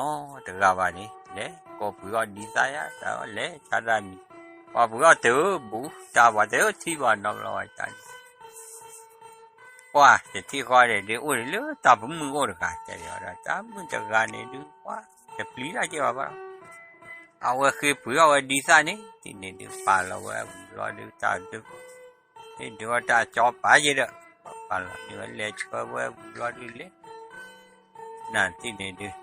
တဂၤဘၣ်န့ၣ် လဲၤကိးပှ့ၤအီၣ်ဒ်သၣ်ယါ တၢ်လဲၤဆါတၢ်မံၤ, ပှၤပှ့ၤအီၣ်တၢ်ဘူး တၢ်ပှၤတထံၣ်ဘၣ်နီတဘျီဝဲတၢ်န့ၣ်, ပှၤတထံၣ်ဃီန့ၣ်ဒုး အိၣ်ဒံးလၢတၢ်ပမုၢ်အိၣ်တဂၤ တဲဒၣ်ဒီး တၢ်မုၢ်တဂၤန့ၣ်ဒုး ပှၤတပျံၤတၢ်က့ၤဘၣ်ဘၣ် အဝဲဃ့ပှ့ၤအီၣ်ဝဲဒ်သၣ်န့ၣ် တထံၣ်န့ၣ်ဒုး ပာ်လီၤဝဲဝံၤဘျီဒုး တၢ်ဒုး, ဟ့ၣ်ဒုးအီၣ်တၢ်ကၠီပာ်ယဲဒီး, ပာ်လီၤန့ၢ်ဝဲလဲၤဆှၢဝဲဝံၤဘျီဒုးလဲၤ, နတထံၣ်န့ၣ်ဒုး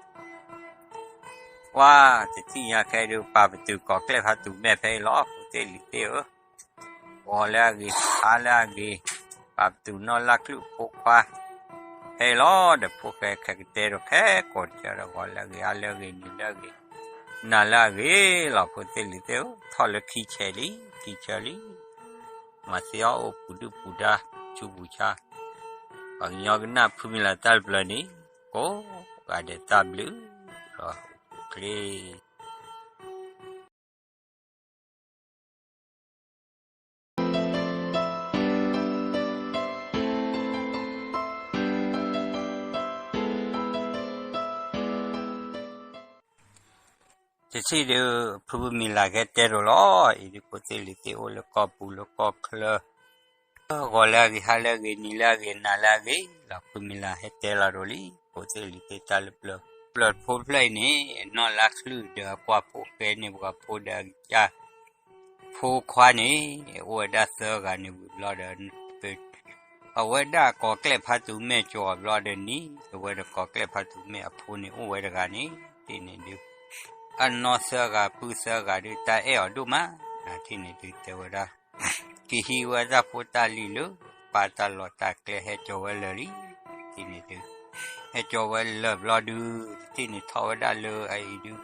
ပှၤတထံၣ်ညါခဲဒုး ပာ်ပတုာ်ကီၢ်ကျဲၢ်ဖးတူၣ်မဲာ်ဖဲအံၤလီၤ ဖိသ့ၣ်လံၤသ့ၣ်ဧၢ, ဂီၤလၢအဂ့ၤ ဟါလၢအဂ့ၤ, ပာ်ပတုာ်နီၢ်လၢ်ချုၣ်ဖိခွါ ဖဲအံၤလီၤ ဒီးဖိၣ်ဃဲခဲကတဲဒီး ခဲကိာ်တကဲဒီး ဂီၤလၢအဂ့ၤ ဟါလၢအဂ့ၤနံၤလၢအဂ့ၤ, နၤလၢအဂ့ၤလီၤ ဖိသ့ၣ်လံၤသ့ၣ်ဧၢ, ထီၣ်လၢခံဆဲးလံ ခံဆဲးလံ, မၤသ့အီၣ်အိၣ်ပူၤဒုၣ်ပူၤဒါ ဆူပူၤဆါ, ပှၤကညီကနၣ်ဖုမံၤလၢ်တၢ်တဖျၢၣ်န့ၣ် ကိးဂၤဒဲးတၢ်ဘျုးဒီးချ့ တထံၣ်ဒုး ဖုမံၤလၢ်ကဲတဲဒိၣ်လီၤ, အံၤဒုးဖိသ့ၣ်လံၤသ့ၣ်အိၣ်လၢကီၢ်ပူၤလၢကီၢ်ချၢ, ဂီၤလၢအဂ့ၤ ဟါလၢအဂ့ၤ နံၤလၢအဂ့ၤ နၤလၢအဂ့ၤလီၤ ဖုမံၤလၢ်ဟဲတဲလီၤဒိၣ်လံ, ဖိသ့ၣ်လံၤသ့ၣ်တၢ်လၢပျၢၤ, ပျၢၤဖိတဖျၢၣ်အံၤန့ၣ် နီၢ်လါချုၣ်ဒီးအကွၢ်ဖိၣ်ဃဲန့ၣ် ပှၤဖိဒီးအကစၢ် ဖိခွါန့ၣ် အိၣ်ဝဲဒၣ်သၢဂၤန့ၣ်ဝံၤဘျီဒီး အဝဲဒၣ်ကီၢ်ကျဲၢ်ဖးတူၣ်မဲာ်ကၠီၤဘျီဒီးန့ၣ် အဝဲဒီးကီၢ်ကျဲၢ်ဖးတူၣ်မဲာ်အဖိန့ၣ်အိၣ်ဝဲတဂၤန့ၣ် တထံၣ်န့ၣ်ဒုး အနီၢ်သၢဂၤပုၢ်သၢဂၤဒုး တၢ်အဲၣ်အီၤဒိၣ်မး, နတထံၣ်န့ၣ်ဒုးတဲဝဲဒၣ် ကဟံးဝဲတၢ်ဖိတၢ်လံၤလၢ ပၢ်တၢ်လီၢ်တၢ်ကျဲဟဲကၠီၤဝဲလၢာ်လံ, တထံၣ်န့ၣ်ဒုး ဟဲကၠီၤဝဲလၢာ်ဘျီဒုး တထံၣ်န့ၣ်ထီၣ်ဝဲဒၣ်လၢအအံၤဒုး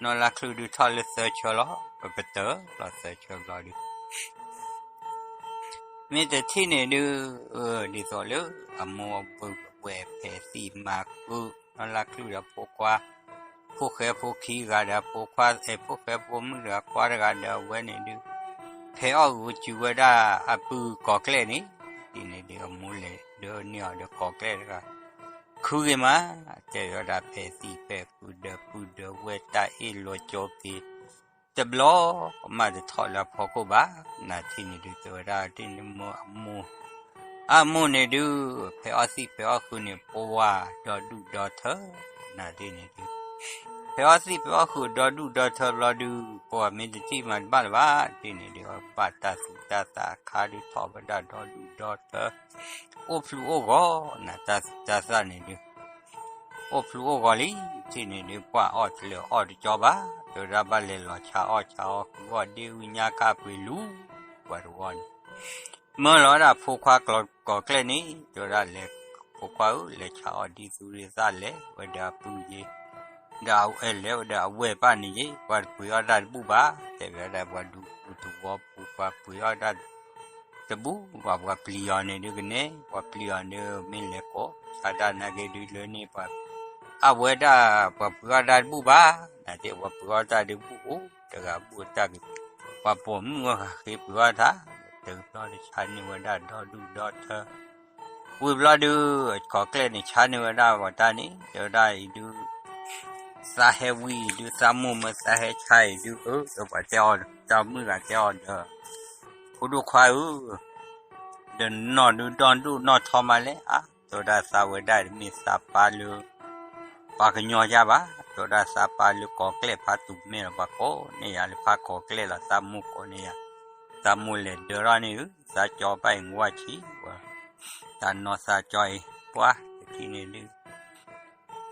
နီၢ်လါချုၣ်ဒုးထီၣ်လၢသၢဆၢလီၤ, ပပတၢၢ်လီၤသၢဆၢဘျီဒုး မ့ၢ်တထံၣ်န့ၣ်ဒုး ဒ်သိးလၢအမိၢ်အပုၢ်ဝဲၢ်ဖဲးသံၣ်မၤဃုာ် နီၢ်လါချုၣ်ဒီးဖိခွါ, ဖိၣ်ဃဲဖိခံဂၤဒီးဖိခွါ, အဲ ဖိၣ်ဃဲဖိမုၣ်ဒီးခွါတဂၤဒီးအဝဲန့ၣ်ဒုး ဖဲးအီၣ်ဂုာ်စုဝဲဒၣ်အပုၢ်ကီၢ်ကျဲၢ်န့ၣ်, တထံၣ်န့ၣ်ဒုးအမိၢ်လဲၤဒၢန့ၢ်အီၤဒီးကီၢ်ကျဲၢ်တဂၤ, ခုဂ့ၤမး, တဲဝဲဒၣ်ဖဲးသံၣ်ဖဲးဃုာ်ဒီးပုၢ်ဒီးဝဲၢ်တၢ်အ့ၣ်လိာ်ကၠီၤက့ၤ တဘျီမးတထီၣ်လၢအဖီခိၣ်ဘၣ်. နၤထံၣ်န့ၣ်ဒုး တဲဝဲဒၣ်တ့ၢ်န့ၣ်မ့ၢ်အမိၢ်, အမိၢ်န့ၣ်ဒုး ဖဲအီၣ်သံၣ်ဖဲအီၣ်ဃုာ်န့ၣ် ပဝဲဒီဒူၣ်ဒီထၢ, နၤထံၣ်န့ၣ်ဒုး ဖဲအီၣ်သံၣ်ဖဲအီၣ်ဃုာ်ဒီဒူၣ်ဒီထၢဘျီဒုး ပဝဲမ့ၢ်တထံၣ်မးတဘၣ်လၢၤဘၣ်, တ့ၢ်န့ၣ်ဒုး အဘၣ်တၢ်သူတၢ်သးအခါဒုးထီၣ်ဝဲဒၣ်ဒီဒူၣ်ဒီထၢ, အိၣ်ဖျူအိၣ်ဂီၤ, နၤတၢ်သူတၢ်သးန့ၣ်ဒုး အိၣ်ဖျူအိၣ်ဂီၤလံ, ထံၣ်န့ၣ်ဒုး ပှၤအီၣ်တလၢာ်အီၣ်တကၠီဘၣ်, တဲဝဲဒၣ်ဘၣ်လဲၤလီၤဆါအီၣ်ဆါအီၣ် ဃုအီၣ်ဒ့ဝံညါခါပှ့ၤလူၤ, ပှၤတဝီန့ၣ် မၢလီၤဝဲဒၣ်ဖိခွါကျိၤကိးကျဲၢ်န့ၣ် တဲဝဲဒၣ်လဲၤ, ဖိခွါဧၢ လဲၤဆါအီၣ်ဒ်သူဒ်သၣ်လဲၤဝဲဒီးအပုၢ်ယ့ၢ်, ဒီးအဝဲလဲၤဝဲဒီးအဝဲၢ်ပၢ်န့ၣ်ယ့ၢ်, ပှၤတပှ့ၤအီၣ်တၢ်တဘူၣ်ဘၣ်, တဲဝဲဒၣ်ပှၤဒူပူၤတဝီပူၤ ပှၤပှ့ၤအီၣ်တၢ် တဘူၣ်ဘၣ်, ပှၤပျံၤအီၤန့ၣ်ဒုးကန့ၢ်, ပှၤပျံၤအီၤန့ၣ်မ့ၢ်လဲၤကိးဆါတၢ်နာ်က့ဒုးလၢန့ၣ် ပှၤအဝဲဒၣ် ပှၤပှ့ၤအီၣ်တၢ်တဘူၣ်ဘၣ်, နၤသ့ၣ် ပှၤပှ့ၤအီၣ်တၢ်တဘူၣ်အိၣ်တဂၤဘူၣ်အတၢ်က, ပှၤပိာ်မုၣ်ဝဲဃးဃ့ပှ့ၤအီၣ်တၢ်, တဘျီတဆါန့ၢ်ဝဲဒၣ်ဒီဒူၣ်ဒီထၢ, ဝံၤဘျီဒုး ကိးကျဲၢ်န့ၣ်ဆါန့ၢ်ဝဲဒၣ်ပှၤတၢ်န့ၣ် တဲဝဲဒၣ်အံၤဒုး သးဟဲဝံအံၤဒုး သးမိၢ်မၢသးဟဲဆါအံၤဒုး အၢ ဒီးပှၤတဲအီၤ တၢ်မုၣ်ဂၤတဲအီၤဒီး ဖိဒိၣ်ခွါဧၢ, ဒီးနီၢ်ဒုးဒီဒူၣ်နီၢ်ထီမးလဲၣ်, အါ တဲဝဲဒၣ်သးဝဲဒၣ်တမ့ၢ်သးပၢ်လၢ ပှၤကညီယါဘၣ်, တဲဝဲဒၣ်သးပၢ်လၢကိးကျဲၢ်ဖးတူၤမဲာ်လီၤပှၤကိးန့ၢ်ယၤလၢဖးကိးကျဲၢ်လီၤ သးမိၢ်ကိးန့ၢ်ယၤ, သးမိၢ်လဲၤဒၢထီၣ်န့ၢ်ဧၢ, သးကၠီဘၣ်အံၤငဝၢ်ဆံးဝဲ, သးနီၢ်သးကၠီအံၤ ပှၤတထံၣ်န့ၣ်ဒုး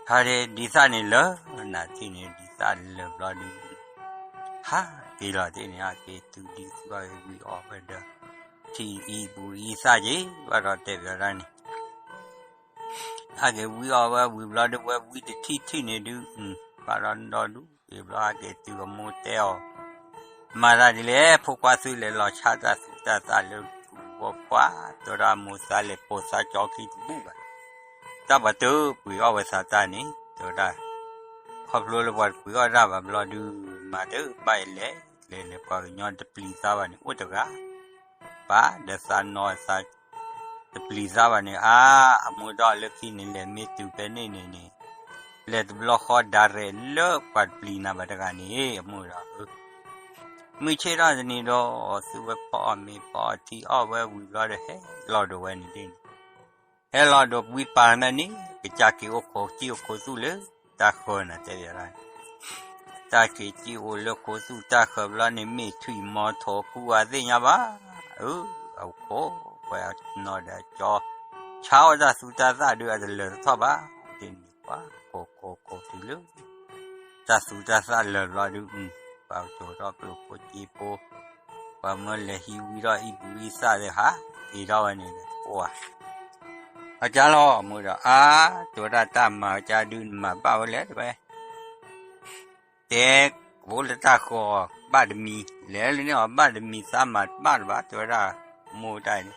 ဟါဒ်သၣ်န့ၣ်လၢာ်, နၤထံၣ်န့ၣ်ဒ်သၣ်လၢာ်ဘျီဒုး ဟးက့ၤလီၤတ့ၢ်န့ၣ် ဟးက့ၤတုၤဒ်သူဝံၤအီၤဝဲဒီး ထံၣ်အံၤပူၤအံသၣ်က့ၤ ဘၣ်ဒီးတဲဘၣ်ဒၣ်န့ၣ် ဟးက့ၤဝံအီၤဝဲဝံၤဘျီဒုး ဝဲဝံတထံၣ်ထံၣ်န့ၣ်ဒုး ဘၣ်ဒီးဒီဒူၣ်က့ၤဘျီဟးက့ၤတုၤအမိၢ်တဲအီၤ မၤတၢ်ဒ်လဲၣ် ဖိခွါသုလဲၤလီၤဆါတၢ်သူတၢ်သၣ်လၢပူၤဝီပှၢ် တဲဝဲဒၣ်မိၢ်သးလဲၤပိာ်သးကၠီခံတဘူၣ်ဘၣ်, တၢ်ပှၤတပှ့ၤအီၣ်ဝဲသးတၢ်န့ၣ် တဲဝဲဒၣ် ခီဖျိလၢပှၤတပှ့ၤအီၣ်တၢ်ဘၣ်ဘျီဒုး မၤတဘၣ်အလဲၤလဲၤလဲၤ ပှၤကညီတပျံၤသးဘၣ်န့ၣ် အိၣ်တဂၤ ပၢ်ဒီးသးနီၢ်သး တပျံၤသးဘၣ်န့ၣ် အါ အမိၢ်ဒီးလၢခံန့ၣ် လဲၤမ့ၢ်တုၤဖဲန့ၣ်န့ၣ်န့ၣ် လဲၤတဘျီဃီဒၣ်ရဲၣ်လၢပှၤတပျံၤနၤဘၣ်တဂၤန့ၣ် အမိၢ်ဒီး မုၢ်ဆ့ၣ်ထီၣ်တနံၤဒီး သုဝဲဖီအီၣ်မ့ၤဖီအီၣ်ထံအီၣ်ဝဲဝံၤဘျီဒီး ဟဲလီၤဒိးဝဲန့ၣ်ဒ်န့ၣ် ဟဲလီၤဒိးဝံပာ်မ့ၢ်န့ၣ် ကစၢ်က့ၤအိၣ်ခိးကံၣ်အိၣ်ခိးသူၣ်လၢတၢ်ဃၢၤနၤတဲဘၣ်ဒၣ် တၢ်က့ၤကံၣ်အိၣ်လၢခိးသူၣ်တၢ်ဃၢၤဘျီန့ၣ် မ့ၢ်ထွံၣ်မီၤထိးကူအသ့ၣ်ညါဘၣ်, အၢ အခိးဝဲအနီၢ်ဒီးအကၠီ ဆါအီၣ်တၢ်သူတၢ်သၣ်ဒုး အတလၢာ်တထီၣ်ဘၣ်, ဒ်န့ၣ်ပှၤကိးကိးကိးတုၤလၢ တၢ်သူတၢ်သၣ်လၢာ်ဘျီဒုး ပှၤကၠိၤထီၣ်ကျိၤဖိစ့ဖိ ပှၤမၢလဲၤဟံးဝံထီၣ်အံၣ်ဘူအံၣ်သၣ်သ့ၣ်ဟး က့ၤထီၣ်ဝဲန့ၣ် အိၣ်ဧါ အကါလီၤ အမိၢ်ဒီး အါ တဲဝဲဒၣ်တၢ်မၤဝဲကါဒုး နမၤဘၣ်ဝဲလဲၣ် တဲဝဲ တဲ ကဘိလၢတၢ်ဃီဘၣ်တမံၤ လဲၤလၢန့ၣ်အီၤဘၣ်တမံၤ သးမၤတဘၣ်တဘၣ် တဲဝဲဒၣ် မိၢ်တၢ်အံၤန့ၣ်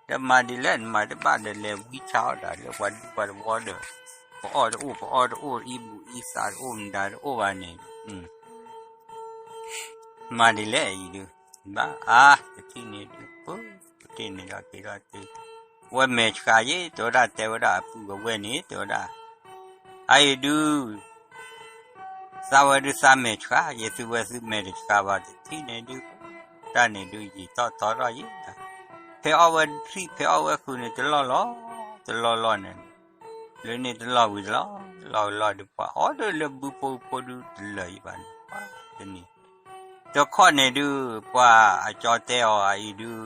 တမၤဒ်လဲၣ် နမၤတဘၣ်ဒီး လဲၤဝံဆါအီၣ်တၢ်လၢပှၤဒူပှၤတဝီဒီး ပအီၣ်တအိၣ် ပအီတအိၣ် အံၣ်ဘူအံၣ်သၣ်တအိၣ် မတၤတအိၣ်ဘၣ်န့ၣ် မၤဒ်လဲၣ်အံၤဒုး ဘၣ်အါ တထံၣ်န့ၣ်ဒုး ပတ့ၢ်န့ၣ်ဒီးက့ၤထီၣ်တုၤ ဝဲမဲာ်ဆှးယ့ၣ် တဲဝဲဒၣ် တဲဝဲဒၣ်အပုၢ်အဝဲၢ်န့ၣ် တဲဝဲဒၣ် အအံၤဒုး သးဝဲဒုးသးမဲာ်ဆှး ယသုဝဲသုမဲာ်တဆှးဘၣ် တထံၣ်န့ၣ်ဒုး တၢ်န့ၣ်ဒုးယံာ်ထီၣ်ထီထီၣ်ယ့ၣ် ဖဲအီၣ်ဝဲတထံၣ် ဖဲအီၣ်ဝဲဃုာ်န့ၣ် တလီၢ်လီၤ တလီၢ်လီၢ်န့ၣ် လၢန့ၣ်တလီၢ်ဝံၤတလီၢ် လီၢ်ဝံၤလီၢ်ဒုး ပှၤအီၣ်ဒၣ်လၢဘုဖိဖိဒုးတလၢာ်ယံၤဘၣ်န့ၣ် ပှၤတနံၤ တခီန့ၣ်ဒုး ပှၤအကၠီတဲအီၤအအံၤဒုး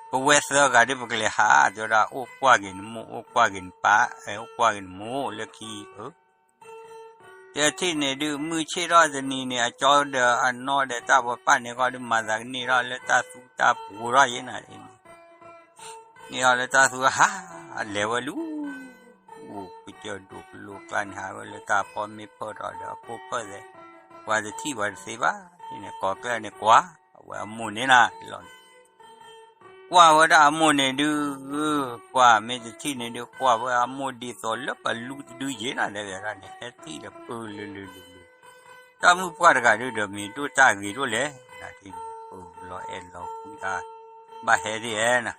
ပဝဲသၢဂၤဒုး ပကလဲၤဟး တဲဝဲဒၣ် အိၣ်ကွၢ်က့ၤနမိၢ် အိၣ်ကွၢ်က့ၤနပၢ် အိၣ်ကွၢ်က့ၤနမိၢ်လၢခံ အၢ တထံၣ်န့ၣ်ဒုး မုၢ်ဆ့ၣ်ထီၣ်တနံၤန့ၣ် အကၠီဒီးအနီၢ်ဒီးတၢ်ပှၤပာ်န့ၢ်ဃီဒုး မၤသးကန့ၢ်ထီၣ်လၢတၢ်သူတၢ်ပှိၤထီၣ်ယ့ၣ်နၤ န့ၢ်ထီၣ်လၢတၢ်သူဟး လဲၤဝဲလူၤ ကစၢၢ်ဒိၣ်ကလိကျါန့ၣ် ဟးဝဲလၢတၢ်ဖီမ့ၢ်ဖၢၣ်ထီၣ်ဒီးအခိၣ်ဖၢၣ်သဲး ပှၤတထံၣ်ပှၤတသ့ဘၣ် န့ၣ်ကိးကျဲန့ၣ်ကွၢ် အဝဲအမိၢ်န့ၣ်နၤ လီၤန့ၣ် ကွၢ်ဝဲဒၣ်အမိၢ်န့ၣ်ဒုး ကွၢ်မ့ၢ်တထံၣ်န့ၣ်ဒုး ကွၢ်ဝဲအမိၢ်ဒ်သိးလၢပလူတဒုယ့ၣ်နၤ တဲဝဲဒၣ်န့ၣ် ဟဲထံၣ်ဒီးပၢလုာ်လုာ်လုာ်လုာ် တၢ်မုၣ်ပှၢ်တဂၤဒုးဒီးမ့ၢ်ဒိၣ်တၢ်ဂ့ၤဒိၣ်လဲၣ် နၤထံၣ်န့ၣ် ပၢလီၤအဲၣ်လီၤကွံတၢ် ဘၣ်ဟဲဒ်အဲၣ်နၤ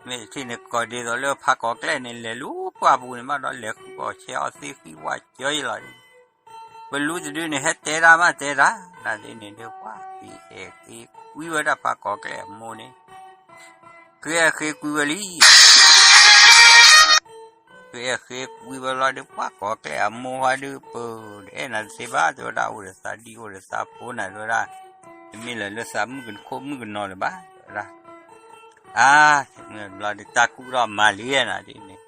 မ့ၢ်တထံၣ်န့ၣ် ကိးဒ်သိးလၢဖးကိးကျဲန့ၣ် လဲၤလူၤပှၢ်ပူၤန့ၣ် ဘၣ်ဒီးလဲၤဃုအီၣ်ဆဲးအီၣ်သ့ဃံဝၣ်ကၢယ့ၣ်လီၤ ပလူတဒုန့ၣ် ဟဲတဲတၢ်မးတဲတၢ်, နၤဒ်န့ၣ်ဒုး ပှၤဃ့အဲၣ်ဃ့ကွံဝဲဒၣ်ပှၤကိးကျဲၢ်အမိၢ်န့ၣ်, ဃ့အဲၣ်ဃ့ကွံဝဲလံ, ဃ့အဲၣ်ဃ့ကွံဝဲလီၤဒုး ပှၤကိးကျဲၢ်အမိၢ်ဟါဒုး ပၢၢ် တအဲၣ်နၤတသ့ဘၣ် တဲဝဲဒၣ်, အိၣ်ဒီးသးဒံၣ်အိၣ်ဒီးသးဖိနၤ တဲဝဲဒၣ်, တမ့ၢ်လၢလၢသးမုၣ်ကခိၣ်မုၣ်ကနီၤလၢၤဘၣ် တဲဝဲဒၣ်. အါ, ဘျီဒုးတၢ်ကူၣ်ထီၣ်မၤလံနၤဒ်န့ၣ်,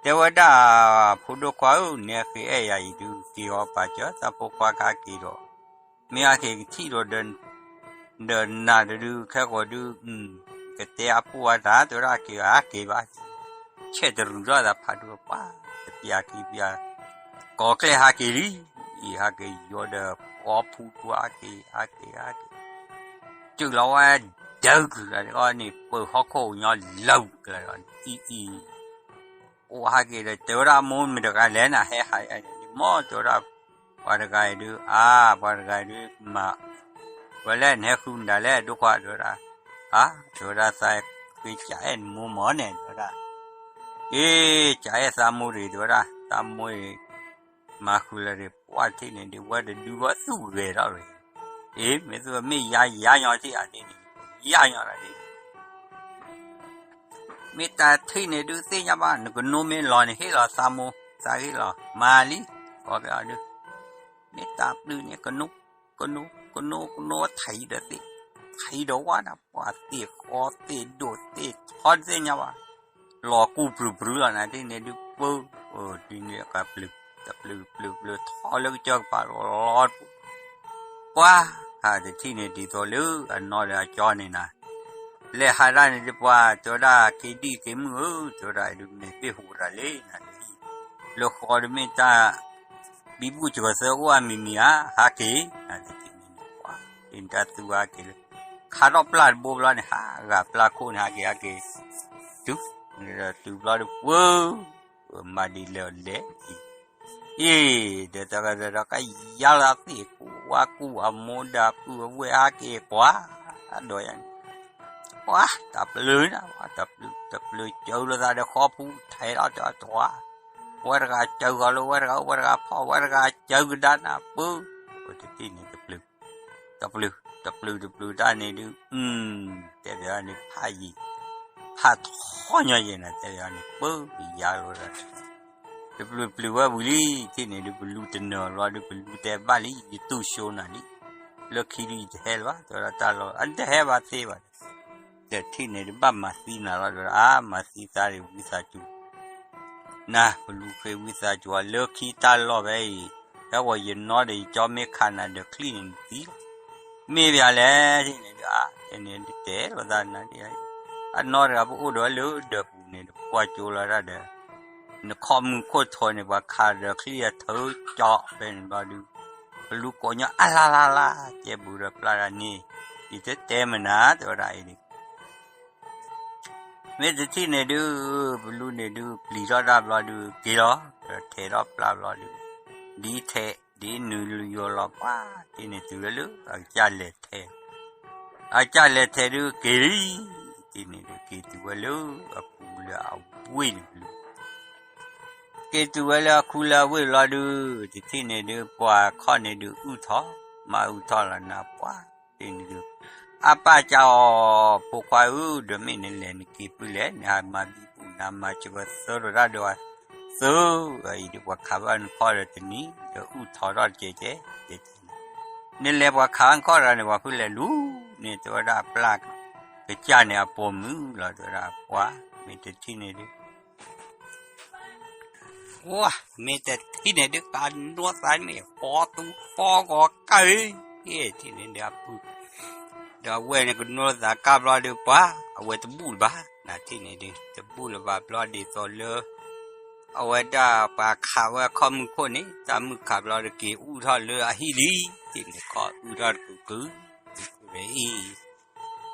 တဲဝဲဒၣ်, ဖိဒိၣ်ခွါဧၢ, နဟဲဃ့အဲၣ်ယၤအံၤဒုး က့ၤအီၤပာ်စၢၤ သးဖိခွါကဟဲက့ၤဒီး, မ့ၢ်ဟဲက့ၤကထံၣ်ဒီး ဒီးနၤတဒုး ခဲကိာ်ဒုး, ကတဲအပူၤအတၢ် တဲဝဲဒၣ် က့ၤဂၤက့ၤဘၣ်, ဆဲးတရူးထီၣ်သးဖးဒိၣ်ပှၤ, တပျၢ်ခံပျၢ်, ကိးကျဲၢ်ဟဲက့ၤလံ, အံၤဟဲက့ၤယိဒီး ဃီဖူပှၤဟဲက့ၤ ဟဲက့ၤ ဟဲက့ၤ, စၢၢ်လီၤဝဲဒၢကုၢ်လီၤန့ၣ် ပၢၢ်ဟီၣ်ခိၣ်ညီလၢာ်ကလၢာ်လီၤန့ၣ် အံၤအံၤ အိၣ်ဟဲက့ၤဒီး တဲဝဲဒၣ်မိၢ်မ့ၢ်တဂၤလဲၣ် နဟဲဟးအံၤန့ၣ် မ်တဲဝဲဒၣ်, ပှၤတဂၤအံၤဒုး အါ, ပှၤတဂၤအံၤဒုး မၤ, ဝဲလဲၣ် နဟဲဃုမတၤလဲၣ် ဒိၣ်ခွါ တဲဝဲဒၣ်, အါ, တဲဝဲဒၣ် သးဃ့ကအဲၣ်နမိၢ်မၢ်န့ၣ် တဲဝဲဒၣ်, အ့, ကအဲၣ်သးမိၢ်ရံၣ် တဲဝဲဒၣ် သးမိၢ်အံၤ မၤဃုာ်လၢာ်ရံၣ် ပှၤထံၣ်န့ၣ်ဒုး ဝဲတဒုဝဲသူၣ်ဂဲၤထီၣ်ရံၣ်, အ့, မ့ၢ်သူမ့ၢ်ယါယါညီထံၣ်အဒ်န့ၣ်, ယါညီဒ်န့ၣ် မ့ၢ်တၢ်ထံၣ်န့ၣ်ဒုးသ့ၣ်ညါဘၣ် နကနိမ့ၢ်လီၤန့ၣ် ဟ့ၣ်လီၤသးမိၢ် သးဟ့ၣ်လီၤ မၤလံ, ကိးက့ၤအီၤဒုး, မ့ၢ်တၢ်ပျုၤန့ၣ် ကနိ, ကနိ, ကနိ, ကနိထံဒီးသ့ၣ်, ထံဒီးဝါနၤ ပှၤသ့ၣ်ဃီသ့ၣ်ဒိၣ်သ့ၣ်ထီတသ့ၣ်ညါဘၣ်, လီၤကူၣ်ပြူၤပြူၤလီၤနၤ ဒ်န့ၣ်ဒုးပၢ, ဒ်န့ၣ်ကပျုၤ, တပျုၤပျုၤပျုၤထီလၢကစၢၢ်ကပၤလီၤလီၤ ပှၤ, ဟးတထံၣ်န့ၣ်ဒ်သိးလၢအနီၢ်ဒီးအကၠီန့ၣ်နၤ, လဲၤဟးဒၣ်န့ၣ်ဒုးပှၤ တဲဝဲဒၣ် က့ၤဒံၣ်က့ၤမုၣ်ဧၢ တဲဝဲဒၣ်အံၤဒုး မ့ၢ်ဘ့ၣ်ဟူးတၢ်လံနၤ, လၢဃီဒုးမ့ၢ်တၢ် ဘံဘူစၢၤသၢအိၣ်အမံၤမံၤဧါ ဟးက့ၤ, နၤတထံၣ်န့ၣ်ပှၤ ဒ်န့ၣ်တၢ်သူဟးက့ၤလၢ, ခးထီၣ်ပျၢ်တဘိဘျီန့ၣ် ဟးဂၤပျၢ်ခိၣ်န့ၣ် ဟးက့ၤဟးက့ၤ, တုၤ, တုၤဘျီဒုးပှၤ မၤဒ်လဲၣ်လဲၣ်အံၤ, အ့, ဒီးတဂၤဒီးကယါလီၤသ့ၣ်ကူၣ်ဝါကူၣ်အမိၢ်ဒီးပုၢ်အဝဲၢ်ဟးက့ၤကွၢ်, ဒီးယၤန့ၣ်, ပှၤတၢ်ပျုၤနၤ တပျုၤ တပျုၤစၢၤလိာ်သးဒီးဃီဖူထဲးလီၤတၢ်တဝါ, ဝဲတဂၤစၢၤဂီၤလၢဝဲတဂၤ ဝဲတဂၤဖီၣ် ဝဲတဂၤစၢၤကဒါနၤပၢ, တထံၣ်န့ၣ်တပျုၤ, တပျုၤ တပျုၤတပျုၤတၢ်န့ၣ်ဒုး, တဲဘၣ်န့ၣ်ဖးယံာ်, ဖးထီညီယဲၢ်နၤ တဲဘၣ်န့ၣ် ပၢယၤလိာ်သး တပျုၤပျုၤဝဲဝံၤလံ, ထံၣ်န့ၣ်ဒုး ပလူတနၢၤဘျီဒုး ပလူတဲဘၣ်လံ ယတူၢ်ဆိနၤလံ, လၢခံဒုးယတဟဲလၢၤဘၣ် တဲဝဲဒၣ်တၢ်လီၢ် အတဟဲဘၣ်သ့ဘၣ်, တထံၣ်န့ၣ်ဒုး ဘၣ်မၤသံနၤလီၤ တဲဝဲဒၣ် အါ မၤသံသးဒံးဝံသးစူၤ, နၤ ပလူဃ့ဝံသးစူၤ လၢခံတၢ်လီၢ်ဖဲအံၤ, ဖဲဝဲယနီၢ်ဒီးယကၠီမ့ၢ်ခးနၤဒီးချံၣ်န့ၣ်နသံလီၤ, မ့ၢ်ဘၣ်လဲၣ် ထံၣ်န့ၣ်ဒုး အါ န့ၣ်ဒုးတဲလိာ်သးနၤဒ် အနီၢ်တဂၤ ပအိၣ်ဒီးလၢဒၢးပူၤန့ၣ်ဒီး ပကွၢ်ကၠိလီၤတၢ်ဒီး နခီၣ်မုၢ်ခိၣ်ထိးန့ၣ် ပှၤခးဒီးချံၣ်အထၢကၠီဖဲန့ၣ်ဘျီဒုး, ပလူကိးညီအလါလါလါ ကဲဘူးဒီးပျၢ်တၢ်န့ၣ်, ယတတဲမနၤ တဲဝဲဒၣ်အံၤန့ၣ် မ့ၢ်တထံၣ်န့ၣ်ဒုး, ပလူန့ၣ်ဒုး ပျံၤထီၣ်တၢ်ဘျီဒုး က့ၤလီၤ, ထဲးထီၣ်ပျၢ်ဘျီဒုး, ဒ်ထဲး ဒ်နုာ်လီၤယိာ်လီၤပှၤ, ထံၣ်န့ၣ်တုၤဝဲလၢ အကစၢ်လဲၤထဲး, အကစၢ်လဲၤထဲးဒုးက့ၤလံ, ထံၣ်န့ၣ်ဒုး က့ၤတုၤဝဲလၢအပူၤလၢအဝ့ၢ်န့ၣ်ဘျီ, က့ၤတုၤဝဲလၢအခူလၢအဝ့ၢ်ဘျီဒုး, တထံၣ်န့ၣ်ဒုး ပှၤခီၣ်န့ၣ်ဒုး အုၣ်ထီၣ်, မၤအုၣ်ထီၣ်လီၤနၤပှၤ, ထံၣ်န့ၣ်ဒုး အပၢ်ကၢ်အီၤ, ဖိခွါဧၢ, ဒီးမ့ၢ်နလဲၤနက့ၤဖုလဲၣ်, နဟးမၤဘံဘူၣ် နဟးမၤစၢၤသၢလိာ်တၢ်ဒီး, သၢ, အံၤဒုးပှၤခးဘၣ်နခီၣ်ဒီးတနံၤ, ဒီးအုၣ်ထီၣ်ထီၣ်တကဲကဲ, နလဲၤပှၤခးဘၣ်နခီၣ်တဂၤန့ၣ် ပှၤဖုလဲၤလူၤန့ၣ် တဲဝဲဒၣ်အပျၢ်, ကစၢ်န့ၣ်အပိာ်မုၣ်လီၤ တဲဝဲဒၣ်ပှၤ, မ့ၢ်တထံၣ်န့ၣ်ဒုး မ့ၢ်တထံၣ်န့ၣ်ဒုး ကနိသးမ့ၢ်ဃီသူဃီဂီၤကၢ်, ထံၣ်န့ၣ်ဒုးအပုၢ်, ဒီးအဝဲၢ်န့ၣ် ကနိသးကၢ်ဘျီဒုးပှၤ, အဝဲတဘူၣ်လၢၤဘၣ်, နထံၣ်န့ၣ်ဒုး တဘူၣ်လၢၤဘၣ်ဘျီဒ်သိးလၢ အဝဲဒၣ်ပှၤခးဝဲခီၣ်မုၢ်ခိၣ်န့ၣ် တၢ်မုၢ်ခးဘျီဒုးက့ၤအုၣ်ထီၣ်လၢအဟံၣ်လံ, ထံၣ်န့ၣ်ခီၣ်အုၣ်ထီၣ်တကုာ်ကုာ်, အံၤ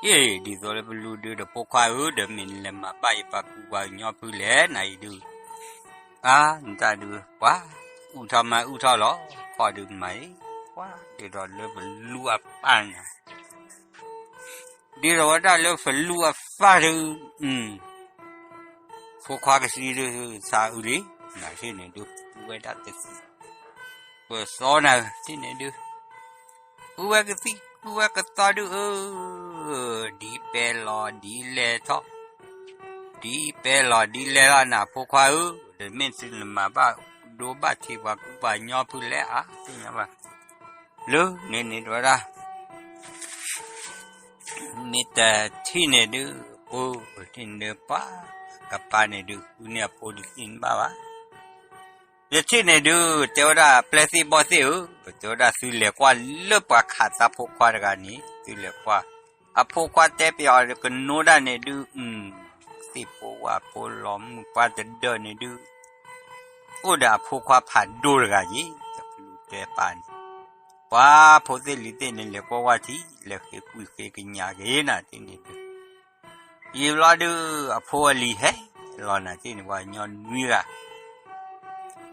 အ့ၣ် ဒ်သိးလၢပလူဒုးဒီးဖိခွါဧၢ, ဒီးမ့ၢ်နလဲၤမၤဘၣ်ယပှၤကူပှၤကညီဖုလဲၣ် နအံၤဒုး, အါ နတၢ်ဒုးပှၤ, အုၣ်ထီၣ်မၤအုၣ်ထီၣ်လီၤ, ခီၣ်ဒုးမၤအံၤ, ပှၤဒ်သိးလၢပလူအပၢ်န့ၣ်, ဒ်သိးဝဲဒၣ်လၢပလူအပၢ်ဒုး, ဖိခွါကသံဒုးသးအုးလံ, နထံၣ်န့ၣ်ဒုး ပူဝဲဒၣ်တသံ ပစီနၤဧၢ ထံၣ်န့ၣ်ဒုး, ပုၢ်ဝဲၢ်ကသံၣ်ပုၢ်ဝဲၢ်ကသီဒုးဧၢ, ဒ်ပဲလီၤဒ်လဲၢ်ထီၣ်, ဒ်ပဲလီၤဒ်လဲၢ်ထီၣ်နၤဖိခွါဧၢ, တမ့ၢ်သုနမၤဘၣ်ဒိဘၣ်ထံးပှၤကူပှၤကညီဖုလဲၣ်ဧါ, သ့ၣ်ညါဘၣ်, လၢန့ၣ်န့ၣ်တဝဲဒၣ် မ့ၢ်တထံၣ်န့ၣ်ဒုး, ပထံၣ်န့ၣ်ဒုး ပှၤကပၤန့ၣ်ဒုး ဃုန့ၢ်အဖိတသ့ၣ်ညါဘၣ်ဘၣ်. တထံၣ်န့ၣ်ဒုး တဲဝဲဒၣ်ပျဲၢ်သ့ၣ်ဘီၣ်သ့ၣ်ဧၢ, တဲဝဲဒၣ်သုလဲၤကွၢ်လၢပှၤခးသးဖိခွါတဂၤန့ၣ် သုလဲၤကွၢ်, အဖိခွါတဲပယီၤကနိဒၣ်န့ၣ်ဒုး, သ့ၣ်ဖိဝၣ်ဖိလီၤမုၢ်ပှၢ်တဒၢးန့ၣ်ဒုး အိၣ်ဒီးအဖိခွါဖးဒိၣ်တဂၤယ့ၣ်, တပလူၤတဲပာ်န့ၣ်, ပှၤဖိသ့ၣ်လံၤသ့ၣ်န့ၣ် လဲၤကွၢ်ဝၢ်ထံ လဲၤဃ့ကွံာ်ဃ့ကညးက့ၤနၤတထံၣ်န့ၣ်ဒုး, ယံာ်ဘျီဒုး အဖိအလံၤဟဲလီၤနၤတထံၣ်န့ၣ် ပှၤကညီနွံဂၤ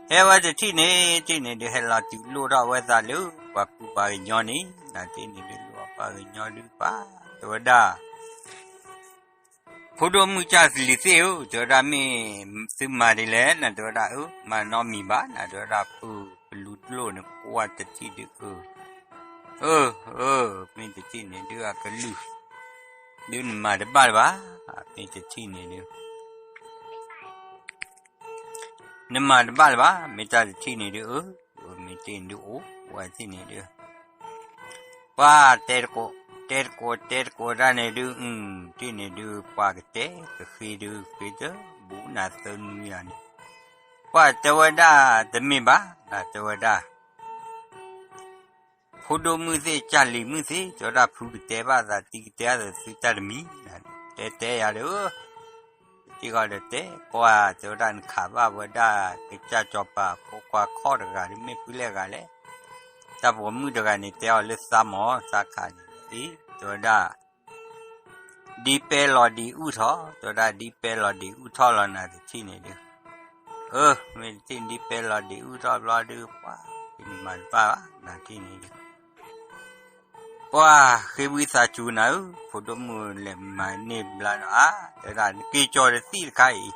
ဟဲဝဲတထံၣ်န့ၣ် တထံၣ်န့ၣ်ဒုး ဟဲလီၤတုၤလိၣ်ထီၣ်ဝဲသးလၢ ပှၤကူပှၤကညီန့ၣ် နၤတထံၣ်န့ၣ်ဒုး လိၣ်အပှၤကညီဒုးပာ် တဲဝဲဒၣ် ဖိဒိၣ်မုၣ်ကၢ်သလံၤသ့ၣ်ဧၢ, တဲဝဲဒၣ်မ့ၢ်သုမၤဒ်လဲၣ်နၤ, တဲဝဲဒၣ်အၢ မၤနီတမံၤဘၣ်နၤ, တဲဝဲဒၣ်ဖုပလူၤတလိၣ်န့ၣ် ကွၢ်တထံၣ်ဒုးအၢ, အၢ အၢ မ့ၢ်တထံၣ်န့ၣ်ဒုး အကလုၢ် ဒုးနမၤတဘၣ်လၢၤဘၣ်, မ့ၢ်တထံၣ်န့ၣ်ဒုး နမၤတဘၣ်လၢၤဘၣ်, မ့ၢ်တၢ်တထံၣ်န့ၣ်ဒုး အၢ မ့ၢ်တထံၣ်န့ၣ်ဒုး အိၣ်ဝဲတထံၣ်န့ၣ်ဒုး ပှၤတဲတကိး တဲတကိး တဲတကိးတၢ်န့ၣ်ဒုး တထံၣ်န့ၣ်ဒုး ပှၤကတဲကဃ့ဒုး ဃ့တဘူးနၤသၢနွံဂၤန့ၣ်, ပှၤတဲဝဲဒၣ်တမ့ၢ်ဘၣ် နၤတဲဝဲဒၣ် ဖိဒိၣ်မုၣ်သ့ၣ် ကၢ်လံၤမုၣ်သ့ၣ် တဲဝဲဒၣ် ဖုကတဲဘၣ်သး တံၤကတဲဘၣ်သး သုတၢ်တမံၤ, တဲတဲယၤဒီး တံၤဂီၤဒီးတဲ ပှၤတဲဝဲဒၣ် နခးဘၣ်ဝဲဒၣ် ကစၢ်စီၤပၤဖိခွါခီၣ်တဂၤ မ့ၢ်ဖုလဲၣ်ဂၤလဲၣ်, တၢ်ပိာ်မုၣ်တဂၤန့ၣ် တဲအီၤလၢသးမီၤ သးခးန့ၣ် အံၤ တဲဝဲဒၣ် ဒ်ပဲလီၤဒ်အုၣ်ထီၣ် တဲဝဲဒၣ် ဒ်ပဲလီၤဒ်အုၣ်ထီၣ်လီၤ နၤတထံၣ်န့ၣ်ဒုး, အၢ မ့ၢ်တထံၣ်ဒ်ပဲလီၤဒ်အုၣ်ထီၣ်ဘျီဒုး ပှၤ မၤတဘၣ်ဘၣ် နၤတထံၣ်န့ၣ်ဒုး ပှၤဃ့ဝံသးစူၤနၤဧၢ, ဖိဒိၣ်မုၣ်လဲၤမၤန့ၢ်ဘျါနီၤ အါ တဲဝဲဒၣ် နက့ၤကၠီၤတသံၣ်တခါအံ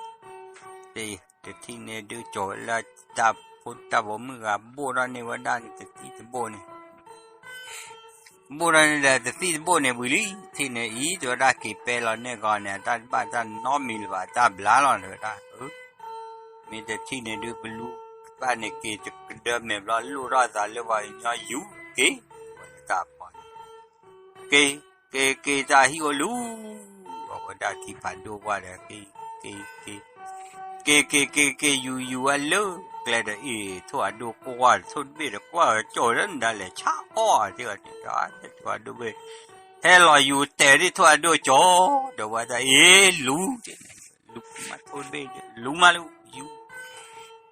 ၤ, တထံၣ်န့ၣ်ဒုး ကၠီၤဝဲလၢတၢ်ဖိတၢ်ပိာ်မုၣ်ဂၤ ဘိၣ်ထီၣ်န့ၢ်ဝဲဒၣ်န့ၣ် တသံၣ်တဘိၣ်န့ၣ် ဘိၣ်ထီၣ်န့ၢ်ဒီးတသံၣ်တဘိၣ်န့ၣ်ဝံၤလံ, တထံၣ်န့ၣ်အံၤ တဲဝဲဒၣ် က့ၤပဲလီၤနဲၣ်ဂီၤန့ၣ် အတၢ်တဘၣ်တၢ်နီတမံၤလၢၤဘၣ် တၢ်ဘျါလီၤ တဲဝဲဒၣ်, မ့ၢ်တထံၣ်န့ၣ်ဒုး ပလူၤဘၣ်န့ၣ်က့ၤတကဒၢမဲာ်ဘျီ လိၣ်ထီၣ်သးလၢပှၤကညီယူၤက့ၤ, ဝဲတၢ်ပီၤန့ၣ် က့ၤ က့ၤက့ၤတၢ်ဟံၣ်အိၣ်လူၤ, အဝဲဒၣ်ထံဖးဒိၣ်ဝါဒီး က့ၤ က့ၤ က့ၤ က့ၤက့ၤက့ၤက့ၤ ယူၤယူၤဝဲလၢကျဲဒီး အ့ၣ် ထိၣ်အဒိၣ်ကွၢ် ထိၣ်တဘ့ၣ်ဒီးကွၢ်ကၠီၤဒီးနဒါလဲၤဆါအီၣ် တဲဝဲန့ၣ်ဒီး ထိၣ်အဒိၣ်ဘ့ၣ် ဟဲလီၤယူၤတဲာ်ဒ်ထိၣ်အဒိၣ်ကၠီၤ ဒီးဝဲဒၣ် အ့ၣ် လူၤ လူၤမးထိၣ်တဘ့ၣ် လူၤမးလူၤ ယူၤ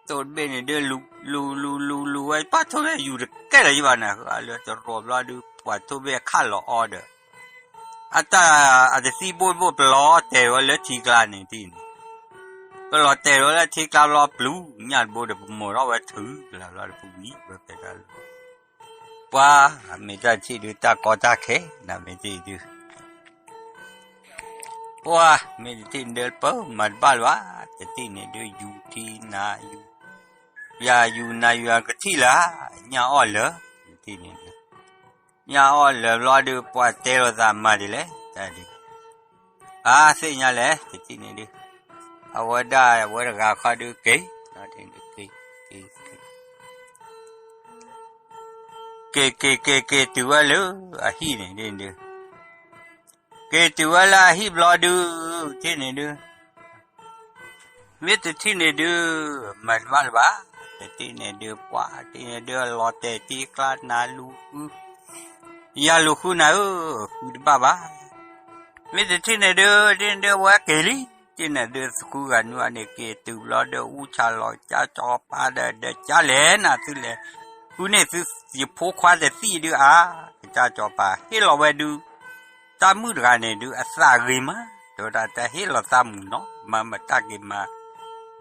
ထိၣ်တဘ့ၣ်န့ၣ်ဒုး လူၤလူၤလူၤလူၤလူၤဝဲ ပှၤထိၣ်တဘ့ၣ်ယူၤတကဲလၢၤယဘၣ်နၤ လၢတရီၤဘျီဒုး ပှၤထိၣ်တဘ့ၣ်ခးလီၤအီၤဒီး အတၢ်အတသံၣ်ဘိၣ်ဘိၣ်ပလီၤတဲာ်ဝဲလၢထံကျါန့ၣ်တထံၣ်န့ၣ်, ပလီၤတဲာ်ဝဲလၢထံကျါဘျီပျူၤညၣ်တဘိဒီး ပမိၢ်ထီၣ်ဝဲထုးလၢဘျီဒီးပဝံၤဝဲဖဲတၢ်လီၢ်, ပှၤမ့ၢ်တၢ်တထံၣ်ဒုး တၢ်ကီတၢ်ခဲ နမ့ၢ်တထံၣ်ဒုး ပှၤမ့ၢ်တထံၣ်ဒုး ပမၤတဘၣ်လၢၤဘၣ် တထံၣ်န့ၣ်ဒုး ယူၤထံနၤယူၤ ယၤယူၤနၤယူၤ ယကထံၣ်လၢၤ ညၣ်အီၣ်လၢာ် တထံၣ်န့ၣ်ဒုး ညၣ်အီၣ်လၢာ်ဘျီဒုး ပှၤတဲလိာ်သးမၤဒ်လဲၣ် တၢ်ဒုး အါ သ့ၣ်ညါလဲၣ် တထံၣ်န့ၣ်ဒုး အဝဲဒၣ်ဝဲတဂၤခီဒုးက့ၤ က့ၤ က့ၤ က့ၤ က့ၤ က့ၤ က့ၤ က့ၤတုၤဝဲလၢအဟံၣ်န့ၣ်ဒုး က့ၤတုၤဝဲလၢအဟံၣ်ဘျီဒုး တထံၣ်န့ၣ်ဒုး မ့ၢ်တထံၣ်န့ၣ်ဒုး မၤတဘၣ်လၢၤဘၣ်, တထံၣ်န့ၣ်ဒုး ပှၤတထံၣ်န့ၣ်ဒုး လီၤတဲာ်ထံကျါနၤလူၤဃု, ယၤလူၤဃုနၤဧၢ, ဃုတဘၣ်ဘၣ်, မ့ၢ်တထံၣ်န့ၣ်ဒုး တထံၣ်န့ၣ်ဒုး ဝဲက့ၤလံ, တထံၣ်န့ၣ်ဒုး သဃုဂၤနွံဂၤန့ၣ် က့ၤတုၤဘျီဒုး အူဆၣ်လီၤကၠါကၠီၤပၤဒီး ဒီးကၠါလဲၣ်နၤသုလဲၣ်, ဃုန့ၢ်သုယဖိခွါတသံၣ်ဒုးအါ, ကစၢ်ကၠီၤပၤဟ့ၣ်လီၤဝဲဒုး တၢ်မုၣ်တဂၤန့ၣ်ဒုး အသးဂ့ၤမး, တဲဝဲဒၣ်တၢ်ဟ့ၣ်လီၤသးမုာ်နီၤ, မၤမတၢ်က့ၤမၤ,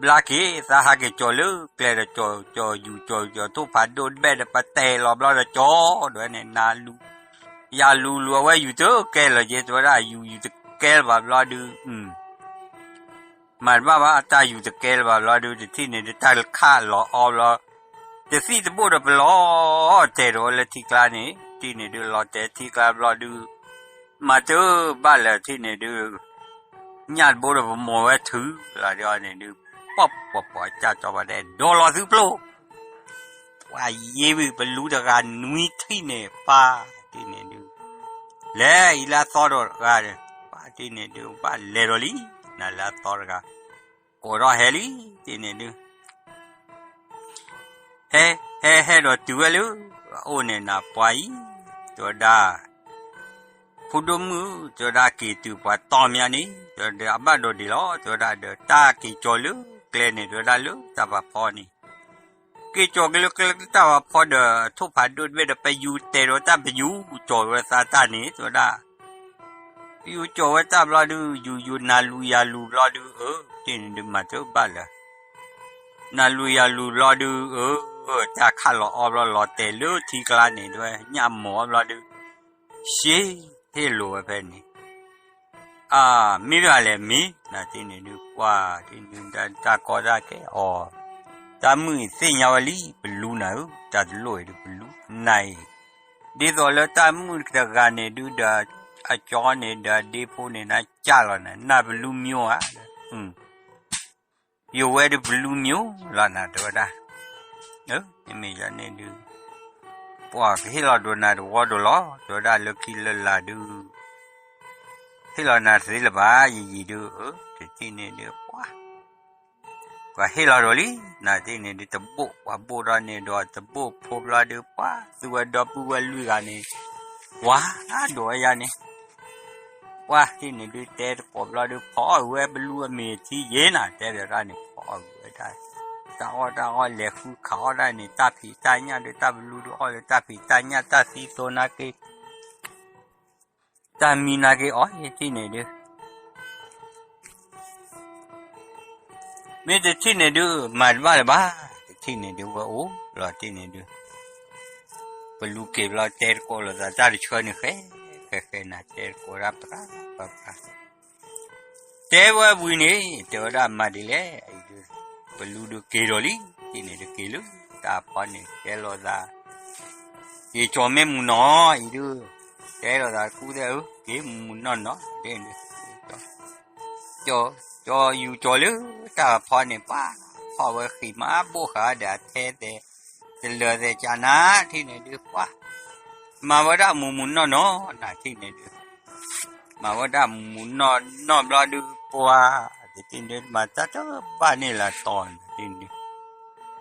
ဘျါက့ၤ သးဟးက့ၤကၠီၤလၢကျဲဒီး ကၠီၤ ကၠီၤယူၤ ကၠီၤ ကၠီၤထိၣ်ဖးဒိၣ်တဘ့ၣ်ဒီး ပတဲလီၤဘျီဒီးကၠီၤ, ဒီးဝဲန့ၣ် နၤလူၤ, ယၤလူၤလူၤ အဝဲယူၤတကဲလၢၤက့ၤ တဲဝဲဒၣ် ယူၤယူၤတကဲလၢၤဘၣ်ဘျီဒုး မၤတဘၣ်ဘၣ် တၢ်ယူၤတကဲလၢၤဘၣ်ဘျီဒုး တထံၣ်န့ၣ်ဒုး တၢ်ခးလီၤအီဘျီ, တ တသံၣ်တဘိၣ်ဒီးပလီၤတဲာ်ဒီးလၢထံကျါန့ၣ် ထံၣ်န့ၣ်ဒုး လီၤတဲာ်ထံကျါဘျီဒုး မၤတဘၣ်လၢာ်ထံၣ်န့ၣ်ဒုး ညၣ်တဘိဒီးပမိာ်ဝဲထုးလီၤဒ်အီၤန့ၣ်ဒုး ပီၣ်ပီၣ်ပီၣ် ကၢ်ကၠီပၤဒဲး ဒိးလီၤသုပျိၢ် ပှၤယ့ဝံၤ ပလူတဂၤနွံထံၣ်န့ၣ် ပၢ်ထံၣ်န့ၣ်ဒုး လဲၤအံၤလၢအသီတဂၤဒီး ပၢ်ထံၣ်န့ၣ်ဒုး ဘၣ်လဲၤဒီးလံ နၤလၢအသီတဂၤ ကိးထီၣ်ဟဲလံ ထံၣ်န့ၣ်ဒုး ဟဲ ဟဲ ဟဲဒီးတုၤဝဲလၢ အအိၣ်န့ၣ်နၤပှၤအံၤ တဲဝဲဒၣ် ဖိဒိၣ်မုၣ် တဲဝဲဒၣ် က့ၤတုၤပှၤတီၢ်မးန့ၣ် တဲဝဲဒၣ်အဘၣ်ဒိးဒံးလီၤ တဲဝဲဒၣ်ဒီး တၢ်က့ၤကၠီၤလၢကျဲန့ၣ် တဲဝဲဒၣ်လၢတၢ်ဖးဖီန့ၣ် က့ၤကၠီၤက့ၤလၢကျဲတၢ်ဖးဖီဒီး ထိၣ်ဖးဒိၣ်တဘ့ၣ်ဒီး ပယူၤတဲာ်ဒီးတၢ် ပယူၤကၠီၤဝဲသးတၢ်န့ၣ် တဲဝဲဒၣ် ပယူၤကၠီၤဝဲတၢ်ဘျီဒုး ယူၤယူၤနၤလူၤယၤလူၤဘျီဒုး အၢ ထံၣ်န့ၣ်ဒုး မၤတဘၣ်လၢာ် နၤလူၤယၤလူၤဘျီဒုး အၢ တၢ်ခးလီၤအီဘျီ လီၤတဲာ်လၢထံကျါန့ၣ် တဲဝဲ ညၣ်မိာ်အီဘျီဒုး ရှ့ ဟ့ၣ်လိာ်ဝဲဖဲန့ၣ် အၢ မ့ၢ်ဘၣ်လဲၣ်မ့ၢ် နၤထံၣ်န့ၣ်ဒုး ပှၤထံၣ်န့ၣ်ဒုး တၢ်ကီတၢ်ခဲအီၤ တၢ်မုၣ်အံၤသ့ၣ်ညါဝဲလံ ပလူနၤဧၢ တၢ်တလိၣ်အံၤဒုး ပလူနၤအံၤ ဒ်သိးလၢတၢ်မုၣ်တဂၤန့ၣ်ဒုးဒီး အကၠီန့ၣ်ဒီး ဒ့ဖိန့ၣ် နကၢ်လီၤနၤ နၢ်ပလူမၠိဧါ ယိၤဝဲဒုးပလူမၠိလီၤနၤ တဲဝဲဒၣ် မ့မ့ၢ်ယၤန့ၣ်ဒုး ပှၤကဟ့ၣ်လီၤဒိးနၤတဝီဒိၣ်လီၤ တဲဝဲဒၣ်လၢခံလၢလာ်ဒုး ဟ့ၣ်လီၤနၤတသ့လၢၤဘၣ် ယယံာ်ဒုး တထံၣ်န့ၣ်ဒုး ပှၤ ပှၤဟ့ၣ်လီၤဒိးလံ နၤထံၣ်န့ၣ်ဒုး တဘိၣ် ပှၤဘိၣ်ထီၣ်န့ၣ်ဒီး တဘိၣ်ဖိဘျီဒုး ပှၤသူဝဲဒီပုၢ်ဝဲၢ်လွံၢ်ဂၤန့ၣ် ပှၤဒိးဝဲယၤန့ၣ် ပှၤထံၣ်န့ၣ်ဒုး တဲတကိးဘျီဒုး ဖီအီၣ်ဝဲပလူအမ့ၢ်ထံယ့ၢ်နၤ တဲဘၣ်တၢ်န့ၣ် ဖီအီၣ်ဝဲဒၣ် တၢ်အီၣ်တၢ်အီၣ် လဲၤဃုခးအီၣ်ဒၣ်န့ၣ် တၢ်ဖံးတၢ်ညၣ်ဒုး တၢ်ပလူဒုးအီၣ်လၢတၢ်ဖံးတၢ်ညၣ် တၢ်သံသိနာ်က့ တၢ်မံနာ်က့အီၣ်ယထံၣ်န့ၣ်ဒုး မ့ၢ်တထံၣ်န့ၣ်ဒုး မၤတဘၣ်လၢၤဘၣ် တထံၣ်န့ၣ်ဒုး ဝဲအိၣ်လီၤထံၣ်န့ၣ်ဒုး ပလူက့ၤဘျီတဲတကိးလိာ်သး တၢ်တဆှၢန့ၣ်ဃဲ ဃဲဃဲနၤ တဲတကိးဒၣ်ပှၤ ပှၤပှၤ တဲဝဲဝံၤန့ၣ် တဲဝဲဒၣ်မၤဒ်လဲၣ် အံၤဒုး ပလူဒုးက့ၤဒီးလံ ထံၣ်န့ၣ်ဒုးက့ၤလၢ တၢ်ဖီန့ၣ် တဲလိာ်သး က့ၤကၠီၤမ့ၢ်မုၢ်နီၢ် အံၤဒုး တဲလိာ်သးကူသ့ၣ်ဧၢ က့ၤမုၢ်မုၢ်နီၢ်နီၢ် ဒ်န့ၣ် ကၠီၤယူၤကၠီၤလၢတၢ်ဖီန့ၣ် ပှၤဖီဝဲဃံးမး ဘိၣ်ဃာ်ဒီးအထဲသဲး တလၢာ်သဲးကနၤ ထံၣ်န့ၣ်ဒုး ပှၤ မၤဝဲဒၣ်မုၢ်မုၢ်နီၢ်နီၢ် နၤထံၣ်န့ၣ်ဒုး မၤဝဲဒၣ်မုၢ်မုၢ်နီၢ်နီၢ်ဘျီဒုး ပှၤ တထံၣ်န့ၣ်ဒုး မၤတၢ်တဘၣ်န့ၣ်လၢၤတီၤန့ၣ် ထံၣ်န့ၣ်ဒုး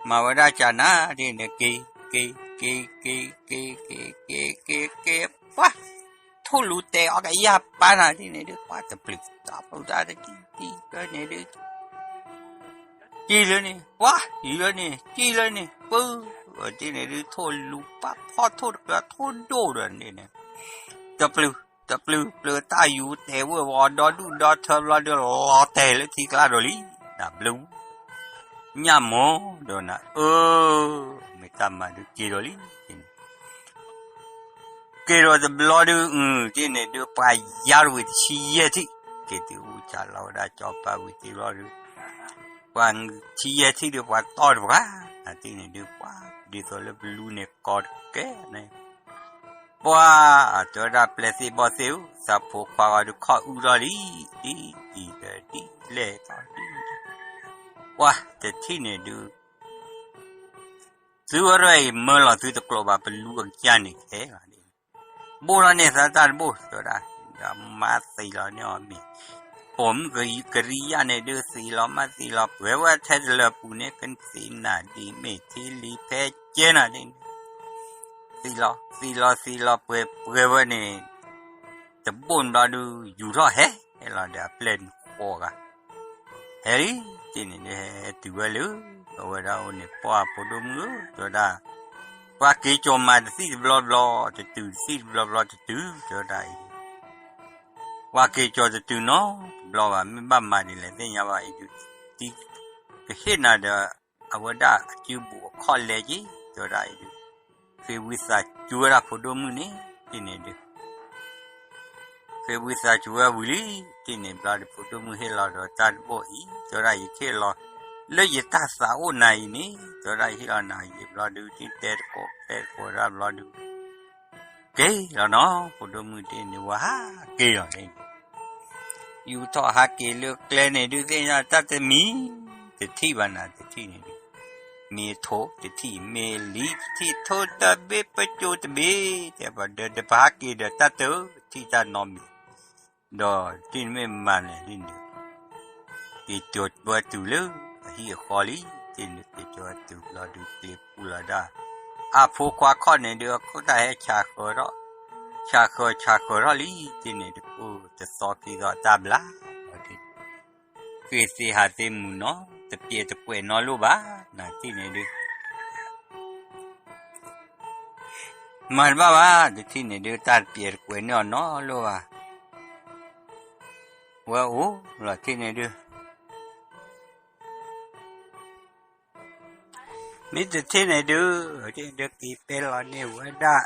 မၤဝဲဒၣ်ကနၤ ထံၣ်န့ၣ် က့ၤ က့ၤ က့ၤ က့ၤ က့ၤ က့ၤ က့ၤ က့ၤ က့ၤ ပှၤ ထိၣ်လူၤတဲာ်အီၤကယၢ်ပာ်နၤ ထံၣ်န့ၣ်ဒုး ပှၤတပျုာ် တၢ်ပျုာ်တၢ်တကံၢ် ထံၣ်ကၢန့ၣ်ဒုး ကံၢ်လၢန့ၣ် ပှၤ ကံၢ်လၢန့ၣ် ကံၢ်လၢန့ၣ် ပၢ ထံၣ်န့ၣ်ဒုး ထိၣ်လူၤပာ်ဖီထိၣ်တကျၢၤ ထိၣ်ဒိၣ်ဒီးန့ၣ် တပျုာ် တပျုာ် ပျုာ်တၢ်ယူၤတဲာ်ဝဲဝီၤဒီဒူၣ်ဒီထၢဘျီဒုး လီၤတဲာ်လၢထံကျါဒီးလံ နဘျုး ညၣ်မိၢ်ဒီးနၤ အၢ မ့ၢ်တၢ်မၤဒုးက့ၤဒီးလံ က့ၤဒီးတဘျီဒုး အု ထံၣ်န့ၣ်ဒုး ပှၤယါတဝံၤတဆံယဲၢ်ထံၣ် က့ၤတုၤအူစၢ်လီၤဝဲဒၣ်ကၠီပၤဝံၤတဘျီဒုး ပှၤဆံယဲၢ်ထံၣ်ဒုး ပှၤတီၢ်တပှၤ ထံၣ်န့ၣ်ဒုး ပှၤ ဒ်သိးလၢပလူန့ၣ်ကီတကဲန့ၣ် ပှၤ တဲဝဲဒၣ်ပျဲၢ်သ့ၣ်ဘီၣ်သ့ၣ်ဧၢ သးဖိခွါဂီၤဒုးခီၣ်အုထီၣ်လံ ဒ်အံၤဒီးဒ်လဲၣ်ထီၣ်ဒ် ပှၤတထံၣ်န့ၣ်ဒုး သုဝဲရဲၣ်အံၤ မၢလီၤသုတကျိးဘၣ် ပလူအကစၢ်န့ၣ်ခဲလီၤ ဘိၣ်ထီၣ်န့ၢ်သးတၢ်တဘိၣ် တဲဝဲဒၣ် ဒီးမၤသံလီၤန့ၢ်အီၤမ့ၢ် ပိာ်မုၣ်ကရံယါန့ၣ်ဒုး သံလီၤမၤသံလီၤ ပှဲၤဝဲထဲတလၢပူၤန့ၣ် ကသံနၤဒ်မ့ၢ်ထံလံဖဲကဲနၤဒ်န့ၣ် သံလီၤ သံလီၤ သံလီၤ ပှဲၤ ပှဲၤဝဲန့ၣ် တဘိၣ်န့ၣ်ဘျီဒုး ယူၤထီၣ်ဟဲ ဟဲလီၤဒီးအပျဲၢ်န့ၣ်ဃိးဂၤ ဟဲလံ ထံၣ်န့ၣ်ဒုး ဟဲတုၤဝဲလၢ အဝဲဒၣ်အိၣ်န့ၣ် ပှၢ်ဖိဒိၣ်မုၣ်ဧၢ တဲဝဲဒၣ် ပှၤက့ၤကၠီၤမၤတသံၣ်တဘျီဘျီ တတုၤ တသံၣ်တဘျီဘျီတတုၤ တဲဝဲဒၣ်အံၤ ပှၤက့ၤကၠီၤတတုၤနီတဘျီဘၣ် မ့ၢ်ဘၣ်မၤဒ်လဲၣ် သ့ၣ်ညါဘၣ်အံၤဒုး တံ ကဟ့ၣ်နၤဒီး အဝဲဒၣ်အစုပူၤအခီၣ်လဲက့ၤ တဲဝဲဒၣ်အံၤဒုး ဃ့ဝံသးစူၤဝဲဒၣ်ဖိဒိၣ်မုၣ်န့ၣ် ထံၣ်န့ၣ်ဒုး ဃ့ဝံသးစူၤဝဲဝံၤလံ ထံၣ်န့ၣ်ဘျီဒုး ဖိဒိၣ်မုၣ်ဟ့ၣ်လီၤဒီးတၢ်တဘိၣ်အံၤ တဲဝဲဒၣ်ယထံၣ်လီၤ လၢယတၢ်သးအိၣ်နၤအံၤန့ၣ် တဲဝဲဒၣ် ဟ့ၣ်လီၤနၤယံာ်ဘျီဒုး တတဲတကိးတဲတကိးတၢ်ဘျီဒုး က့ၤလီၤနီၤ ဖိဒိၣ်မုၣ်တ့ၢ်န့ၣ် ဝဲဟးက့ၤလီၤန့ၣ် ယူၤထီၣ်ဟးက့ၤလၢကျဲန့ၣ်ဒုး သ့ၣ်ညါတၢ်တမံၤ တထံၣ်ဘၣ်နၤ တထံၣ်န့ၣ်ဒုး မ့ၢ်ထိၣ်တထံၣ် မ့ၢ်လံတထံၣ် ထိၣ်တဘ့ၣ် ပစိၤတဘ့ၣ် တဲဘၣ်ဒီး ဒီးပဟးက့ၤဒီးတၢ်တထံၣ်တၢ်နီတမံၤ ဒီးတထံၣ်န့ၣ်မ့ၢ်မၤလဲၣ်ဒ်န့ၣ် က့ၤကၠီၤဝဲတုၤလၢအဟံၣ်အဃီလံ တ့ၢ်န့ၣ် က့ၤကၠီၤဝဲတုၤဘျီဒုး က့ၤပူၤလီၤဒၣ် အဖိခွါခီၣ်န့ၣ်ဒုး အခိၣ်တၢ်ဟဲဆးဃၢၤထီၣ် ဆးဃၢၤဆးဃၢၤထီၣ်လံ တ့ၢ်န့ၣ်ဒုး အိၣ်တသီခံသီတၢ်ဘျါ ဃ့သ့ဟးသ့မုာ်နီၤ တပျဲၢ်တကွဲးနီတလိၣ်ဘၣ် နၤတ့ၢ်န့ၣ်ဒုး မၤတဘၣ်ဘၣ် တထံၣ်န့ၣ်ဒုး တၢ်တပျဲၢ်တကွဲးန့ၢ်အီၤနီတလိၣ်ဘၣ် ဝဲအိၣ်လီၤတ့ၢ်န့ၣ်ဒုး မ့ၢ်တထံၣ်န့ၣ်ဒုး တ့ၢ်န့ၣ်ဒုး က့ၤပဲလီၤန့ၢ်ဝဲဒၣ်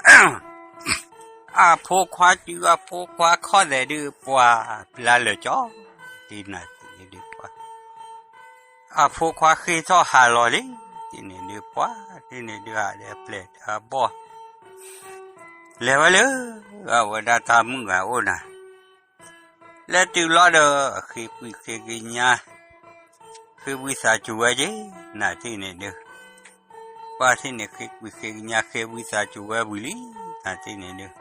အဖိခွါစု အဖိခွါခီၣ်သဲးဒုး ပှၤဘျါလၢာ်ကၠီ တ့ၢ်နၤတ့ၢ်န့ၣ်ဒုး ပှၤ အဖိခွါဃ့ထီၣ်ဟးလီၤလံ တ့ၢ်န့ၣ်ဒုး ပှၤ တ့ၢ်န့ၣ်ဒုး ဟးဒီးပျဲၢ်ဒီးဘီၣ် လဲၤဝဲလၢ အဝဲဒၣ်တၢ်မုၣ်ဂၤအိၣ်နၤ လဲၤတုၤလီၤဒီး ဃ့ကွံာ်ဃ့ကညါ ဃ့ဝံသးစူၤဝဲက့ၤ နၤတ့ၢ်န့ၣ်ဒုး ပှၤတ့ၢ်န့ၣ် ဃ့ကွံာ်ဃ့ကညါ ဃ့ဝံသးစူၤဝဲဝံၤလံ နၤတ့ၢ်န့ၣ်ဒုး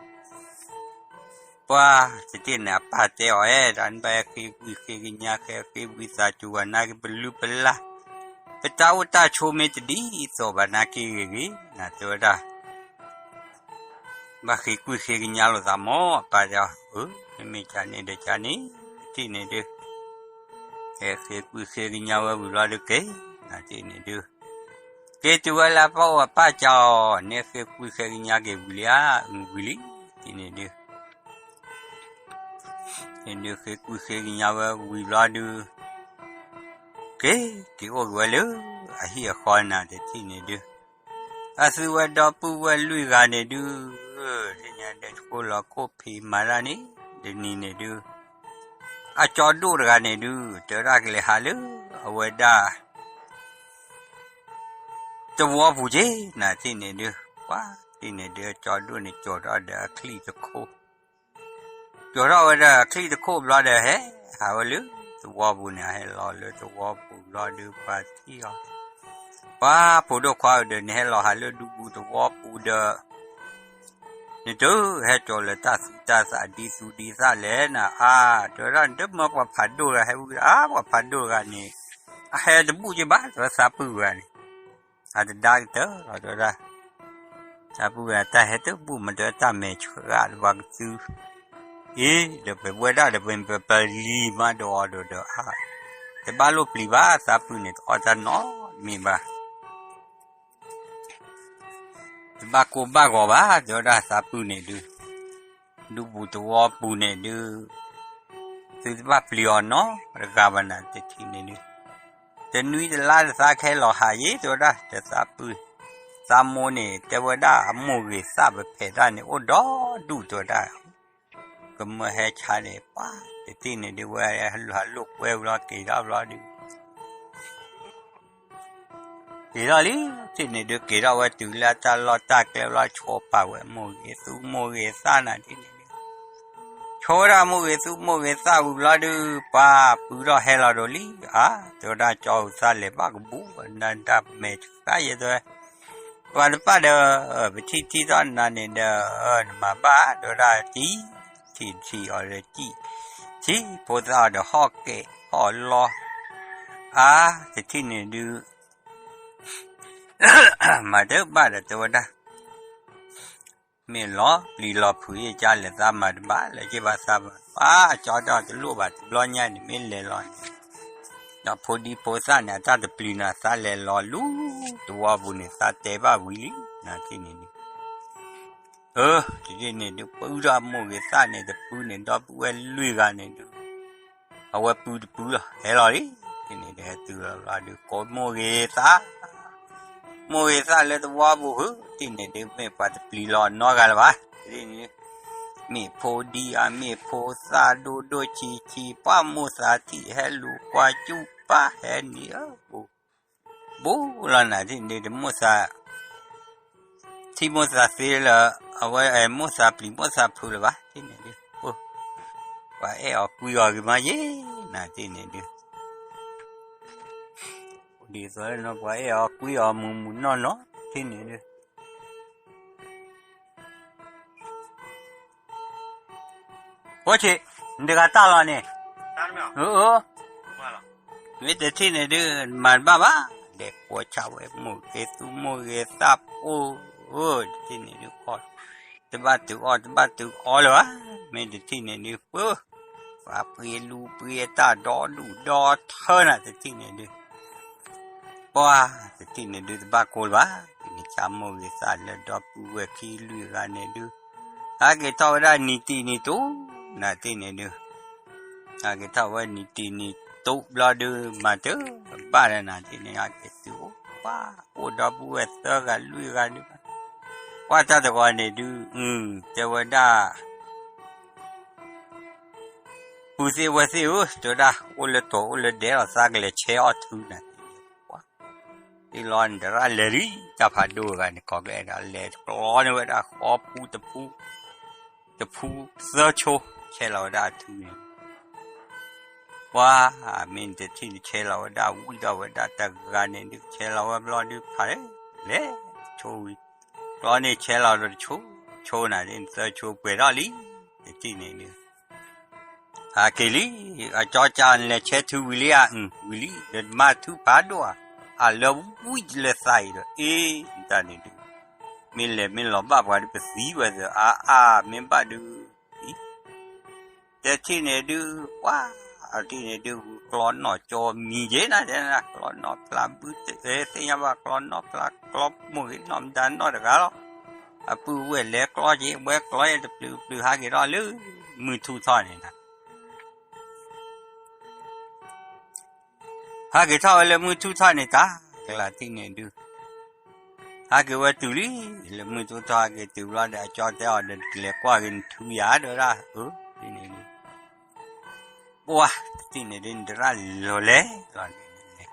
ပှၤတထံၣ်န့ၣ် အပၢ်တဲအီၤ အဲၣ်ဒၣ်နဘၣ်ဃ့ကွံာ်ဃ့ကညါ ဃ့ဃ့ဝံသးစူၤဝဲ နာ်က့ပလုၢ်ပလၢ် ပတၢ်အိၣ်တၢ်ဆိးမ့ၢ်တဒ်သိးဘၣ် နာ်က့ဂ့ၤဂ့ၤ နၤတဲဝဲဒၣ် ဘၣ်ဃ့ကွံာ်ဃ့ကညါလိာ်သးမၢ် အပၢ်တဲအီၤ အၢ မ့မ့ၢ်ကန့ၣ်ဒီးကန့ၣ် တထံၣ်န့ၣ်ဒုး ဟဲဃ့ကွံာ်ဃ့ကညါဝဲဝံၤဘျီဒုးက့ၤ နၤတ့ၢ်န့ၣ်ဒုး က့ၤတုၤဝဲလၢအပၢ်အိၣ် အပၢ်စံးအီၤ နဟဲဃ့ကွံာ်ဃ့ကညါက့ၤဝံၤလံဧါ ဝံၤလံ တ့ၢ်န့ၣ်ဒုး န့ၣ်ဒုး ဃ့ကွံာ်ဃ့ကညါဝဲဝံၤဘျီဒုး က့ၤက့ၤအိၣ်က့ၤဝဲလၢ အဟံၣ်အဃီနၤ တထံၣ်န့ၣ်ဒုး အသုဝဲဒီပုၢ်ဝဲၢ်လွံၢ်ဂၤန့ၣ်ဒုး သ့ၣ်ညါဒီးတခိၣ်လီၤခိၣ်ဖံးမၤတၢ်န့ၣ် တနံၤန့ၣ်ဒုး အကၠီဒိၣ်တဂၤန့ၣ်ဒုး တဲဝဲဒၣ်ကလဲၤဟးလၢ အဝဲဒၣ် သဝီပူၤက့ၤ နၤတ့ၢ်န့ၣ်ဒုး ပှၤတ့ၢ်န့ၣ်ဒုး အကၠီဒိၣ်န့ၣ် ကၠီၤထီၣ်ဒီးအချံၣ်တခိၣ် ကၠီၤထီၣ်ဝဲဒၣ်အချံၣ်တခိၣ်ဘျီဒီး ဟဲဟးဝဲလၢသဝီပူၤန့ၣ် ဟဲလီၤလၢသဝီပူၤဘျီဒုး ပှၤထံၣ်အီၤ ပှၤဖိဒိၣ်ခွါဧၢဒီး နဟဲလီၤဟးလၢဒူပူၤသဝီပူၤဒီး နတဟဲကၠီၤလၢတၢ်သူတၢ်သးဒ်သူဒ်သၣ်လဲၣ်နၤ အါ တဲဝဲဒၣ် နတမၢပှၤဖးဒိၣ်တဂၤဟဲဝံၤ အါ ပှၤဖးဒိၣ်တဂၤန့ၣ် အဟဲတဘူၣ်က့ဘၣ် တဲဝဲသးပုၢ်တဂၤန့ၣ် အတဒါကတၢၢ်လီၤ တဲဝဲဒၣ် သးပုၢ်တဂၤ တၢ်ဟဲတဘူၣ်မး တဲဝဲတၢ်မဲာ်ဆှးတပှၤကသု အ့ ဒီးပဝဲဒၣ်ဒီး ပပပျံၤမးဒီးအီၤဒီးဒီး အါ တဘၣ်လိၣ်ပျံၤဘၣ် သးပုၢ်န့ၣ် တအီၣ်တၢ်နီတမံၤဘၣ် တဘၣ်ကိၢ်ဘၣ်ဂီၤဘၣ် တဲဝဲဒၣ်သးပုၢ်န့ၣ်ဒုး ဒူပူၤသဝီပူၤန့ၣ်ဒုး သုတဘၣ်ပျံၤအီၤနီတဂၤဘၣ်နၤ တထံၣ်န့ၣ်ဒုး တနွံတလါတသးခဲလီၤဟးယ့ၣ် တဲဝဲဒၣ် တသးပုၢ် သးမိၢ်န့ၣ် တဲဝဲဒၣ်အမိၢ်ဂ့ၤသၣ်ပဖဲးတၢ်န့ၣ် အိၣ်ဒီဒူၣ် တဲဝဲဒၣ် ကမၢဟဲဆါန့ၣ် ပှၤတထံၣ်န့ၣ်ဒုး ဝဲဟးလိာ်ကွဲဝံၤလီၤ က့ၤထီၣ်ဘျီဒုး က့ၤထီၣ်လံ တထံၣ်န့ၣ်ဒုး က့ၤထီၣ်ဝဲတုၤလၢတၢ်လီၢ်တၢ်ကျဲဘျီ ဆိပာ်ဝဲမိၢ်ဂ့ၤသူၣ်မိၢ်ဂ့ၤသၣ်နၤ တထံၣ်န့ၣ်ဒုး ဆိဝဲဒၣ်မိၢ်ဂ့ၤသူၣ်မိၢ်ဂ့ၤသၣ်ဝံၤဘျီဒုး ပှၤပုၢ်ထီၣ်ဟဲလီၤဒီးလံ အါ တဲဝဲဒၣ် ကၠီအုးသၣ်လဲၤဘၣ်ကဘူး နတၢ်မဲာ်ဆှးယဲၢ်တဲဝဲ ပှၤတပၣ်ဒီး ပထံၣ်ထံၣ်ထီၣ်နၤန့ၣ်ဒီး နမၤဘၣ် တဲဝဲဒၣ် တံၤ ထံၣ်ထံၣ်အီၤဒီးစံၣ် ထံၣ်ဖိသၣ်အီၤဒီးဟီၣ်ကဲးဟီၣ်လီၤ အါ တထံၣ်န့ၣ်ဒုး မၤတဘၣ်ဒီးတဲဝဲဒၣ် မ့ၢ်လီၤပျံၤလီၤဖုးယ့ၢ်ကၢ်လဲၤသးမၤတဘၣ် လဲၤက့ၤဘၣ်သးဘၣ် ပှၤကၠီဒီးတလိၣ်ဘၣ်တဘျီညါန့ၣ် မ့ၢ်လဲၤလီၤန့ၣ် ဒီးဖိဒံဖိသၣ်န့ၣ် အတၢ်တပျံၤနၤ သးလဲၤလီၤလူၤသဝီပူၤန့ၣ် သးတဲဘၣ်ဝံၤလံ နၤတထံၣ်န့ၣ်ဒုး အၢ တထံၣ်န့ၣ်ဒုး ပုၢ်ထီၣ်မိၢ်ဂ့ၤသၣ်န့ၣ် တပုၢ်န့ၣ် ဒီပုၢ်ဝဲၢ်လွံၢ်ဂၤန့ၣ်ဒုး အဝဲပုၢ်တပုၢ်လီၤ ဟဲလီၤလံ တထံၣ်န့ၣ်ဒုး ဟဲတုၤလီၤဘျီဒုး ကိးမိၢ်ဂ့ၤသၣ် မိၢ်ဂ့ၤသၣ်လၢသဝီပူၤ ဟု တထံၣ်န့ၣ်ဒုး မ့ၢ်ပှၤတပျံၤလီၤနီတဂၤလၢၤဘၣ် တထံၣ်န့ၣ် မ့ၢ်ဖိဒံဧါ မ့ၢ်ဖိသၣ်ဒိၣ်ဒိၣ်ဆံးဆံး ပှၢ်မိၢ်သးထံၣ်ဟဲလူၤကွၢ်စူၣ်ပၢ်ဟဲနံၤဧၢပူၤ ဘူးလီၤနၤတထံၣ်န့ၣ်ဒုး တမိၣ်သး ထံမိၣ်သးသ့လၢ အဝဲမိၣ်သးပျံၤမိၣ်သးဖုးလၢၤဘၣ်တထံၣ်န့ၣ်ဒုး, ပှၤအဲၣ်အီၤကွံအီၤဂ့ၤမးယ့ၢ် နၤတထံၣ်န့ၣ်ဒုး, ဒ်သိးလၢပှၤအဲၣ်အီၤကွံအီၤမုာ်မုာ်နီၢ်နီၢ်တထံၣ်န့ၣ်ဒုး ဖိဆံး, နတဂၤတၢ်လီၤန့ၣ်, မ့ၢ်တထံၣ်န့ၣ်ဒုး မၤတဘၣ်ဘၣ်, လဲၤကွီဆၣ်ဝဲမိၢ်ဂ့ၤသူမိၢ်ဂ့ၤသၣ်ဖိ, တထံၣ်န့ၣ်ဒုး တဘၣ်တုၤအီၣ်တဘၣ်တုၤအီလၢၤဘၣ်, မ့ၢ်တထံၣ်န့ၣ်ဒုး ပှၤ ပှ့ၤလူၤပှ့ၤတၢ်ဒီဒူၣ်ဒီထၢနၤတထံၣ်န့ၣ်ဒုး ပှၤတထံၣ်န့ၣ်ဒုးတဘၣ်ကိၢ်လၢၤဘၣ်, ကန့ၣ်ဆါမိၢ်ဂ့ၤသၣ်လၢဒီပုၢ်ဝဲၢ်ခံလွံၢ်ဂၤန့ၣ်ဒုး, ဟးက့ၤထီၣ်ဝဲဒၣ်နံၤတံၤနံၤတူး, နၤတထံၣ်န့ၣ်ဒုး, ဟးက့ၤထီၣ်ဝဲနံၤတံၤနံၤတူးဘျီဒုး မၤတဘၣ်ဒီးနၤတထံၣ်န့ၣ် ဟးက့ၤတုၤအိၣ်ပှၤ, အိၣ်ဒီပုၢ်ဝဲၢ်သၢဂၤလွံၢ်ဂၤဒုး, ပှၤတၢ်တဂီၤန့ၣ်ဒုး, တဲဝဲဒၣ် ပုၢ်သ့ၣ်ဝဲၢ်သ့ၣ်ဧၢ, တဲဝဲဒၣ် အိၣ်လၢတိၤအိၣ်လၢဒဲးလီၤ သးကလဲၤဆဲအီၣ်ထုနၤ, ပှၤ, အ့ၣ်လီၤနတရၣ်လဲၤလံ, တၢ်ဖးဒိၣ်တဂၤန့ၣ် ကိးကဲဒၣ်လဲၤကျီန့ၢ်ဝဲဒၣ်ဃီပူတဖူ, တဖူသၢဆိ, ဆဲလီၤဝဲဒၣ်အထုန့ၣ်, ပှၤ, မ့ၢ်နတထံၣ်န့ၣ် ဆဲလီၤဝဲဒၣ်ဝံၣ်ဒီးဝဲဒၣ်တဂၤန့ၣ်ဒုး ဆဲလီၤဝဲဘျီဒုးဖးလဲၣ်, လဲၤဆိဝံၤ, ကျီန့ၢ်ဆဲလီၤဒီးတဆိ, ဆိနၤဒ်နသၢဆိပှဲၤထီၣ်လံ, တထံၣ်န့ၣ်ဒုး ဟးက့ၤလံ, အကၠီကၢ်နလဲၤဆဲထုဝံၤလံဧါ, ဝံၤလံ, ဒီးမၤထုဖးဒိၣ်ဧါ, အလၢဝံၣ်လၢသးအံၤဒီး အ့ၣ်, တၢ်န့ၣ်ဒုး, မ့ၢ်လဲၤမ့ၢ်လီၤဘၣ်ပှၤဒုးပသံဝဲသ့ၣ်, အါအါ မ့ၢ်ဘၣ်ဒုး တထံၣ်န့ၣ်ဒုး, ပှၤ, တထံၣ်န့ၣ်ဒုး ကျီနီၣ်ကၠီမံၤယဲနၤ, ကျီနီၣ်ဖျးဘု, သ့ၣ်ညါဘၣ်ကျီနီၣ်ဖျး, ကျီမိၢ်ဂ့ၤနီၣ်မတၤနီၣ်တဂၤလီၤ, အပုၢ်ဝဲၢ်လဲၤကျီက့ၤ ဝဲကျီယဲတပျုာ်ပျုာ် ဟးက့ၤထီၣ်လၢ မုၢ်ထူၣ်ထီၣ်န့ၣ်နၤ ဟးက့ၤထီၣ်ဝဲလၢမုၢ်ထူၣ်ထီၣ်န့ၣ်တၢ်, ကလးတထံၣ်န့ၣ်ဒုး, ဟးက့ၤဝဲတုၤလံ, လၢမုၢ်ထူၣ်ထီၣ်ဟးက့ၤတုၤဘျီဒီး အကၠီတဲအီၤဒီး နကလဲၤကွၢ်က့ၤနထုယၤဒီးဒၣ်, တထံၣ်န့ၣ်ဒုး, ပှၤ, တထံၣ်န့ၣ်ဒုး နတရၣ်လီၤလဲၤလီၤန့ၣ်,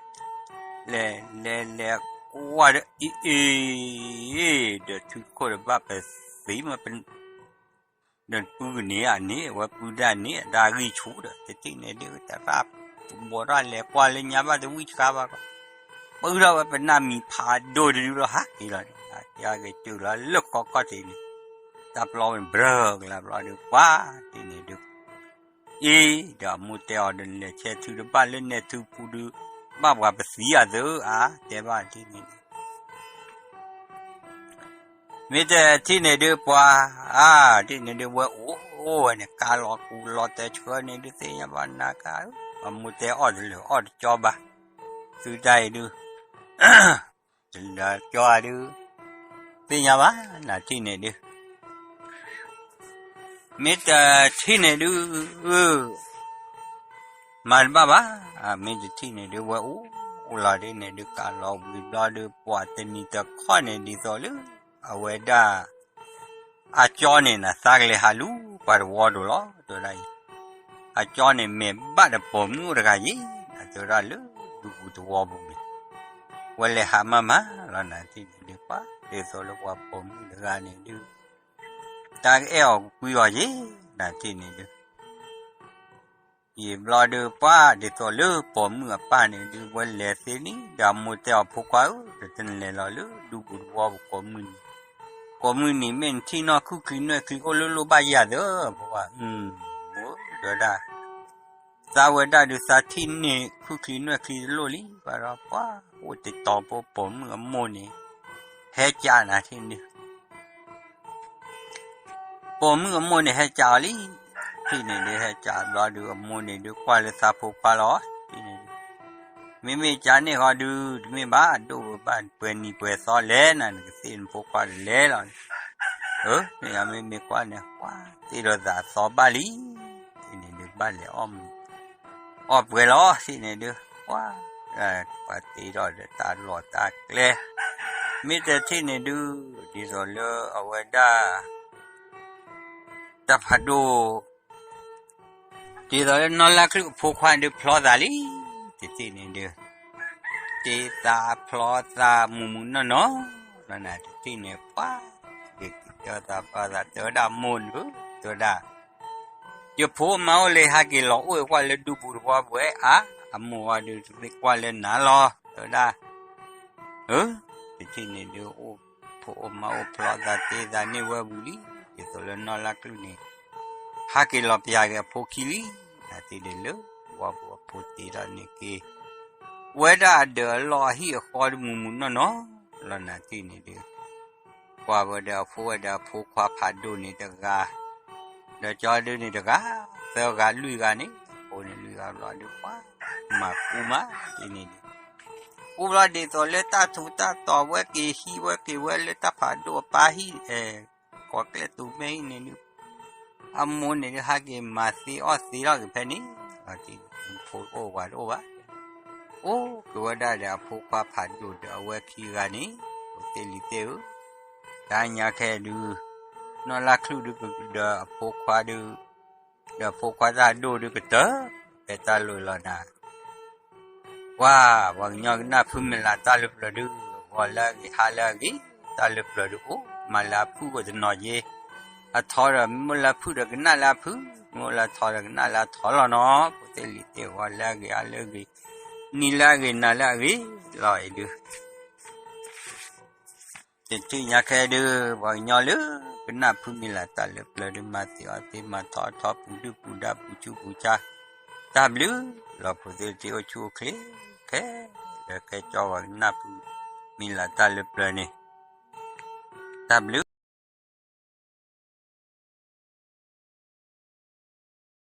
လဲၤလဲၤလဲၤကွၢ်ဒီး အ့ၣ်အ့ၣ်, ဒီးထုခိၣ်ဒီးဘၣ်ပသံမး ဒီးပုၢ်ကန့ၢ်အန့ၣ် အဝဲပုၢ်ဒၣ်န့ၣ် အတၢ်ဂံၢ်ဆူၣ်ဒီး တထံၣ်န့ၣ်ဒုး တရၣ်ဘီထီၣ်လဲၤကွၢ်လၢညါဘၣ်တဝံၣ်ဆှါဘၣ်, ပၢထီၣ်ဝဲပနၢ်မံၤဖးဒိၣ်တဒုလီၤ ဟးက့ၤလီၤန့ၣ် က့ၤက့ၤတုၤလီၤလၢဃီခီၣ်ထံးန့ၣ်, တၢ်ပျီဝဲန့ၣ် ဘြၢၢ်ကလါဘျီဒုး ပှၤတထံၣ်န့ၣ်ဒုး အ့ၣ် ဒီးအမိၢ်တဲအီၤဒီး နလဲၤဆဲထုတဘၣ်လၢနဲၣ်ထူပူၤဒုး ဘၣ်ပှၤပသံအသးဧါ တဲဘၣ်တထံၣ်န့ၣ်ဒုး မ့ၢ်တထံၣ်န့ၣ်ဒုးပှၤ, အါ တထံၣ်န့ၣ်ဒုး ဝဲအိၣ်ဝဲန့ၣ် ကါလီၤကူလီၤတဲဆှၢန့ၣ်ဒုး သ့ၣ်ညါဘၣ်နၤကါဧၢ, အမိၢ်တဲအီၣ်တလၢာ်အီၣ်တကၠီဘၣ်, သုတၢ်အံၤဒုး တလၢာ်ကၠီဧါဒုး, သ့ၣ်ညါဘၣ် နၤတထံၣ်န့ၣ်ဒုး မ့ၢ်တထံၣ်န့ၣ်ဒုး မၤတဘၣ်ဘၣ်, မ့ၢ်တထံၣ်န့ၣ်ဒုး ဝဲအိၣ်လီၤဒ်န့ၣ်ဒုး ကးလီၤဝံၤဘျီဒုး ပှၤတနံၤတခီန့ၣ် ဒ်သိးလၢ အဝဲဒၣ် အကၠီန့ၣ်နသးကလဲၤဟးလူၤ ပှၤတဝီဒိၣ်လီၤ တဲဝဲဒၣ်အံၤ, အကၠီန့ၣ်မဲာ်ဘၣ်ဒီးပိာ်မုၣ်အိၣ်တဂၤယ့ၣ် တဲဝဲဒၣ်လၢဒူပူၤတဝီပူၤန့ၣ်, ဝဲလဲၤဟးမၤမၤလီၤ နၤတထံၣ်န့ၣ်ဒုး ပှၤဒ်သိးလၢပှၤပိာ်မုၣ်တဂၤန့ၣ်ဒုး တၢ်ကအဲၣ်အီၤကွံအီၤယ့ၣ် နၤတထံၣ်န့ၣ်ဒုး ယံာ်ဘျီဒုး ပှၤဒ်သိးလၢပိာ်မုၣ်အပၢ်န့ၣ်ဒုး ဝဲလဲၤသ့န့ၣ် ဒီးအမိၢ်တဲအီၤ ဖိခွါဧၢ တနလဲၤလီၤလၢဒူပူၤတဝီပူၤကိးမုၢ်နံၤ, ကိးမုၢ်နံၤမ့ၢ်နထံၣ်နီၢ်ခုၣ်ချံနွဲၣ်ချံအိၣ်လၢလိၣ်ဘၣ်ယၤသၢ ဖိခွါ, တဲဝဲဒၣ် သးဝဲဒၣ်ဒုး သးထံၣ်န့ၢ်ခုၣ်ချံနွဲၣ်ချံတလိၣ်လံ ဘၣ်ဒီးပှၤအိၣ်တတီၤဖိ ပိာ်မုၣ်အမိၢ်န့ၣ် ဟဲကးနၤထံၣ်န့ၣ် ပိာ်မုၣ်အမိၢ်န့ၣ်ဟဲကးအီၤလံ, ထံၣ်န့ၣ်ဒုး ဟဲကးဘျီဒုး အမိၢ်န့ၣ်ဒုး ကွၢ်လၢသးဖိခွါလီၤ, ထံၣ်န့ၣ်ဒုး မ့မ့ၢ်ကးန့ၢ်ဃီဒုး တမ့ၢ်ဘၣ် ဒိၣ်ဝဲဘၣ် ပှဲၤနံၤပှဲၤသီလဲၣ်နၤ နကသ့ၣ်နဖိခွါတလဲၤလီၤ, အၢ မ့ၢ်မ့ၢ်ကွၢ်န့ၣ် ကွၢ်သ့ၣ်ဒီးသးသီဘၣ်လံ, ထံၣ်န့ၣ်ဒုး ဘၣ်လဲၤအီၣ်မူး အီၣ်ပှဲၤလီၤ ထံၣ်န့ၣ်ဒုး ပှၤ ပှၤတ့ထီၣ်ဒီးတၢ်လီၢ်တၢ်ကျဲ, မ့ၢ်တထံၣ်န့ၣ်ဒုး ဒ်သိးလၢအဝဲဒၣ် တၢ်ဖးဒိၣ် ဒ်သိးလၢနီၢ်လါကလုၢ်အဖိခွါန့ၣ်ဒုး ဖျီသးလံ, တထံၣ်န့ၣ်ဒုး အတ့သးဖျီသးမုၢ်မုၢ်နီၢ်နီၢ်, လီၤနၤတထံၣ်န့ၣ် ပှၤ က့ၤတဲသးပှၤသး တဲဝဲဒၣ်မိၢ်န့ၣ်ဧၢ, တဲဝဲဒၣ် ယဖိမါအိၣ်လၢဟဲက့ၤလီၤအိၣ်ကွၢ်လၢဒူပူၤတဝီပူၤဝဲအါ, အမိၢ်ဝဲဒုးတမ့ၢ်ကွၢ်လၢနၤလီၤ တဲဝဲဒၣ်, အၢ တထံၣ်န့ၣ်ဒုး အိၣ်ဖိအိၣ်မါအိၣ်ဖျီသးတ့သးန့ၢ်ဝဲဝံၤလံ, ဒ်သိးလၢနီၢ်လါချုၣ်န့ၣ် ဟဲက့ၤလီၤပယၤက့ၤအဖိခံလံ, နၤတထံၣ်န့ၣ်လၢ ဝီပူၤအဖိတ့ထီၣ်န့ၣ်က့ၤ ဝဲဒၣ်အဒၢးအလီၢ်အဟံၣ်အဃီတမုၢ်မုၢ်နီၢ်နီၢ်, လီၤနၤတထံၣ်န့ၣ်ဒုး ကွၢ်ဝဲဒီးအဖိဝဲဒီးအဖိခွါဖးဒိၣ်န့ၣ်တဂၤ, ဒီးကၠီဒုန့ၣ်တဂၤ, သၢဂၤလွံၢ်ဂၤန့ၣ်, အဖိန့ၣ်လွံၢ်ဂၤဘျီဒုး ပှၤ မၤကူမးတ့န့ၣ်ဒုး, ကူဘျီဒ်သိးလၢတၢ်ထူးတၢ်တီၤဝဲက့ၤဟံးဝဲက့ၤဝဲလၢတၢ်ဖးဒိၣ်အပၢ်ဟံၣ်, ကီၢ်ကျဲတူၤမဲဟံၣ်န့ၣ်ဒုး အမိၢ်န့ၣ်ဒုး ဟဲက့ၤမၤသ့အီၣ်သ့ထီၣ်က့ၤဖဲန့ၣ်, ဖိတအိၣ်ဝၤတအိၣ်ဘၣ်, အိၣ်က့ၤဝဲဒၣ်ဒီးအဖိခွါဖးဒိၣ်ဒီးအဝဲခံဂၤန့ၣ်, ဖိသ့ၣ်လံၤသ့ၣ်ဧၢ, တၢ်ညါခဲဒုး, နီၢ်လါချုၣ်ဒုးဒီးအဖိခွါဒုး, ဒီးအဖိခွါတၢ်ဒိၣ်ဒုးကတၢၢ်, ဖဲတၢ်လီၢ်လီၤနၤ ပှၤ ပှၤကညီကနၣ်ဖုမ့ၢ်လၢတၢ်လၢပျၢၤဒုး, ဂီၤလၢအဂ့ၤ ဟါလၢအဂ့ၤ, တၢ်လၢပျၢၤဒုးအိၣ်, မၤလၢအဖုၣ်အိၣ်တနီၤယ့, အထီဒီးမ့ၢ်အိၣ်လၢအဖုၣ်ဒီးကနၣ်လၢအဖုၣ်, မ့ၢ်အိၣ်လၢအထီဒီးကနၣ်လၢအထီလီၤနီၤ, ဖိသ့ၣ်လံၤသ့ၣ် ဂီၤလၢအဂ့ၤ ဟါလၢအဂ့ၤ, နံၤလၢအဂ့ၤ နၤလၢအဂ့ၤလီၤအံၤဒုး တထံၣ်ညါခဲဒုး ပှၤကညီလၢကနၣ်ဖုမ့ၢ်လၢတၢ်လၢပျၢၤဒုး မၤသ့အီၣ်သ့ မၤထီထီ ပူၤဒုၣ်ပူၤဒါ ပူၤဆူပူၤဆါ, တၢ်ဘျုးလီၤ ဖိသ့ၣ်တံၤ အိၣ်ဆူၣ်အိၣ်ချ့ခဲလၢာ် ကဲကၠီပှၤကနၣ်ဖုမ့ၢ်လၢတၢ်လၢပျၢၤန့ၣ်, တၢ်ဘျုး